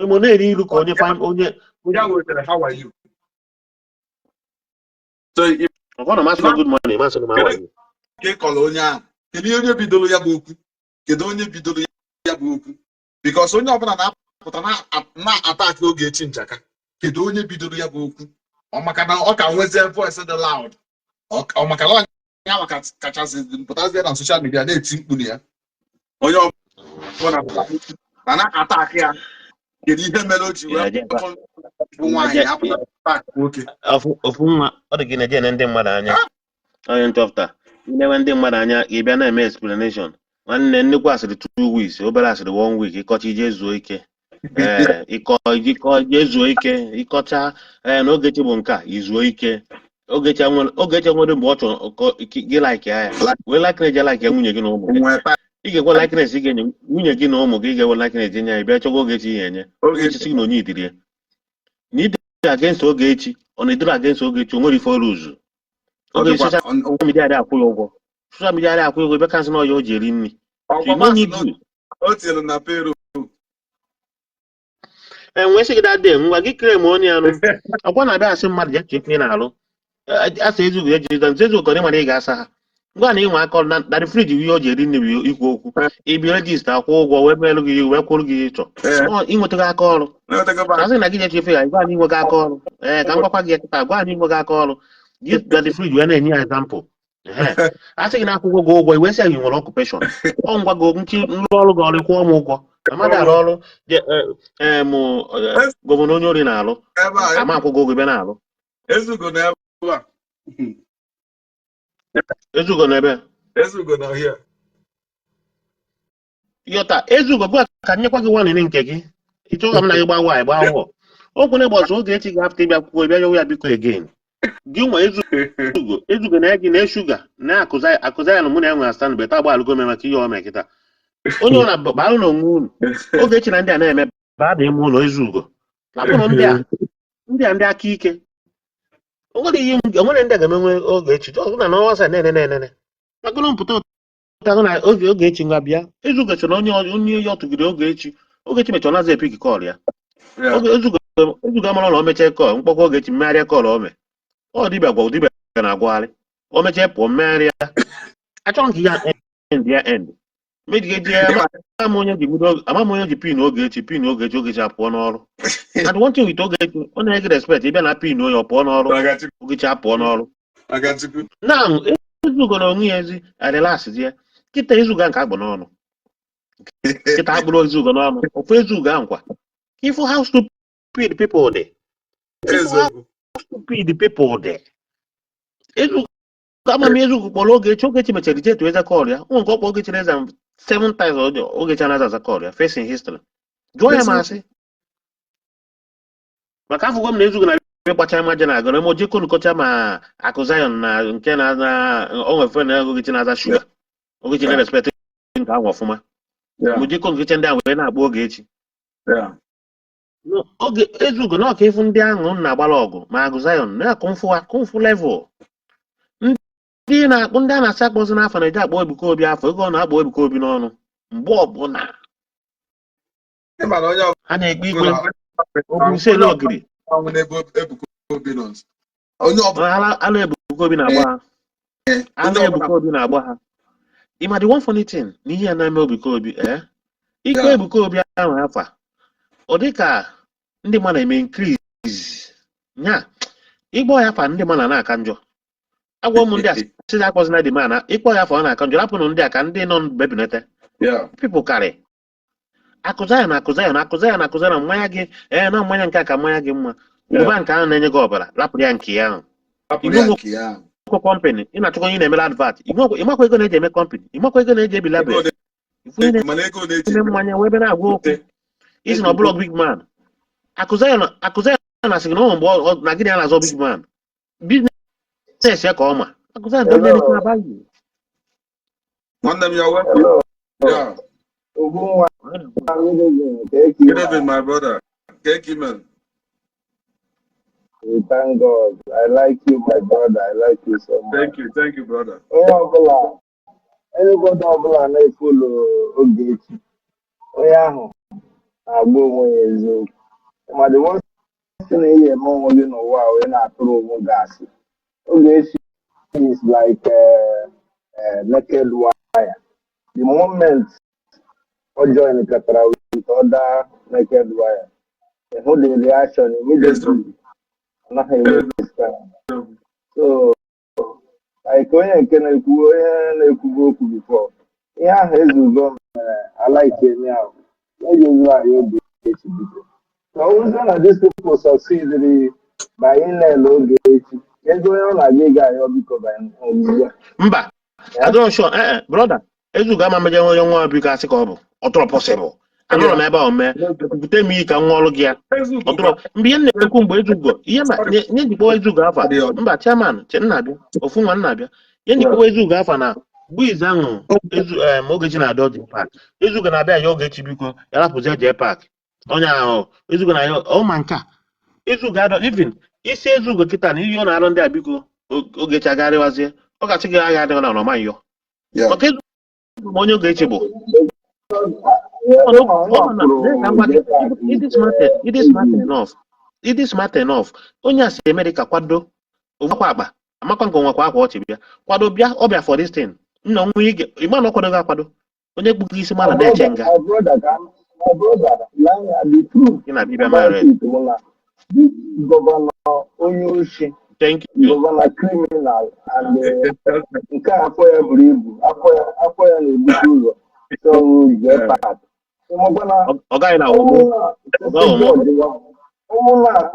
ụmụ na-eri ilu ka onye onye ya nwetara, "How are you?" So Ọ na masị good morning, masị m, "How are you?" Ka ị kọrọ onye ahụ, kedu onye bidoro ya bụ okwu? Kedu onye bidoro ya bụ okwu? Because onye ọbụla na-apụta na-attack Ogechi Njaka. Kedu onye bidoro ya bụ okwu? Ọ maka na ọ ka nwezie voice dị loud, ọ maka na ọ ya maka kachasị pụtazie na social media na-eti mkpu na ya, onye ọbụla pụta na na-attack ya. Kedu ihe mere o ji wee bụ nwaanyị apụta attack nwoke? Ofu nwa ọ dị gị na-eje ene ndị mmadụ anya, onye nchọpụta inewe ndị mmadụ anya, ị bịa na-eme explanation. Nwanne, nnukwu asịrị 2 weeks, obere asịrị one week. Ịkọcha ije zuo ike. Ee, ịkọ ịkọ ije zuo ike. Ịkọcha, ee, na Ogechi bụ nke a, izuo ike. Ogechi nwere mgbe ọ chọrọ gị like ya wee likeness ya, like ya nwunye gị na ụmụ gị. Ị ga-ekwe likeness ị ga-enye nwunye gị na ụmụ gị. Ị ga-enwe likeness nye ya, ị bịa chọgwa Ogechi ihe enye Ogechi, sị gị na onye idiri ya na idiri against Ogechi. Ọ na-ediri against Ogechi, o nwere ife ọrụ uzu Ogechi. Social media adịghị akwụ ya ụgwọ. Social media adịghị akwụ ya ụgwọ. Ebe kansị na ọya o ji eri nri. So you no need you. O tinyere na payroll. Enwee sị gị that day, ngwa gị claim onye ya nụ ọkwa na-abịa asị mmadụ jee chee ife ị na-alụ. Asa ezugo eji ezugo ka ọ dị mara ị ga-asa ha. Ngwa na ịnwe aka ọrụ na the fridge, ihe o ji eri nri bụ ikwu okwu. Ibi register, akwụ ụgwọ, wee meelụ gị, wee kwụrụ gị ịchọ. Ịnwetago aka ọrụ. Ka sị na gị jeche ife ya, gwa anyị inwego aka ọrụ. Ee, ka m gwakwa gị kịta, gwa anyị inwego aka ọrụ gị na the fridge wee na-enye ya example. A sị gị na akwụkwọ gị ụgwọ, iwe sị ya nwere occupation. Ọ ngwa gị nchi nrụ ọrụ gị, ọrụ kwụọ m ụgwọ. Amadị arụ ọrụ governor onye ori na-alụ ama akwụkwọ ụgwọ bịa na-alụ. Ezugo na ebe a. Ezugo na ebe. Ezugo na here. Yọta ezugo gwa ka nyekwa gị nwanne nke gị. Ịchọ ka m na gị gbaa nwaanyị gbaa wọ okwu na ịgbọsọ Ogechi ga-apụta ịbịa kwuo, bịa yọwa ya biko again. Gị nwa ezugo, ezugo na gị na shuga na akụza akụza ya na mụ na ya nwere stand beta agba alụgo maka ihe ọ mee kịta. Onye ọ na-balụ na onwe unu Ogechi na ndị a na-eme baa na ime ụlọ ezugo na bụrụ ndị a, ndị a ndị aka ike. Onwere ihe onwere ndị a ga-emenwe Ogechi ọ na n'ọnwa sa na-enene enene agụrụ mpụta ụta na oge Ogechi ngwa bịa. Ezugo so na onye onye ya ọtụgide Ogechi. Ogechi mechara naza e pick call ya. Oge ezugo, ezugo amara na o mechie call mkpọkọ Ogechi, mmegharịa call o mee. Ọ dibịa gwa dibịa na-agwagharị, o mechie pụọ mmegharịa. Achọghị ka ya end ya end mejigeji ya. Ama onye ji bido, ama m onye ji pin Ogechi, pin Ogechi. Ogechi apụọ n'ọrụ. And one thing with Ogechi, ọ na-ege respect. Ịbịa na pin onye, ọ pụọ n'ọrụ. Ogechi apụọ n'ọrụ. Now ezugo na onwe ya ezi relax ya kịta. Ezugo nke agbụ n'ọnụ kịta, akpụrụ ezugo n'ọnụ ofu ezugo ahụ kwa. Ifu how stupid people dị, ifu how stupid people dị. Ezugo, ama m ezugo kpọrọ Ogechi. Ogechi mechara reject eze call ya. Ụmụ nke ọkpọ Ogechi na eze seven times, Ogechi anaghị aza call ya. First in history. Jụọ ya ma asị maka afụgo m na ezugo na gbacha ma je na agara ma oje konukọcha ma akụ Zion na nke na na o nwefe na Ogechi na-aza shuga. Ogechi na respect nke ahụ ọfụma. Ma oje konukọcha ndị ahụ wee na-akpọ Ogechi oge ezugo na ọka ịfụ ndị ahụ na-agbara ọgụ ma agụ Zion na akụmfụ akụmfụ level ndị na-akpụ ndị a na-asị akpọzi n'afọ na-eji akpọ Ebuka Obi afọ ego ọ na-akpọ Ebuka Obi n'ọnụ mgbe ọbụla ha na-ekpe ikpe okwu ise n'ogiri. Ala Ebuka Obi na-agba ha. Onye Ana ọbụla. Ebuka Obi na-agba ha. Ịma the one funny thing na ihe a na-eme Ebuka Obi, ike Ebuka Obi ahụ afa ọ dị ka ndị mmadụ eme increase nya ịgbọ ya afa, ndị mmadụ na-aka njọ. Agwa m ndị a sị akpọzina the man, ịkpọ ya afa ọ na-aka njọ, rapụnụ ndị a ka ndị nọ bebinete. People karị akụza ya na akụza ya na akụza ya na akụza na mmanya gị, na mmanya nke a ka mmanya gị mma. Ụba nke ahụ na-enye gị ọbara, rapụrụ ya nke ya ahụ. Hapụrụ ya nke ya ahụ. Akwụkwọ company ị na-achọkwa onye na-emere advert, ịmakwa ego na-eji eme company, ịmakwa ego na-eji ebi label. Ego ifu onye mana ego na-eji na-eme mmanya wee ebe na-agwa okwu isi na ọbụla big man, akụza ya na akụza ya na asị gị na ọ mgbe na gịnị a na-azọ big man business ya ka ọ ma akụza ya don't know anything about you. Nwanne m ya welcome. Hello. Yeah. Ogunwa, good evening. Thank you. Good evening, my brother. Thank you, man. We thank God. I like you, my brother. I like you so much. Thank you, thank you, brother. Onye ọbụla, anybody ọbụla na-efollow Ogechi, onye ahụ na-agba onwe ya eziokwu. Ma the worst thing ị ga-eme onwe gị n'ụwa a wee na-atụrụ onwe gị asị. Ogechi is like a naked wire. The moment ọ join katara with other naked wire, hụ the reaction immediately. Anaghị enwe time. So, like onye nke na-ekwu, onye na-ekwubu okwu before, ihe ahụ ezugo mere alaike eme ahụ ejezu anyị oge echi biko. So ọ bụrụzie na these people succeed by ịna-ele Ogechi, ego onye ọ na-aga ịga ayọ biko by ugbu a. Mba, adịrọ sure. Brother ezugo ama meje onye nwa biko asị ka ọ bụ ọtụrụ possible anụrụ m ebe ahụ mee bute m iyi ka m ṅụọlụ gị ya. Ọtụrụ mgbe ihe m na-ekwu mgbe ezugo ihe na nye njikpọwa ezugo afa. Mba, chairman che nna-abịa ofu nwa nna-abịa ihe njikpọwa ezugo afa na mgbe izu ahụ ezu Ogechi na-adọ J Park, ezugo na-abịa ya Ogechi biko ya rapụzie J Park, onye ahụ ezugo na ya ọ ma nke a ezugo adọ even isi ezugo kịta na ihe ọ na-arụ ndị a biko Ogechi agarịwazie, ọ ga-asị gị agha adịghị na ọma nyọ maka ezugo ma onye Ogechi bụ. Ihe Ọ ọ ma na kwuru ka m gwa gị, J Park ịdị smart, ịdị smart enough, ịdị smart enough, onye a si Amerịka kwado onwekwa akpa amakwa nke onwekwa akwa ọchị bịa kwado bịa ọbịa for this thing nna onwe ige ịma na ọ kwadoghị akwado onye kpugo isi mmadụ My na-eche brother, nga. My brother, my brother, lee the truth Ị na-abịa bịa about mara it bụ na this governor onye oshi, Thank you. governor criminal and nke a afọ ya buru ibu, afọ ya na-ebute ụzọ, so J Park. Ịmakwa na Ọ gaghị na ọ ọmụ bụrụ na ọ gaghị ọmụ. Sisi George wa, ọ bụrụ na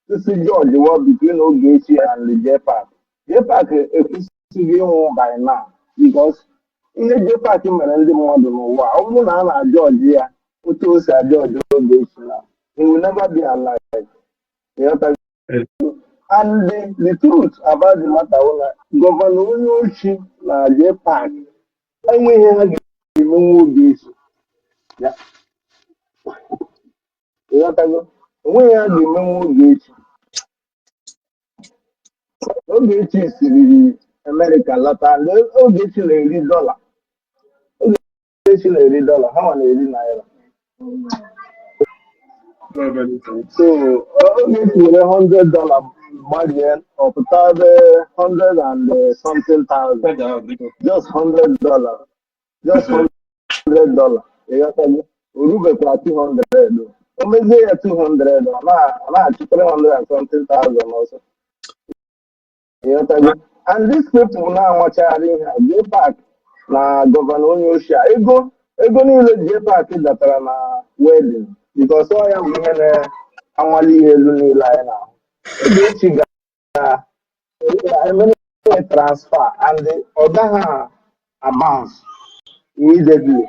sisi George wa between Ogechi and the J Park, J Park ekwesịghị ịnwụ by now because ihe J Park mere ndị mmadụ n'ụwa, ọ bụrụ na a na-ajọji ya otu o si ajọji Ogechi na, he will never be alive. Ịghọtago? And the truth about the matter bụ na governor onye ochi na J Park enweghị ihe ha ga-emenwu Ogechi ya. Ịghọtago? Enweghị ha ga-emenwu Ogechi. Ogechi siriri Amerịka lọta and Ogechi na-eri dọla. Ogechi na-eri dọla, ha nwa na-eri naira. So Ogechi were $100 gbarie ọpụta ebe hundred and something thousand. Just $100. Just $100. Ịghọtago? O rubekwa 200 o. O mezie ya 200, ọ na-achị 300 and something thousand ọzọ. Ịghọtago? And these people na-anwachagharị ihe a, J Park na governor onye ochie a, ego niile J Park datara na wedding because ọ ya bụ ihe na-anwale ihe elu niile anyị na-ahụ. Ogechi ga-emere transfer and ọ gaghị abounce immediately.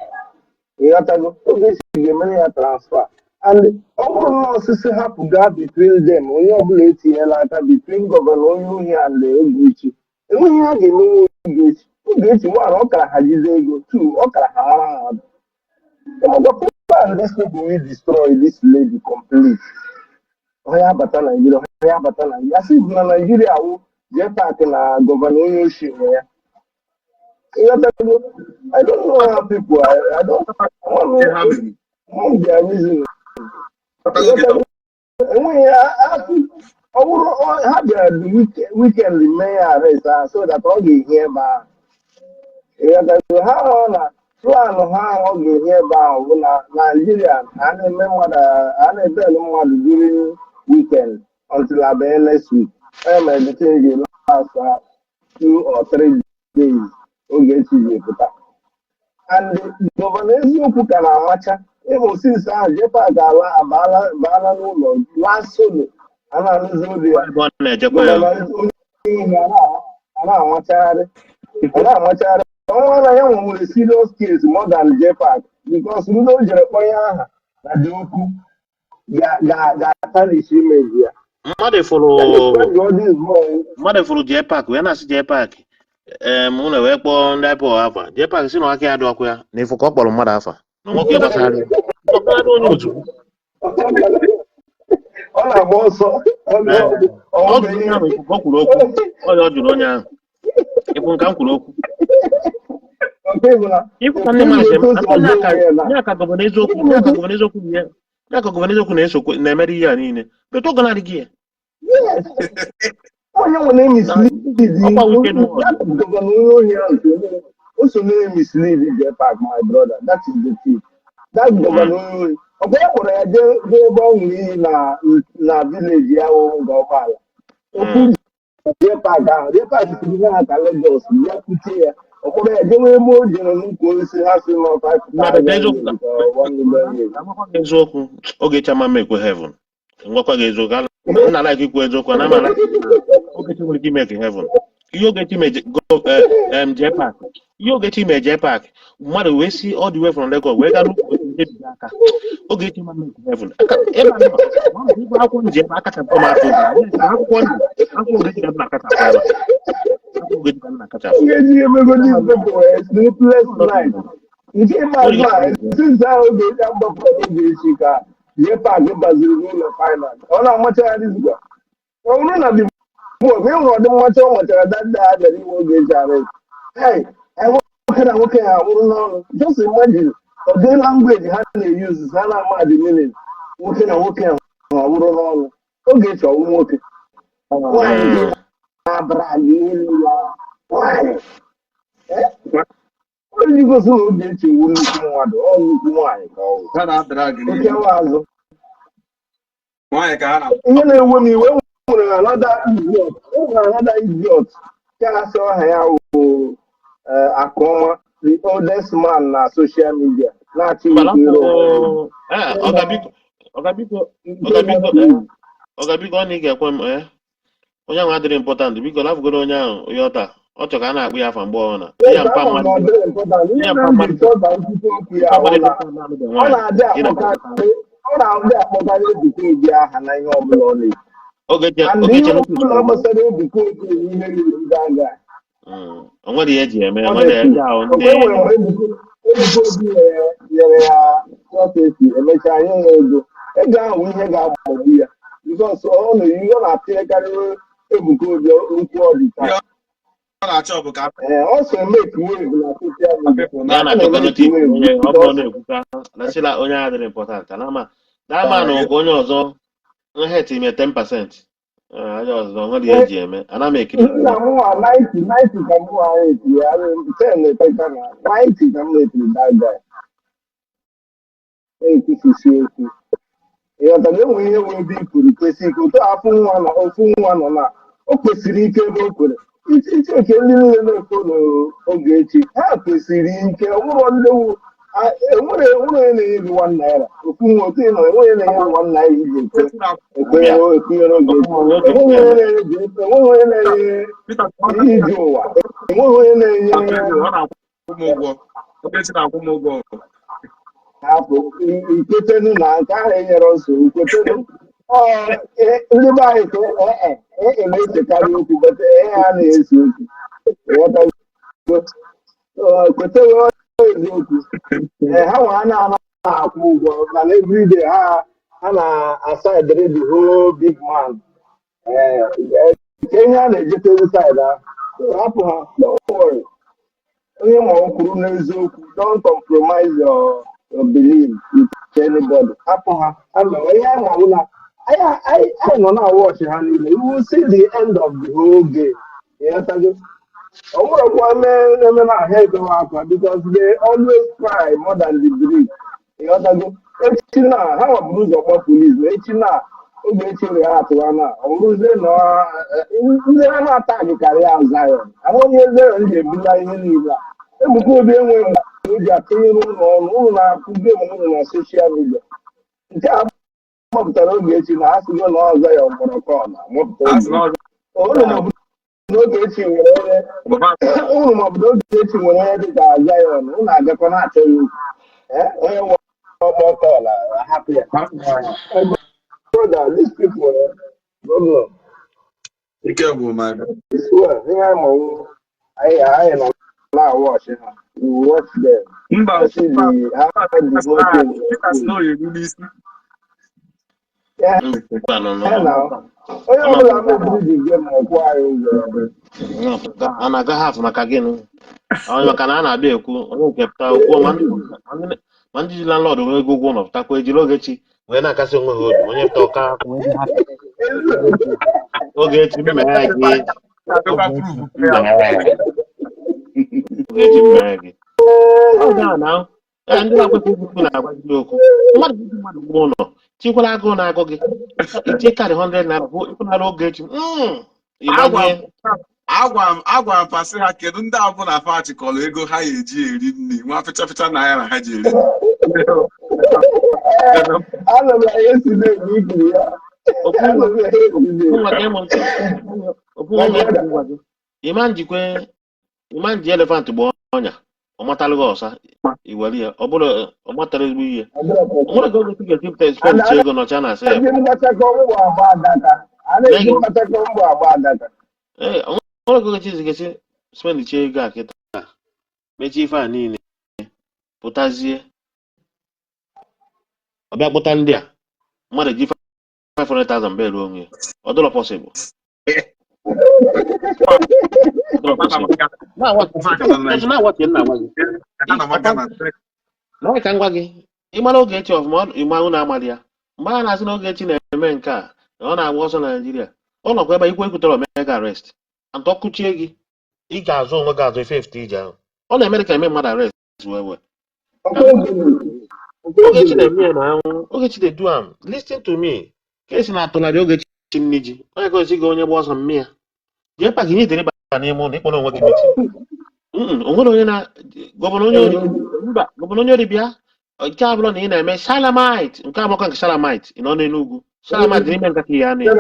Ịghọtago? Ogechi ga-emere ya transfer and ọ bụrụ na osisi hapụ gaa between them, onye ọbụla etinyela aka between governor onye ohi and Ogechi, enweghị ihe a ga-emenwu Ogechi. Ogechi, one, ọ kara ha jide ego; two, ọ kara ha mara mmadụ. Ịmakwa plan these people will destroy this lady complete. Onye abata Naijiria, onye abata Naijiria asị na Naijiria wụ J Park na governor onye oshi nwe ya. Ịghọtago? I don't know how people, I don't I want know their reason. Ịghọtago? Enweghị asị Ọ bụrụ ha bịara the weekend mee ya arrest ahụ so that ọ ga-ehi ebe ahụ. Ịghọtago? Ha hụ na plan ha ahụ ọ ga-ehi ebe ahụ bụ na Naijiria a na-eme mmadụ, a na-ebelu mmadụ during weekend until abanye next week. Onye mere the thing ji last 2 or 3 days Ogechi ji pụta. And Governor Eziokwu ka na-amacha ịhụ since ahụ JPAC ala abaala baala n'ụlọ laa solo, a na-anụzi olu ya. Ebe ọ na-ejekwa ya. Governor onye ihe a na-amachagharị, a na-amachagharị ọnwa na ya nwere serious case more than JPAC, because ndị o jere kpọnye aha na dị okwu ga-atarnish image ya. Mmadụ fụrụ Ya ga-ekwe jụọ this boy. Mmadụ fụrụ JPAC wee na-asị JPAC em unu wee kpọọ ndị IPOB afa. JPAC si na aka ya dị ọkụ ya na ifu ka ọ kpọrọ mmadụ afa na nwoke gbasara ya ọ onye ozugbo. Ọ na-agba ọsọ. Ee, ọ jụrụ onye ahụ ifu ka ọ kwuru okwu ọ ya ọ jụrụ onye ahụ ịfụ nka m kwuru okwu. Ịfụ ka ndị mmadụ si eme onye aka onye aka Governor Eziokwu, onye aka Governor Eziokwu bụ ihe onye aka Governor Eziokwu na-esokwe na-emere ihe a niile betu ọ gọnarị gị ya. Yes, onye nwere mislead. Ọkwa wicked one. That Governor onye ohi ahụ o so na mislead JPAC. My brother, that is the truth. That Governor onye ohi, ọkwa ya kpọrọ ya jee ebe ọ ṅụrụ iyi na village ya wụ nga ọkpala okwu. JPAC ahụ, JPAC siri ihe ha ka Lagos bịa kwuchie ya, ọ kpọrọ ya jewe ebe o jere n'ukwu osisi ha si nọ Na 5,000 eziokwu years or 1 million years. Agwakwa gị eziokwu, Ogechi ama m ekwe heaven. Ngwakwa gị eziokwu, nna like ikwu eziokwu na ama like Ogechi nwere ike ime ka heaven. Ihe Ogechi mee JPAC, ihe Ogechi mee JPAC, mmadụ wee si all the way from Lagos wee gaa n'ukwu osisi jebiga aka. Ogechi ama m ekwe heaven. Ebe a nọ, ịgụ akwụkwọ nji ebe akachapụ m afọ obi. Akwụkwọ ndụ, akwụkwọ Ogechi ka m na-akachapụ ebe a. Akwụkwọ Ogechi ka m na-akachapụ. Ogechi emego these people a sleepless night. Nke ikpeazụ a, since ahụ Ogechi agbapụrụ Ogechi ka JPAC baziri n'ụlọ final. Ọ na-amachagharịzikwa. Ọ bụrụ na before, ka ị hụrụ ọdị mmacha ọ machara that day a bịara ime Ogechi arrest. Hey, nwoke na nwoke ha nwụrụ n'ọnụ. Just imagine, ụdị language ha na-use, ha na-ama the meaning. Nwoke na nwoke ha nwụrụ n'ọnụ. Ogechi ọwụ nwoke. Nwaanyị gị na-abara gị ihe niile ahụ. Nwaanyị. Onye gosi na Ogechi wu nnukwu mmadụ, ọ nnukwu nwaanyị ka ọ wụ. Ha na-adara gị Oke n'ihu. azụ. Nwaanyị ka ha na Ihe na-ewe m iwe, nwere another idiot, e nwere another idiot nke na-asị ọha ya wụ Akụọma, the oldest man na social media na-achị Mbala iro onwe ya. ọgabiko ọgabiko Nke ọgabiko na-achị ọgabiko ọ na ị ga-ekwe m onye ahụ adịrị important. Biko lafugoro onye ahụ onye ọta ọ chọ ka a na-akpụ ya afa mgbe ọ na Yes, ya mpa ama m na mmadụ ọ dịrị important. Ihe ya mere mpa m ji mmadụ chọọ ka nkwute okwu ya mpa wụ mmadụ na na-alụbe ọ nwaanyị na-adị ị akpọkarị ọ na-adị akpọkarị Ebuka Obi aha na ihe ọbụla ọ na-ekwu. Ogechi And Ogechi ihe n'okwu ọbụla gbasara Ebuka Obi bụ ihe riri gaga. O nwere ihe eji eme o nwere Honestly, ndị ahụ ndị ọkwa e nwere mgbe Ebuka Obi nyere ya prophecy, emechaa nye ya ego. Ego ahụ bụ ihe ga-agbagbu ya because ọ na-eyi ọ na-apịakarị Ebuka Obi okwu ọ dị Ihe taa. ọ na-achọ bụ ka Ee, ọ so make wave na social media. people ya na Ọ na-achọkwa na-emeke notice wave onye ọ bụrụ because na-ekwuka nasịla onye ahụ adịrị important na ama na ụgwọ onye ọzọ ihe tinye 10%. Onye ọzọ nwere ihe eji eme ana m ekiri. Nna m nwa 90 90 ka m nwa etiri ya 10 na-eteka na 90 ka m na-etiri that guy na-ekwufusi okwu. Ịghọtara? Enwe ihe nwe ebe i kwuru kwesị ike otu afọ nwa na ofu nwa nọ na o kwesịrị ike ebe o kwere icheke ndị niile na-efo n'Ogechi ha kwesịrị ike. Ọ bụrụ ndị wu enwere enwere onye na-enye gị ₦1 ofu nwa otu ị nọ, enweghị onye na-enye gị ₦1 iji ekwe ekwenyere ekwunyere Ogechi. Enweghị onye na-enye gị, enweghị onye na-enye Peter ije ụwa, enweghị onye na-enye. Ọ na-akwụ m ụgwọ. Ogechi na-akwụ m ụgwọ. Hapụ ikwetenu na nke ahụ enyere nsogbu, kwetenu. Ọ ndị be anyị ka ee ee na-esekarị okwu, but ee ha na-ese okwu. Ịghọtago? Kwetewe eziokwu. Ee, ha nwe ha na-ana akwụ ụgwọ, mana everyday ha na-asaidịrị the whole big man. Ee, nke ihe a na-ejetere side ahụ. So, hapụ ha, don't worry. Onye ma ọ kwuru n'eziokwu, don't compromise your belief with anybody. Hapụ ha, ha mere ihe a ma bụ na Anyị nọ na watch ha niile. We will see the end of the whole game. Ịghọtago? Ọ bụrụkwa mee na-eme na ahịa ebewe akwa because they always cry more than the belief. Ịghọtago? Echi na ha nwaburu ụzọ kpọ police na echi na Ogechi react wa na ọ bụrụzie na ndị ha na-ata gị karịa Zion, ahụ onye Zion ji ebula ihe niile a. Ebuka Obi enweghị mgbe o ji atụnyere ụlọ ọnụ ụlọ na-akụ game ụlọ na social media nke a gbapụtara Ogechi na ha sigo na ọ Zion kpọrọ call na mụpụta A sị na Ogechi. Ụlọ maọbụ na Ogechi nwere onye ụlọ maọbụ na Ogechi nwere onye dịka Zion, ụlọ agakọ na-achọ ya okwu. Onye nwe ọkpọ call ahapụ ya. My brother, these people, don't know. Ike bụ my brother. It's well, ihe anyị ma wụ, anyị nọ na-watch ha. We watch them Mba. and see the how the whole thing Peter sị na ọ ya eru n'isi. Yeah, Mba, no, no. yeah, now. Onye ọbụla mebiri the game ọkwụ anyị ụgwọ. A na-aga half maka gịnị? Ọ maka na a na-abịa ekwu onye nke pụta okwu ma ndị ji landlord nwee ego ụgwọ ụlọ pụtakwa ejiri Ogechi wee na-akasị onwe ha obi, onye pụta ọka Ogechi mmee gị. Abịakwa prove ya. Ogechi mmee gị. Ọ ga na ee, ndị na-akwesị ikwu na-agwa gị okwu, mmadụ ji mmadụ ụgwọ ụlọ tikwara agụụ na-agụ gị iche karị 100 naira bụ ịkwụnara Ogechi ịgbanye. Agwa m pasị ha, kedu ndị abụ na fa chịkọrọ ego ha ya eji eri nri nwa fecha fecha naira ha ji eri nri? Anọ m ya yesterday mgbe i kwuru ya. Ofu Anọ m ya yesterday. nwa gee m ntị, ofu nwa gee gwa gị, ịma njikwe ịma nji elephant gbaa ọnya, ọ matalụ gị ọsa iwere ya, ọ bụrụ ọ matara ezigbo ihe. O nwere ka oge ga-esi pụta spend ego nọcha na asị ya. A na-eji mgbachakọ mbọ agba adaka. A na-eji mgbachakọ mbọ agba adaka. Ee, o nwere ka oge chizi ga-esi spend ego a kịta, mechie ife a niile, pụtazie, ọ bịa kpụta ndị a mmadụ ji 500,000 belu onwe ya. Ọ dịrọ possible, ọ dịrọ possible. Na-awa nna gwa gị na ka m gwa gị, ịmara Ogechi ọfụma, ịma unu amalị ya mgbe a na-asị na Ogechi na-eme nke a na ọ na-agba ọsọ na Naịjirịa. Ọ nọkwa ebe ikwe ekwutere omega arrest and ọkụchie gị, ị ga-azụ onwe gị azụ ife efute ije ahụ. Ọ na-eme ka eme mmadụ arrest wee Ogechi na-eme ya na anwụ. Ogechi dey do am. Listen to me, ka esi na-atụlarị Ogechi nne ji onye gosi gị onye gba ọsọ mmịa ya jee pak ihe idere ba n'ime ụlọ ịkpọrọ onwe gị meeting. O nwere onye na governor onye ori, mba, governor onye ori bịa. Nke abụrụ na ị na-eme shalamite, nke abụrụkwa nke shalamite ị nọ n'Enugwu, shalamite n'ime nka ka ya na ya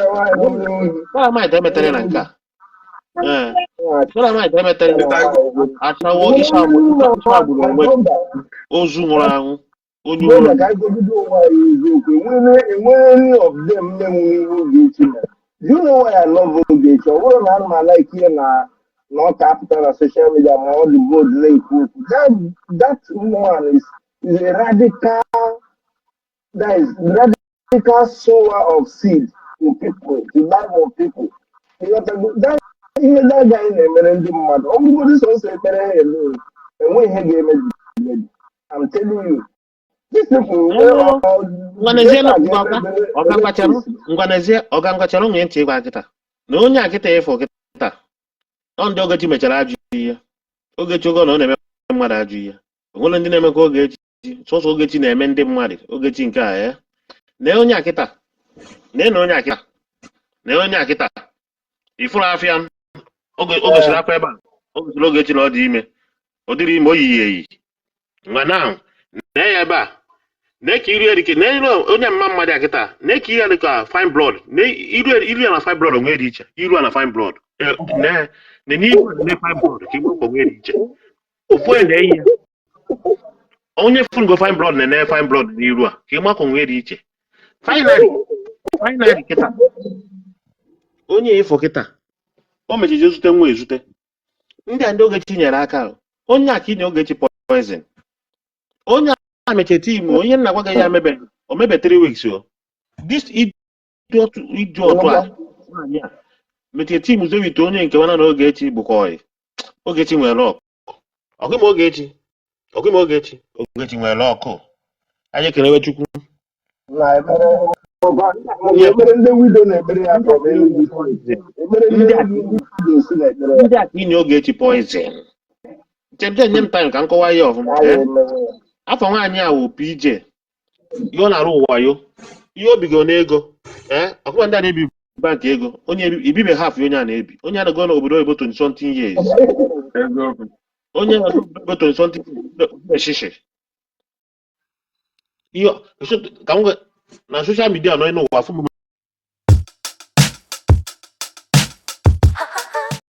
shalamite emetere na nke a. Ee, shalamite emetere achawo ịsha agbụrụ onwe gị, ozu nwụrụ anwụ, onye Brother, ori. Ka anyị gobido onwe anyị eziokwu, enwere any of them menwu ihe Ogechi mere. Do you know why I love Ogechi? Ọ bụrụ na ana m alike ihe na ọ ka apụta na social media ma ọ dị bold na-ekwu okwu. That woman is a radical, that is radical sower of seed to people, to life of people. Ịghọtago? Ihe that guy na-emere ndị mmadụ, ọ bụrụgodị sọsọ ekpere ha alone, enweghị ihe ga-emebi emebi. I'm telling you. These people wey all Ngwanezie na ọga ngwachalụ, ngwanezie ọga ngwachalụ nwee ntị ịgwa kịta na onye a kịta ịfụ kịta ọ ndị Ogechi mechara ajụ ihe. Ogechi oge na ọ na-eme mmadụ ajụ ihe, o nwere ndị na-eme ka Ogechi, sọsọ Ogechi na-eme ndị mmadụ. Ogechi nke a ya na onye a kịta na onye a kịta na onye a kịta ifuru afịa oge o gosiri akwa ebe a, o gosiri Ogechi na ọ dị ime, ọ dịrị ime, o yiyi eyi nwa na na ya ebe a na ka iru erike na iru onye mma mmadụ a kịta na ka iru ya dịka fine blood na iru ya na fine blood onwe dị iche, iru ya na fine blood. Na na n'iru ya na fine blood ka igbo onwe dị iche, ofu onye na-eyi ya, onye fungo fine blood na-ene fine blood n'iru a ka ịmakwa onwe dị iche. Finally, finally, kịta onye ịfụ kịta o mechiji ezute nwa ezute ndị a ndị Ogechi nyere aka ahụ. Onye a ka inye Ogechi poison, onye a mechie ime, onye nna gwa gị ya mebe o mebe 3 weeks o this idiot idiot a nwaanyị a mechie team zewite onye nke nwana na Ogechi bụkwa ọyị. Ogechi nwere ọkụ ọkụ ma Ogechi ọkụ ma Ogechi, Ogechi nwere ọkụ. Anyị ekenewe Chukwu. Na ekpere. Makwa Nye ekpere ndị widow na-ekpere ya ndị a from ka inye Enugu Steeti. poison. Ekpere ndị Ndị a widow si na-ekpere ya. Ndị a ka inye Ogechi poison. Chebje, nye m time ka m kọwaa ya ọfụma. Ya Eh? emewe ya. Afọ nwaanyị a wụ PJ. Ihe ọ na-arụ wayo. Ihe o bigo n'ego. Eh? Ọkụkọ ndị a na-ebi bank ego. Onye ibibe half onye a na-ebi. Onye a na-go n'obodo oyibo 20 something years. Eziokwu. Onye na-go 20 something years shishi. Ihe ka m na social media nọ n'ụwa fụ m.